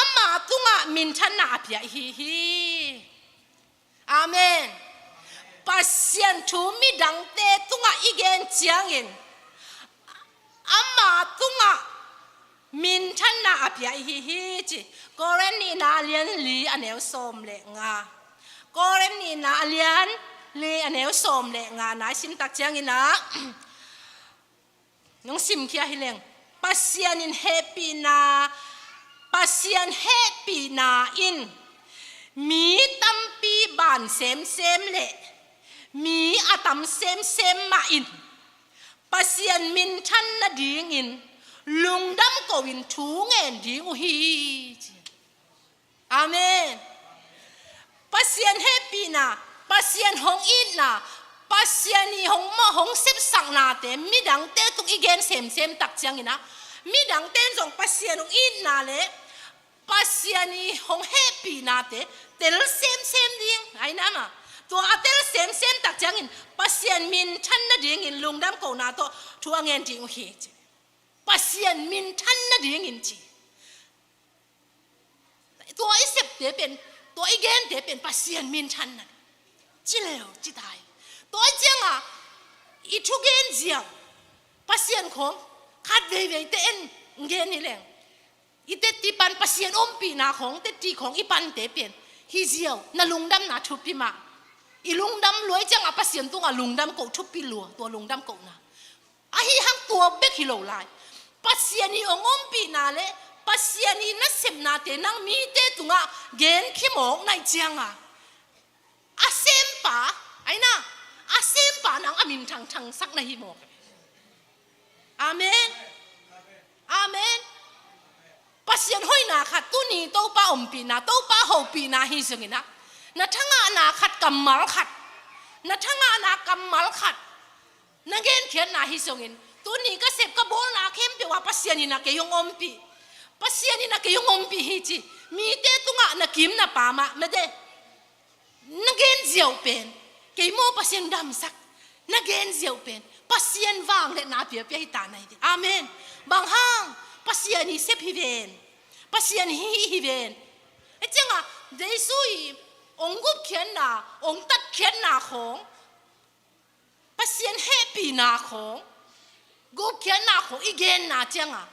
ama tungah minthanna a pia i hi hi. Amen. Pasian thu midangte tungah i gen ciangin ama tungah minthanna a pia i hi hi ci. Korin nihna a lian li a neu sawm le nga. Korin nihna a lian li a neu sawm le nga na i sim tak ciangin ah, nong simkhia hi leng, Pasian in hehpihna, Pasian hehpihna in mi tampi ban semsem le mi a tam semsem mah in Pasian minthan nadingin lungdam ko-in thu ngen ding uh hi ci. Amen. Pasian hehpihna, Pasian hong itna, Pasian i hong mawh hong sepsaknate midangte tung i gen semsem tak ciangin ah, midangte in zong Pasian hong itna le Pasian i hong hehpihnate tel semsem ding ahi na mah. Tua a tel semsem tak ciangin Pasian minthan nadingin lungdam kona tawh thu a ngen ding uh hi ci. Pasian minthan nadingin ci. Tua i septe pen, tua i gente pen Pasian minthan nading ci leu ci tai. Tua i cianga i thugen ziau Pasian khong khat veiveite en gen hi leng, i tetti pan Pasian ompihna khong, tetti khong i pante pen hi ziau, na lungdamna thupi mah. I lungdam lua i cianga Pasian tunga lungdam ko thupi lua, tua lungdam kona. Ahi hang tua bek hi lo lai. Pasian i hong ompihna le Pasian i nasepnate nang mite tungah gen khimawk na hih cianga, a sempa, ahi na, a sempa nang a minthang thangsak na hi mawk. Amen. Amen. Pasian hoihna khat, tuni Topa ompihna, Topa hopihna hi zongin ah, na thangahna khat kammal khat, na thangahna kammal khat Na genkhiatna hi zongin, tuni ka sep ka bawlna khempeuh ah Pasian in ah kei hong ompih. Pasian in ah kei hong ompih hi ci. Mite tungah na kim na pam ah, mate, na gen ziau pen, kei maw Pasian damsak, na gen ziau pen Pasian vangliatna a piapia hi ta na hi. Amen. Bang hang? Pasian i sep hi ven. Pasian i hih hi ven. Hih ciangah Jesu i hong gupkhiatna, hong tatkhiatna khawng, Pasian hehpihna khawng, gupkhiatna khawng i genna ciangah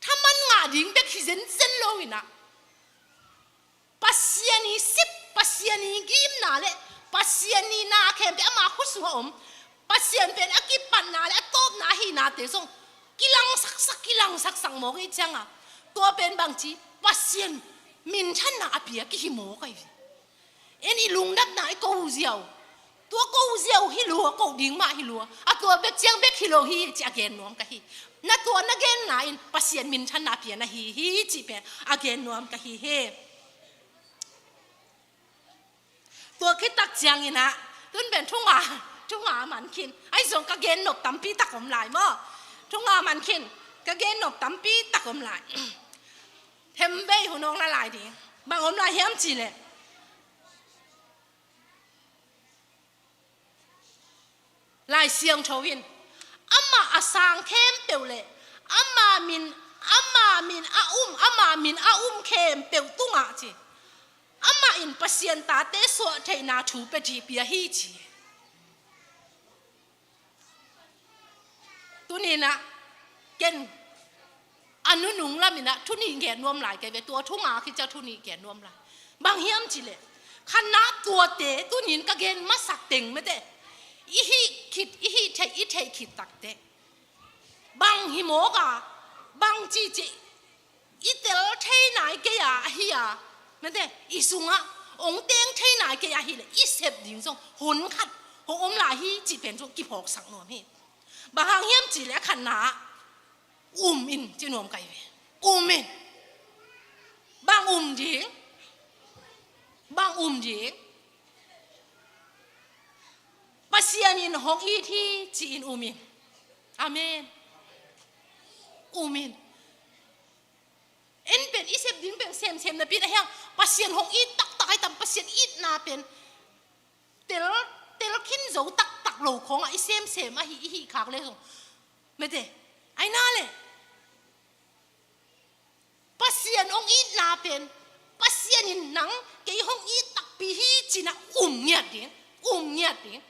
thaman ngah ding bek hi zenzen lo in ah, Pasian i sep, Pasian i gimna le Pasian i na khempeuh ama khut sungah om, Pasian pen a kipatna le a tawpna ahihnate zong kilangsaksak, kilangsaksak mawk i hih ciangah, tua pen bangci, Pasian minthanna a pia kihi mawk ahi ve. En i lungdamna i ko ziau. Tua ko ziau hi lua, ko ding mah hi lua. A tua bek ciang bek hi lo hi ci a gen nuam ka hi. Na tua na genna in Pasian minthanna a pia na hi hi cih pen a gen nuam ka hi hi. Tua khit tak ciangin ah, tun pen thu nga, thu nga man khin. Ahi zong ka gen nop tampi tak om lai maw. Thu nga man khin, ka gen nop tampi tak om lai. Themvei hun hong la lai ding. Bang om lai hiam cih leh, Lai Siangtho in, amah a sang khempeuh le ama min, ama min a um, ama min a um khempeuh tungah ci, amah in Pasian tate suahtheihna thu pia hi, pia hi ci. Tuni-in ah ken a nunung lamin ah thu nih gen nuam lai ka hi ve, tua thu nga khit ciang thu nih gen nuam lai. Bang hiam cih leh, khatna, tuate tuni-in ka gen masak teng, mate, i hih khit, i hih theih, i theih khit takteh, bang hi mawk a, bang cihcih i tel thei nai kei a, ahi a, mate, i sungah hong teng thei nai kei a hi leh, i sep ding zong hun khat hong om lai hi cih pen zong kiphawksak nuam hi. Bang hang hiam cih leh, a khatna ah, um in ci nuam ka hi ve. Um in. Bang um ding? Bang um ding? Pasian in hong it hi ci-in um in. Amen. Um in. En pen i sep ding pen semsem napi-in, ahi hang Pasian hong it taktak ahi tam, Pasian itna pen tel, tel khin zo taktak lo khawngah i semsem ahi, i hih khak leh zong, mate, ahi na leh, Pasian hong itna pen, Pasian in nang kei hong it takpi hi ci-in ah um ngiat ding, um ngiat ding.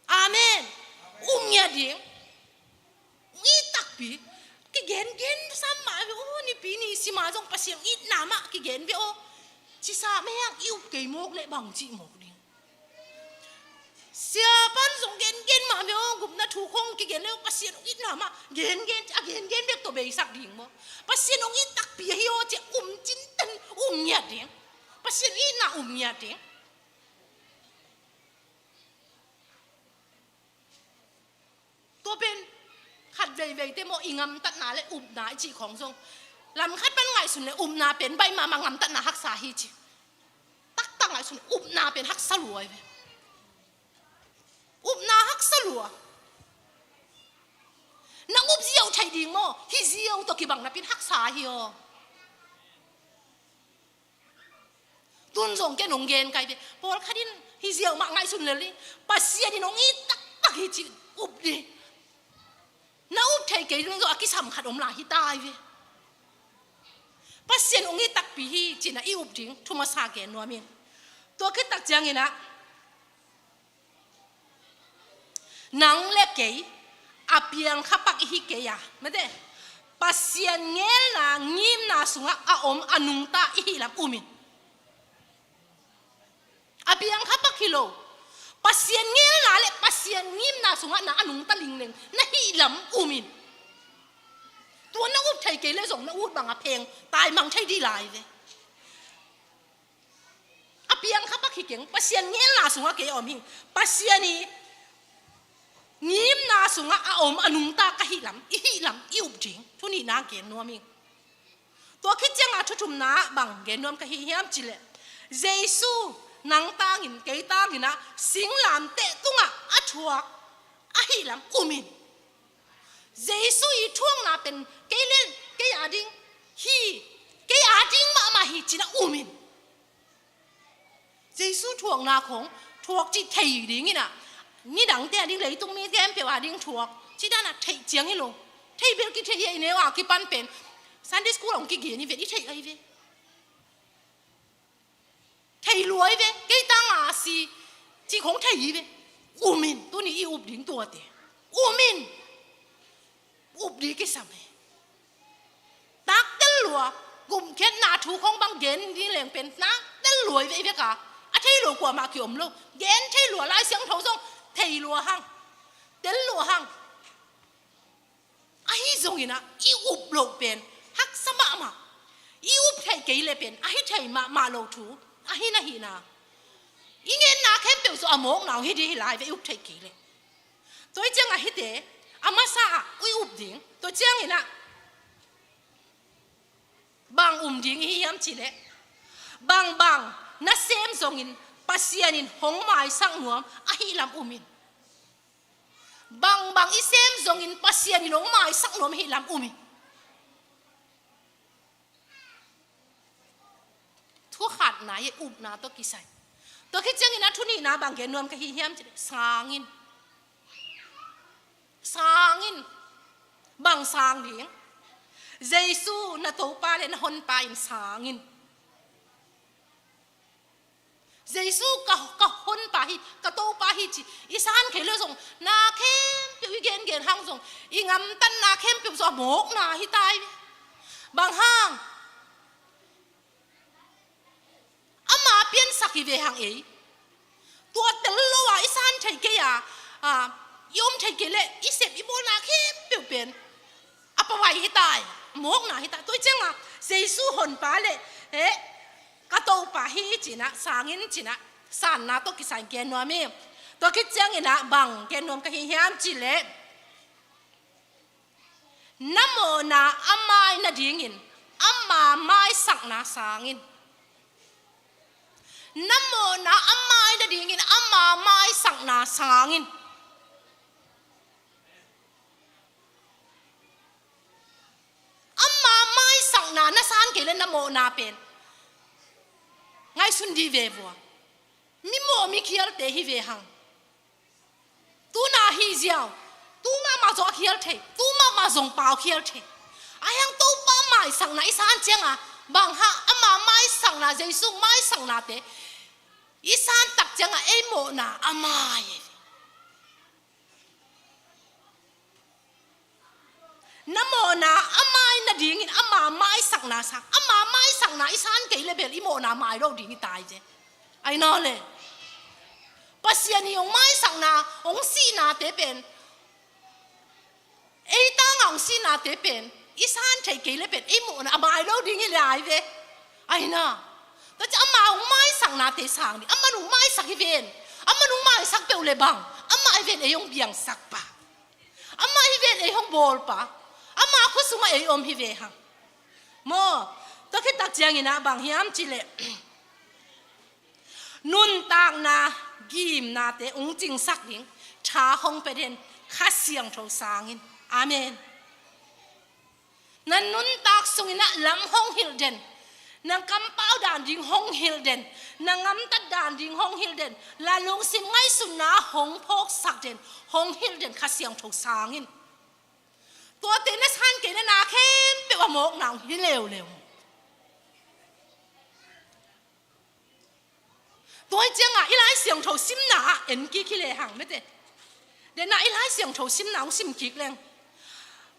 Amen. Um ngiat ding. Hong it takpi. Kigengen sam mah ve aw, nipi ni sim a zong Pasian itna mah kigen ve aw. Cisa mah hang i up kei mawk leh bang cih mawk ding. Sia pan zong gengen mah ve aw, gupna thu khawng kigen leh aw, Pasian hong itna mah gengen, a gengen bek tawh beisak ding maw. Pasian hong it takpi ahi aw ci-a um cinten, um ngiat ding. Pasian itna um ngiat ding. Tua pen khat veivei te maw, i ngamtatna le upna i cih khawng zong, lam khat pan ngaihsun le upna pen baih mahmah, ngamtatna haksa hi ci. Taktak ngaihsun, upna pen haksa lua hi ve. Upna haksa lua. Na up ziau thei ding maw, hi ziau tawh kibang napi-in haksa hi aw. Tun zong ken hong gen ka hi ve. Pawlkhat in hi ziau mah ngaihsun lel hi. Pasian in hong it taktak hi ci-in up ding. Na up thei kei ding zong a kisam khat om lai hi ta hi ve. Pasian hong it takpi hi ci-in ah i up ding thu masa gen nuam ing. Tua khit tak ciangin ah, nang le kei a piang kha pak i hi kei a, mate, Pasian ngelna ngimna sungah a om a nungta i hih lam um in. A piang kha pak hi lo. Pasian ngelna le Pasian ngimna sungah na a nungta lingleng na hih lam um in. Tua na up thei kei leh zong na ut bang a pheng taimang thei dih lai ve. A piang kha pak hi keng, Pasian ngelna sungah kei a om hi. Pasian i ngimna sungah a om a nungta ka hih lam, i hih lam i up ding thu nihna gen nuam hi. Tua khit ciangah thu thumna ah bang gen nuam ka hi hiam cih leh, Jesu nang tangin, kei tangin ah singlamteh tungah a thuak ahih lam um in. Jesu i thuakna pen kei le kei a ding hi, kei a ding mahmah hi ci-in ah um in. Jesu thuakna khong thuak cih thei ding in ah, nidangte a ding, leitung mi khempeuh a ding thuak cih dan a theih ciang hi lo. Thei bel kithei hi, i neu a kipan pen Sunday school hong kigen hi ve, i theih ahi ve. Thei lua hi ve, kei tang a si cih khong thei hi ve. Um in, tuni i up ding tuate um in. Up ding kisam hi. Taktel lua, gupkhiatna thu khong bang gen ding leng pen taktel lua hi ve, hi ve ka. A thei lo kuamah kiom lo. Gen thei lua, Lai Siangtho zong thei lua hang, tel lua hang. Ahi zongin ah i up loh pen haksa mahmah. I up theih kei leh pen a hi thei mahmah lo thu ahi na hi na. I ngetna khempeuh zong a mawkna hong hi ding hi lai ve, i up theih kei leh. Tua hi ciangah hihte a masa ah i up ding. Tua ciangin ah bang um ding i hi hiam cih leh, bangbang na sem zongin Pasian in hong maisak nuam ahih lam um in. Bangbang i sem zongin Pasian in hong maisak nuam ahih lam um in. Thu khatna hi, upna tawh kisai. Tua khit ciangin a thu nihna bang gen nuam ka hi hiam cih leh, sang in. Sang in. Bang sang ding? Jesu na Topa le na Honpa in sang in. Jesu ka, ka Honpa hi, ka Topa hi ci i san kei leh zong, na khempeuh i gengen hang zong, i ngamtatna khempeuh zong a mawkna hi ta hi. Bang hang? Ama piansak hi ve hang ei. Tua tel lo a i san thei kei a, a, i om thei kei leh i sep i bawlna khempeuh pen a pawai hi ta hi, mawkna hi ta. Tua hi ciangah Jesu Honpa le, he, ka Topa hi ci-in ah, sang in ci-in ah, sanna tawh kisai gen nuam hi. Tua khit ciangin ah bang gen nuam ka hi hiam cih leh, na mawhna a mai nadingin ama maisakna sang in. Na mawhna a mai nadingin ama maisakna sang in. Ama maisakna na san kei leh na mawhna pen ngaihsun dih ve vua. Mi mawh mi khialte hi ve hang. Tu na hi ziau, tu mahmah zong a khial thei, tu mahmah zong pau khial thei. Ahi hang Topa maisakna i san ciangah, bang hang, ama maisakna, Jesu maisaknate i san tak ciangah ei mawhna a mai hi. Na mawhna a mai nadingin ama maisakna sang. Ama maisakna i san kei leh bel i mawhna mai lo ding hi ta hi ve. Ai naw le. Pasian in hong maisakna, hong sihnate pen, ei tangah hong sihnate pen i san thei kei leh pen i mawhna a mai lo ding hi lai ve. Ai na. Tua ciang ama hong maisaknate sang ding. Aman hong maisak hi ven. Aman hong maisak peuh leh bang, amah hi ven ei hong biangsak pa. Amah hi ven ei hong bawl pa. Ama khua sungah ei om hi ve hang. Maw, tua khit tak ciangin ah bang hiam cih leh, nuntakna gimnate hong cingsak ding tha hong pia den, Kha Siangtho sang in. Amen. Na nuntak sungin ah lam hong hilh den, na kampau dan ding hong hilh den, na ngamtat dan ding hong hilh den, na lungsim ngaihsutna hong phawksak den, hong hilh den Kha Siangtho sang in. Tuate na san kei leh na khempeuh a mawkna hong hi leuleu. Tua hi ciangah i Lai Siangtho simna ah en kik hi lehang mete. Denah i Lai Siangtho simna hong sim kik leng,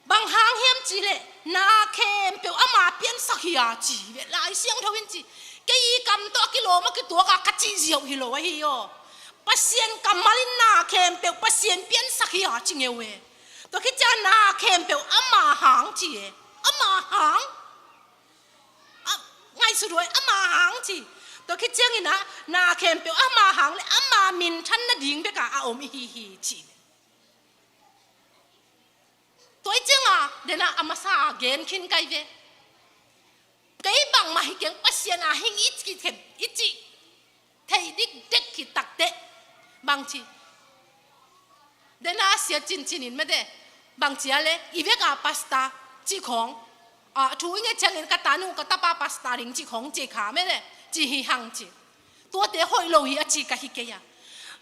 bang hang hiam cih leh, na khempeuh ama piansak hi a ci hi ve. Lai Siangtho in ci, kei i kam tawh a kilawm a kituak a ka cih ziau hi lo ahi aw. Pasian kammal in na khempeuh Pasian piansak hi a ci ngeu e. Tua khit ciang na khempeuh ama hang ci e. Ama hang. A, ngaihsut huai, ama hang ci. Tua khit ciangin ah, na khempeuh ama hang le ama minthan nading bek a a om i hi hi ci. Tua hi ciangah, denah a masa a gen khin kai ve. Kei bangmah hi keng, Pasian a hing i ci khem, i ci. Thei dikdek khit takteh. Bang ci. Dena sia cincin in mete, bang cia le, i vek a pastor cih khawng, a, thu i nget ciangin ka tanu ka tapa pastor ding cih khawng ci kha mete, ci hi hang ci. Tuate hoih lo hi a ci ka hi kei a.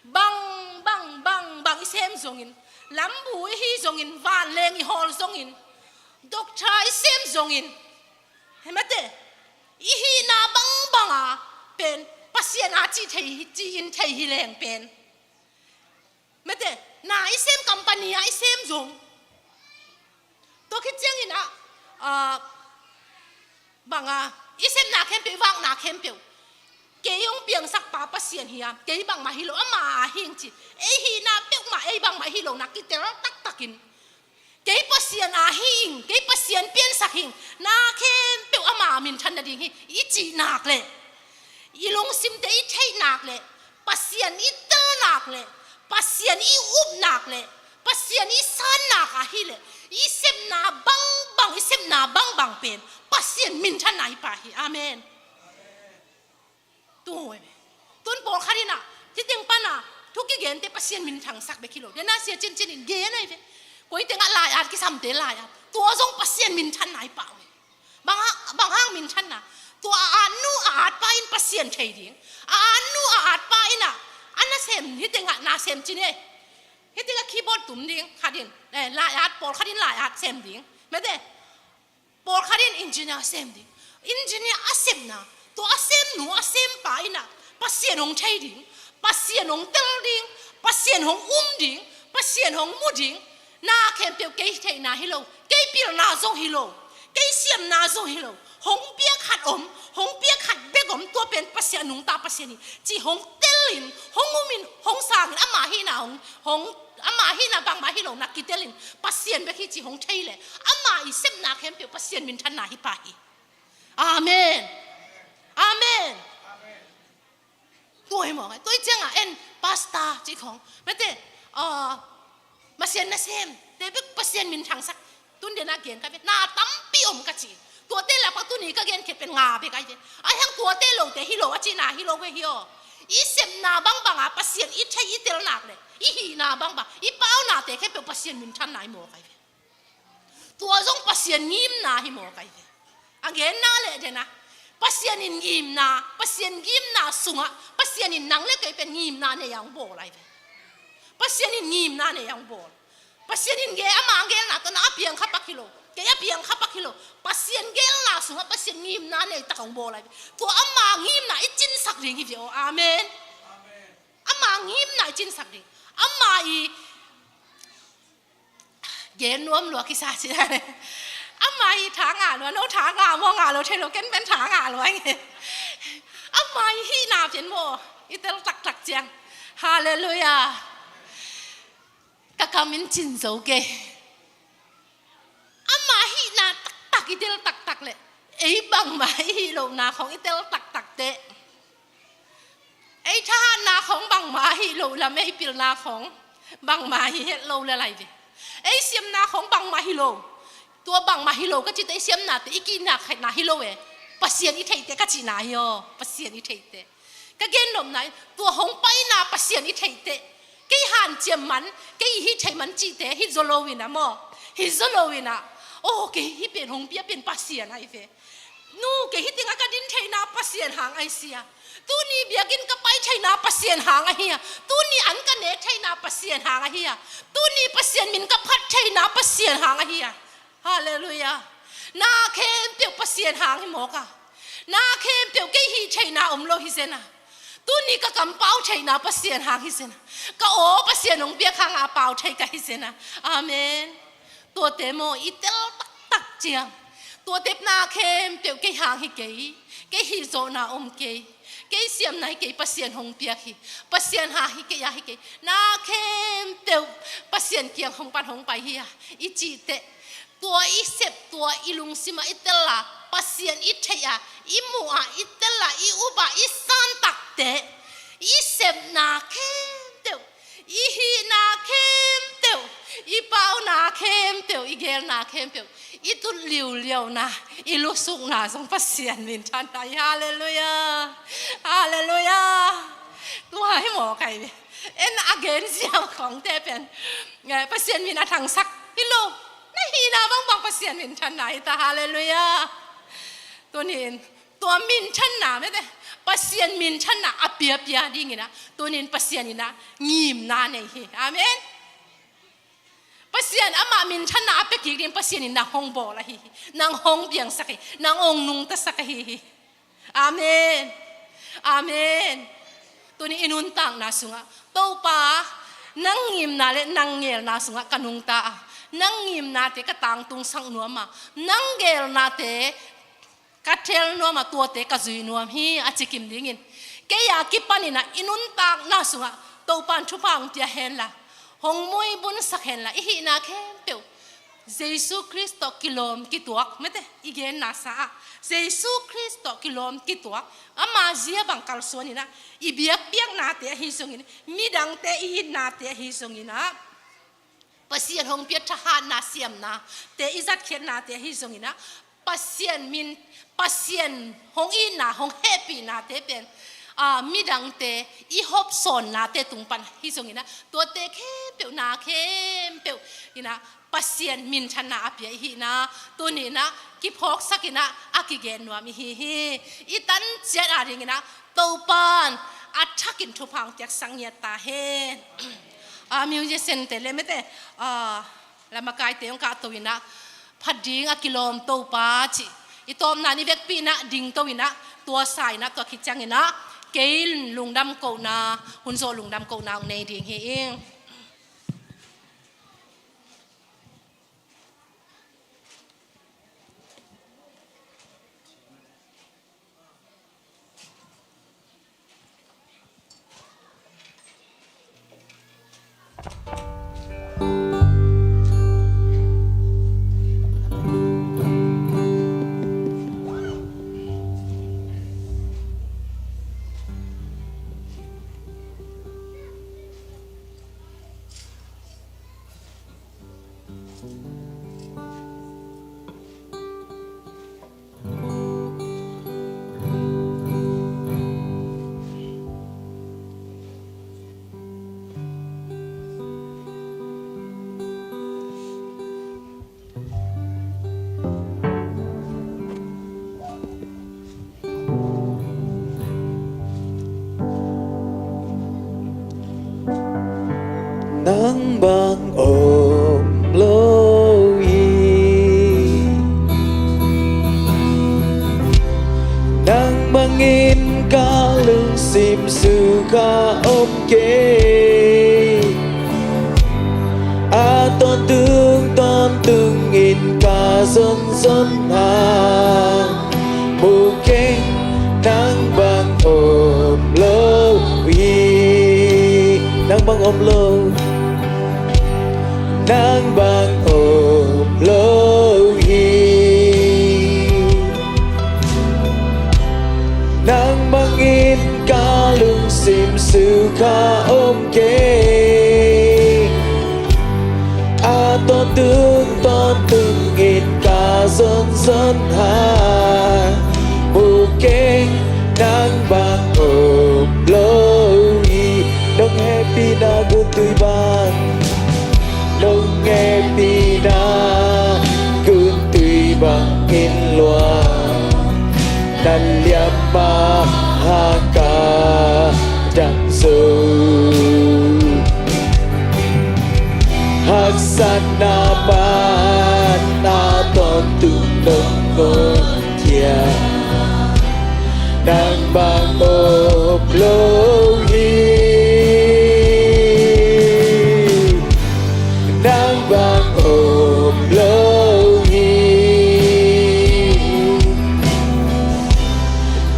Bang, bang, bang, bang i sem zongin, lambu i hi zongin, vanleng i hawl zongin, doctor i sem zongin, he mete, i hihna bangbang a pen Pasian a cih thei hi, ci-in thei hi leng pen. Mete, na i sem company a i sem zong. Tua khit ciangin a, a, bang a, i sepna khempeuh, i vakna khempeuh. Kei hong piangsak pa Pasian hi a, kei bangmah hi lo, ama a hi ing ci. Ei hihna peuhmah, ei bangmah hi lo, na kitel taktakin. Kei Pasian a hi ing, kei Pasian piansak hi ing, na khempeuh ama minthan nading hi, i cih nak leh, i lungsimte i theih nak leh, Pasian i tel nak leh, Pasian i up nak leh, Pasian i san nak a hi leh, i sepna bangbang, i sepna bangbang pen Pasian minthanna hi pah hi. Amen. Tua hi ve. Tun pawlkhat in a, hih teng pan a thu kigente Pasian minthangsak bek hi lo. Dena sia cincin in gen ahi ve. Koi tengah lai-at kisamte lai-at, tua zong Pasian minthanna hi pah ve. Bang hang, bang hang minthanna? Tua a at nu a at pa in Pasian thei ding. A at nu a at pa in a, a nasem, hih tengah nasem cin e. Hih tengah keyboard tum ding khat in, eh, lai-at, pawlkhat in lai-at sem ding. Mete, pawlkhat in engineer sem ding. Engineer a sepna, tua a sem nu a sem pa in a, Pasian hong thei ding, Pasian hong tel ding, Pasian hong um ding, Pasian hong mu ding. Na khempeuh kei theihna hi lo, kei pilna zong hi lo, kei siamna zong hi lo. Hong piak khat om, hong piak khat bek om, tua pen Pasian nungta Pasian hi, ci hong telin, hong umin, hong sangin, ama hihna hong, hong, ama hihna bangmah hi lo na kitelin, Pasian bek hi ci hong thei leh, ama i sepna khempeuh Pasian minthanna hi pah hi. Amen. Amen. Tua hi mawk ai. Tua hi ciangah en, pastor cih khawng, mete, ah, Pasian nasem te bek Pasian minthangsak. Tun dena gen ka ve, na tampi om ka ci. Tuate lak bang tuni ka gen khit pen nga bek ai ve. Ai hang tuate lote hi lo a cihna hi lo ve hi aw. I sepna bangbang a Pasian i thei i tel nak leh, i hihna bangbang, i paunate khempeuh Pasian minthanna hi mawk ai ve. Tua zong Pasian ngimna hi mawk ai ve. A genna leh dena, Pasian in ngimna, Pasian ngimna sungah, Pasian in nang le kei pen ngimna nei a hong bawl ai ve. Pasian in ngimna nei a hong bawl. Pasian in ge ama a gelna tawh na a piang kha pak hi lo, kei a piang kha pak hi lo. Pasian gelna sungah Pasian ngimna nei tak a hong bawl ai ve. Tua ama ngimna i cinsak ding hi ve aw. Amen. Ama ngimna i cinsak ding. Ama i gen nuam lua kisa ci dan. Ama i tha ngah lua, no tha ngah maw, ngah lo thei lo, ken pen tha ngah lua ing. Ama i hihna pen maw, i tel taktak ciang. Halleluiah. Ka kam in cin zo kei. Ama hihna taktak i tel taktak leh, ei bangmah i hih lohna khawng i tel taktak teh, ei thahatna khawng bangmah a hih loh lam, ei pilna khawng bangmah hi het lo le lai ve. Ei siamna khawng bangmah hi lo. Tua bangmah hi lo ka cihte, ei siamnate i kihnak khaihna hi lo e. Pasian i theihte ka cihna hi aw. Pasian i theihte. Ka gennopna in tua hong paina Pasian i theih teh, kei hanciam man, kei i hih theih man cihte hi zaw lo in ah maw, hi zaw lo in ah, aw, kei hih pen hong pia pen Pasian ahi ve. Nu, kei hih tengah ka din theihna Pasian hang ahi sia. Tuni biakinn ka pai theihna Pasian hang ahi a. Tuni an ka nek theihna Pasian hang ahi a. Tuni Pasian min ka phat theihna Pasian hang ahi a. Halleluiah. Na khempeuh Pasian hang hi mawk a. Na khempeuh kei hih theihna om lo hi zen a. Tuni ka kampau theihna Pasian hang hi zen a. Ka aw Pasian hong piak hang a pau thei ka hi zen a. Amen. Tuate maw i tel taktak ciang, tuate na khempeuh kei hang hi kei. Kei hih zawhna om kei. Kei siamna hi kei, Pasian hong piak hi. Pasian hang hi kei a hi kei. Na khempeuh Pasian kiang hong pan hong pai hi a, i cih teh, tua i sep, tua i lungsim ah i tel a, Pasian i theih a, i muh a, i tel a, i up a, i san tak teh, i sepna khempeuh, i hihna khempeuh, i pauna khempeuh, i gelna khempeuh, i tut liuliauna, i lusukna zong Pasian minthanna hi. Halleluiah. Halleluiah. Tua hi mawk ahi ve. En a gen ziau khawngte pen, eh, Pasian min a thangsak hi lo. Na hihna bangbang Pasian minthanna hi ta. Halleluiah. Tuni-in tua minthanna mete, Pasian minthanna a piapia dingin ah tuni-in Pasian in ah ngimna nei hi. Amen. Pasian amah minthanna a pia kik ding Pasian in nang hong bawl ahi hi. Nang hong piangsak hi. Nang hong nungtasak ahi hi. Amen. Amen. Tuni i nuntakna sungah, Topa, nang ngimna le nang ngelna sungah ka nungta a, nang ngimnate ka tangtungsak nuam a, nang ngelnate ka thel nuam a, tuate ka zui nuam hi, a ci kim dingin. Kei a kipanin ah i nuntakna sungah Topa in thupha hong pia henla, hong muibunsak henla, i hihna khempeuh Jesu Khrist tawh kilawm kituak, mete, i genna sa ah, Jesu Khrist tawh kilawm kituak, ama zia bang kalsuan in ah, i biakpiaknate ahi zongin, midangte i itnate ahi zongin ah, Pasian hong piak thahatna siamnate i zatkhiatnate ahi zongin ah, Pasian min, Pasian hong itna, hong hehpihnate pen, ah, midangte i hopsawnnate tung pan hi zongin ah, tuate khempeuh, na khempeuh in ah Pasian minthanna a pia i hihna tuni in ah kiphawksak in ah a kigen nuam i hi hi. I tan ciat a dingin ah Topa in a thakin thupha hong piaksak ngiat ta hen. Ah, musician te le mete, ah, lamakaite hong kahto in ah, phat ding a kilawm Topa cih i tawpna in i vekpi in ah dingto in ah, tua sa in ah, tua khit ciangin ah kei lungdam kohna, hun zawh lungdam kohna hong nei ding hi ing. Nang bang om lo hi. Nang bangin ka lungsim sukha om kei. A tawntung tawntungin ka zonzon hang mu keng, nang bang om lo hi. Nang bang om lo. Nang bang om lo hi. Nang bangin ka lungsim sukha om kei. A tawntung tawntungin ka zonzon hang mu keng, nang bang om lo hi. Nong hehpihna guntui bang, nong hehpihna guntui bangin lua, na liamma hang ka dang zo. Haksatna pan a tawntung nong ngawh khia, nang bang om lo hi. Nang bang om lo hi.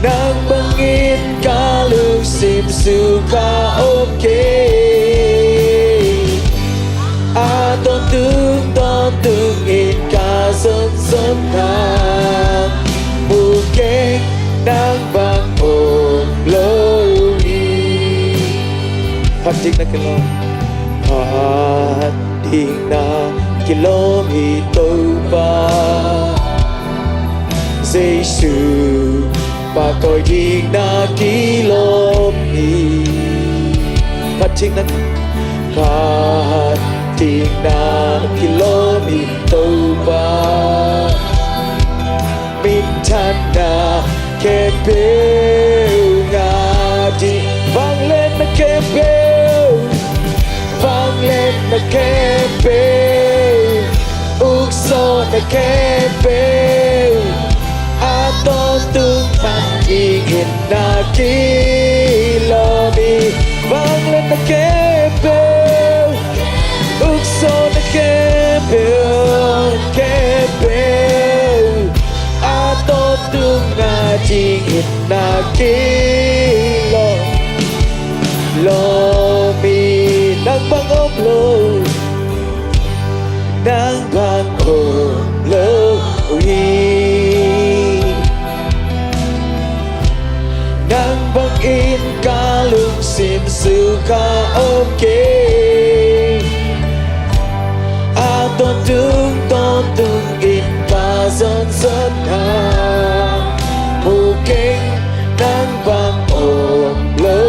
Nang bangin ka lungsim sukha om kei. A tawntung tawntungin ka zonzon hang mu keng, nang bang om lo hi. Phat ding na kilawm. Phat ding na kilawm hi Topa. Jesu, pakoi ding na kilawm hi. Phat ding na Phat ding na kilawm hi Topa, minthanna khempeuh ngah ding. Vangliatna khempeuh, vangliatna khempeuh, uksuahna khempeuh, a tawntung man dingin na kilawm hi. Vangliatna khempeuh, uksuahna khempeuh, khempeuh, a tawntung ngah dingin na kilawm, lawm hi. Nang bang om lo, nang bang om lo hi. Nang bangin ka lungsim sukha om kei. A tawntung tawntungin ka zonzon hang, mu keng, nang bang om lo,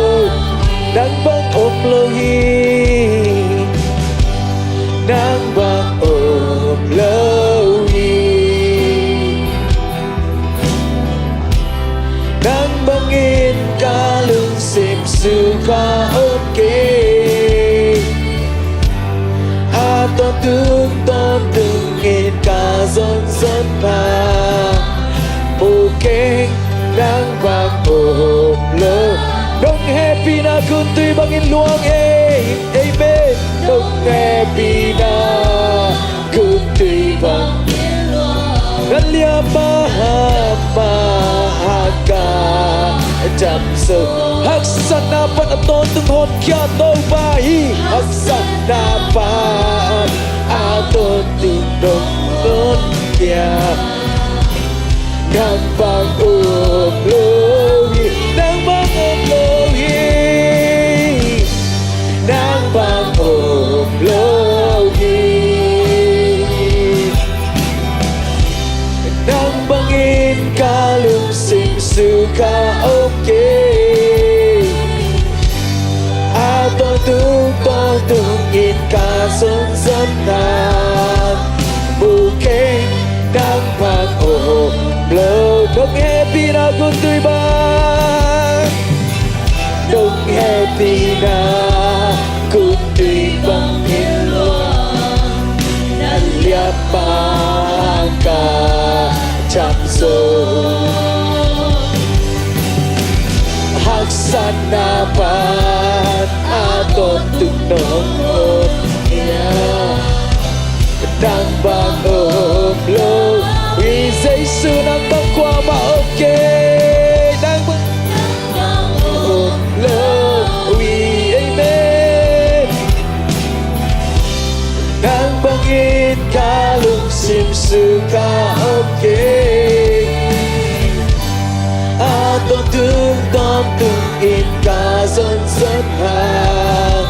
nang bang om lo hi. Nang bang om lo hi. Nang bangin ka lungsim sukha om kei. A tawntung tawntungin ka zonzon hang, mu keng, nang bang om lo. Nong hehpihna kuntui bangin luang ei. Amen. Nong hehpihna kuntui bang na liam mahmah hang ka damsung. Haksatna pan a tawntung honkhia Topa hi. Haksatna pan a tawntung nong honkhia. Nang bang om lo hi, nang bang om lo hi, nang bang om lo hi. Nang bangin ka lungsim sukha om kei. A tawntung tawntungin ka zonzon hang, mu keng, nang bang om lo. Nong hehpihna kuntui bang, nong hehpihna kuntui bangin luang, na liam mahmah ka damsung. Haksatna pan a tawntung nong honkhia. Nang bang om lo hi, Jesu, nang bang kuamah om kei. Nang bang om lo hi. Amen. Nang bangin ka lungsim sukha om kei. A tawntung tawntungin ka zonzon hang,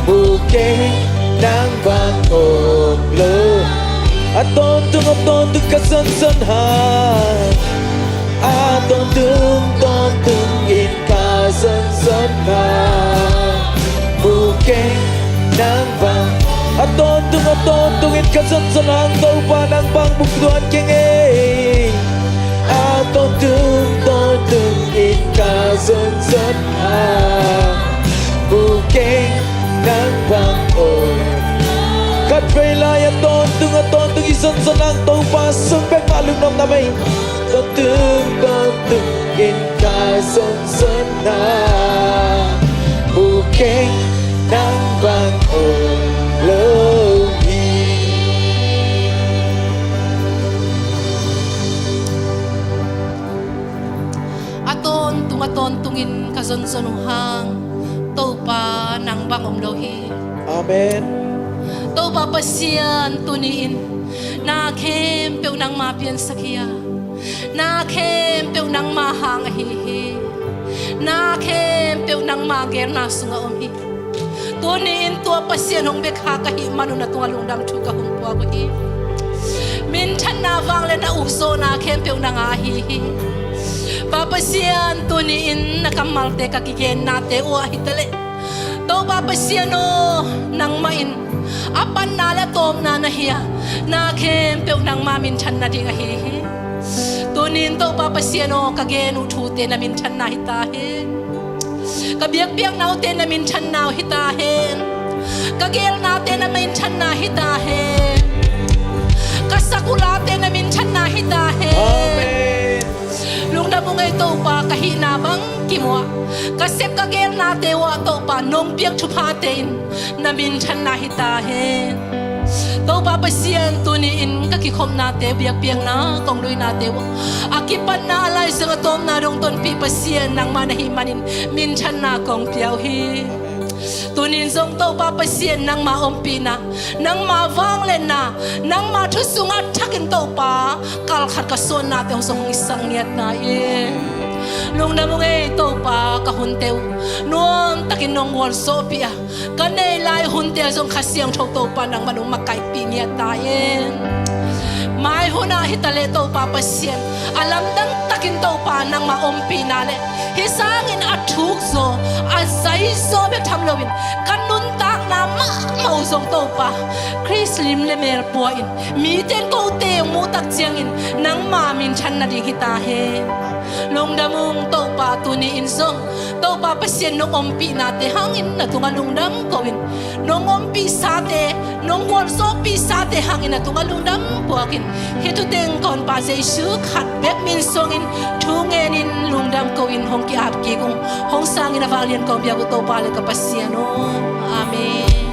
mu keng, nang bang om lo. A tawntung, a tawntung ka zonzon hang. A tawntung tawntungin ka zonzon hang, mu keng, nang bang. A tawntung, a tawntungin ka zonzon hang, Topa, nang bang mu tuan keng ei. A tawntung tawntungin ka zonzon hang, mu keng, nang bang om. Khatvei lai a tawntung, a tawntung i zonzon hang, Topa sung bek mah lungnuam na mei. Tawntung tawntungin ka zonzon hang, mu keng, nang bang om lo hi. A tawntung, a tawntungin ka zonzon uh hang, Topa nang bang om lo hi. Amen. Topa Pasian, tuni-in na khempeuh nangma piansak hi a, na khempeuh nangma hang ahi hi. Na khempeuh nangma gelna sungah om hi. Tuni-in tua Pasian hong bia kha ka hih manun a tungah lungdam thu ka hong puak uh hi. Minthanna, vangliatna, ukzawhna khempeuh nang a ahi hi. Pa Pasian, tuni-in na kammalte ka kigennate uh ah hi taleh, Topa Pasian aw, nangmah in a panna le a tawpna na hi a, na khempeuh nangma minthanna ding ahi hi. Tuni-in Topa Pasian aw, ka gen uh thute na minthanna hi ta hen. Ka biakpiakna uhte na minthanna uh hi ta hen. Ka geelnate na minthanna hi ta hen. Ka sak uh late na minthanna hi ta hen. Amen. Lungdam ung ei Topa, ka hihna bang kim uh ah, ka sep ka geelnate uh ah Topa, nong piak thuphate in na minthanna hi ta hen. Topa Pasian, tuni-in ka kikhopnate, biakpiakna, kong luinate uh ah, a kipatna, a laizang, a tawpna dong tonpih Pasian nangmah na hih manin minthanna kong pia uh hi. Tuni-in zong Topa Pasian, nangma ompihna, nangma vangliatna, nangma thu sungah thakin Topa, kalkhat ka suannate uh zong hong hisak ngiat ta in. Lungdam ung ei Topa, ka hunte uh nuamtakin nong gualzawhpih a, ka nei lai hunte ah zong Kha Siangtho Topa nangman hong makaihpih ngiat ta in. Mai hunah hi taleh Topa Pasian, a lamdang takin Topa nangma ompihna le hih sangin a thukzaw, a zaizaw bek tham loin ka nuntakna mahmah uh zong Topa, Khrist lim le mel pua-in mite in kote hong muh tak ciangin nangma minthan nading hi ta hen. Lungdam ung Topa, tuni-in zong Topa Pasian, nong ompihnate hangin na tungah lungdam ko-in, nong ompihsate, nong gualzawhpihsate hangin na tungah lungdam puakin, hih thuteng ka Honpa Jesu khat bek min suangin thu ngenin lungdam ko-in hong ki-ap kik ung. Hong sangin a vanglian kong biak uh Topa le ka Pasian aw. Amen.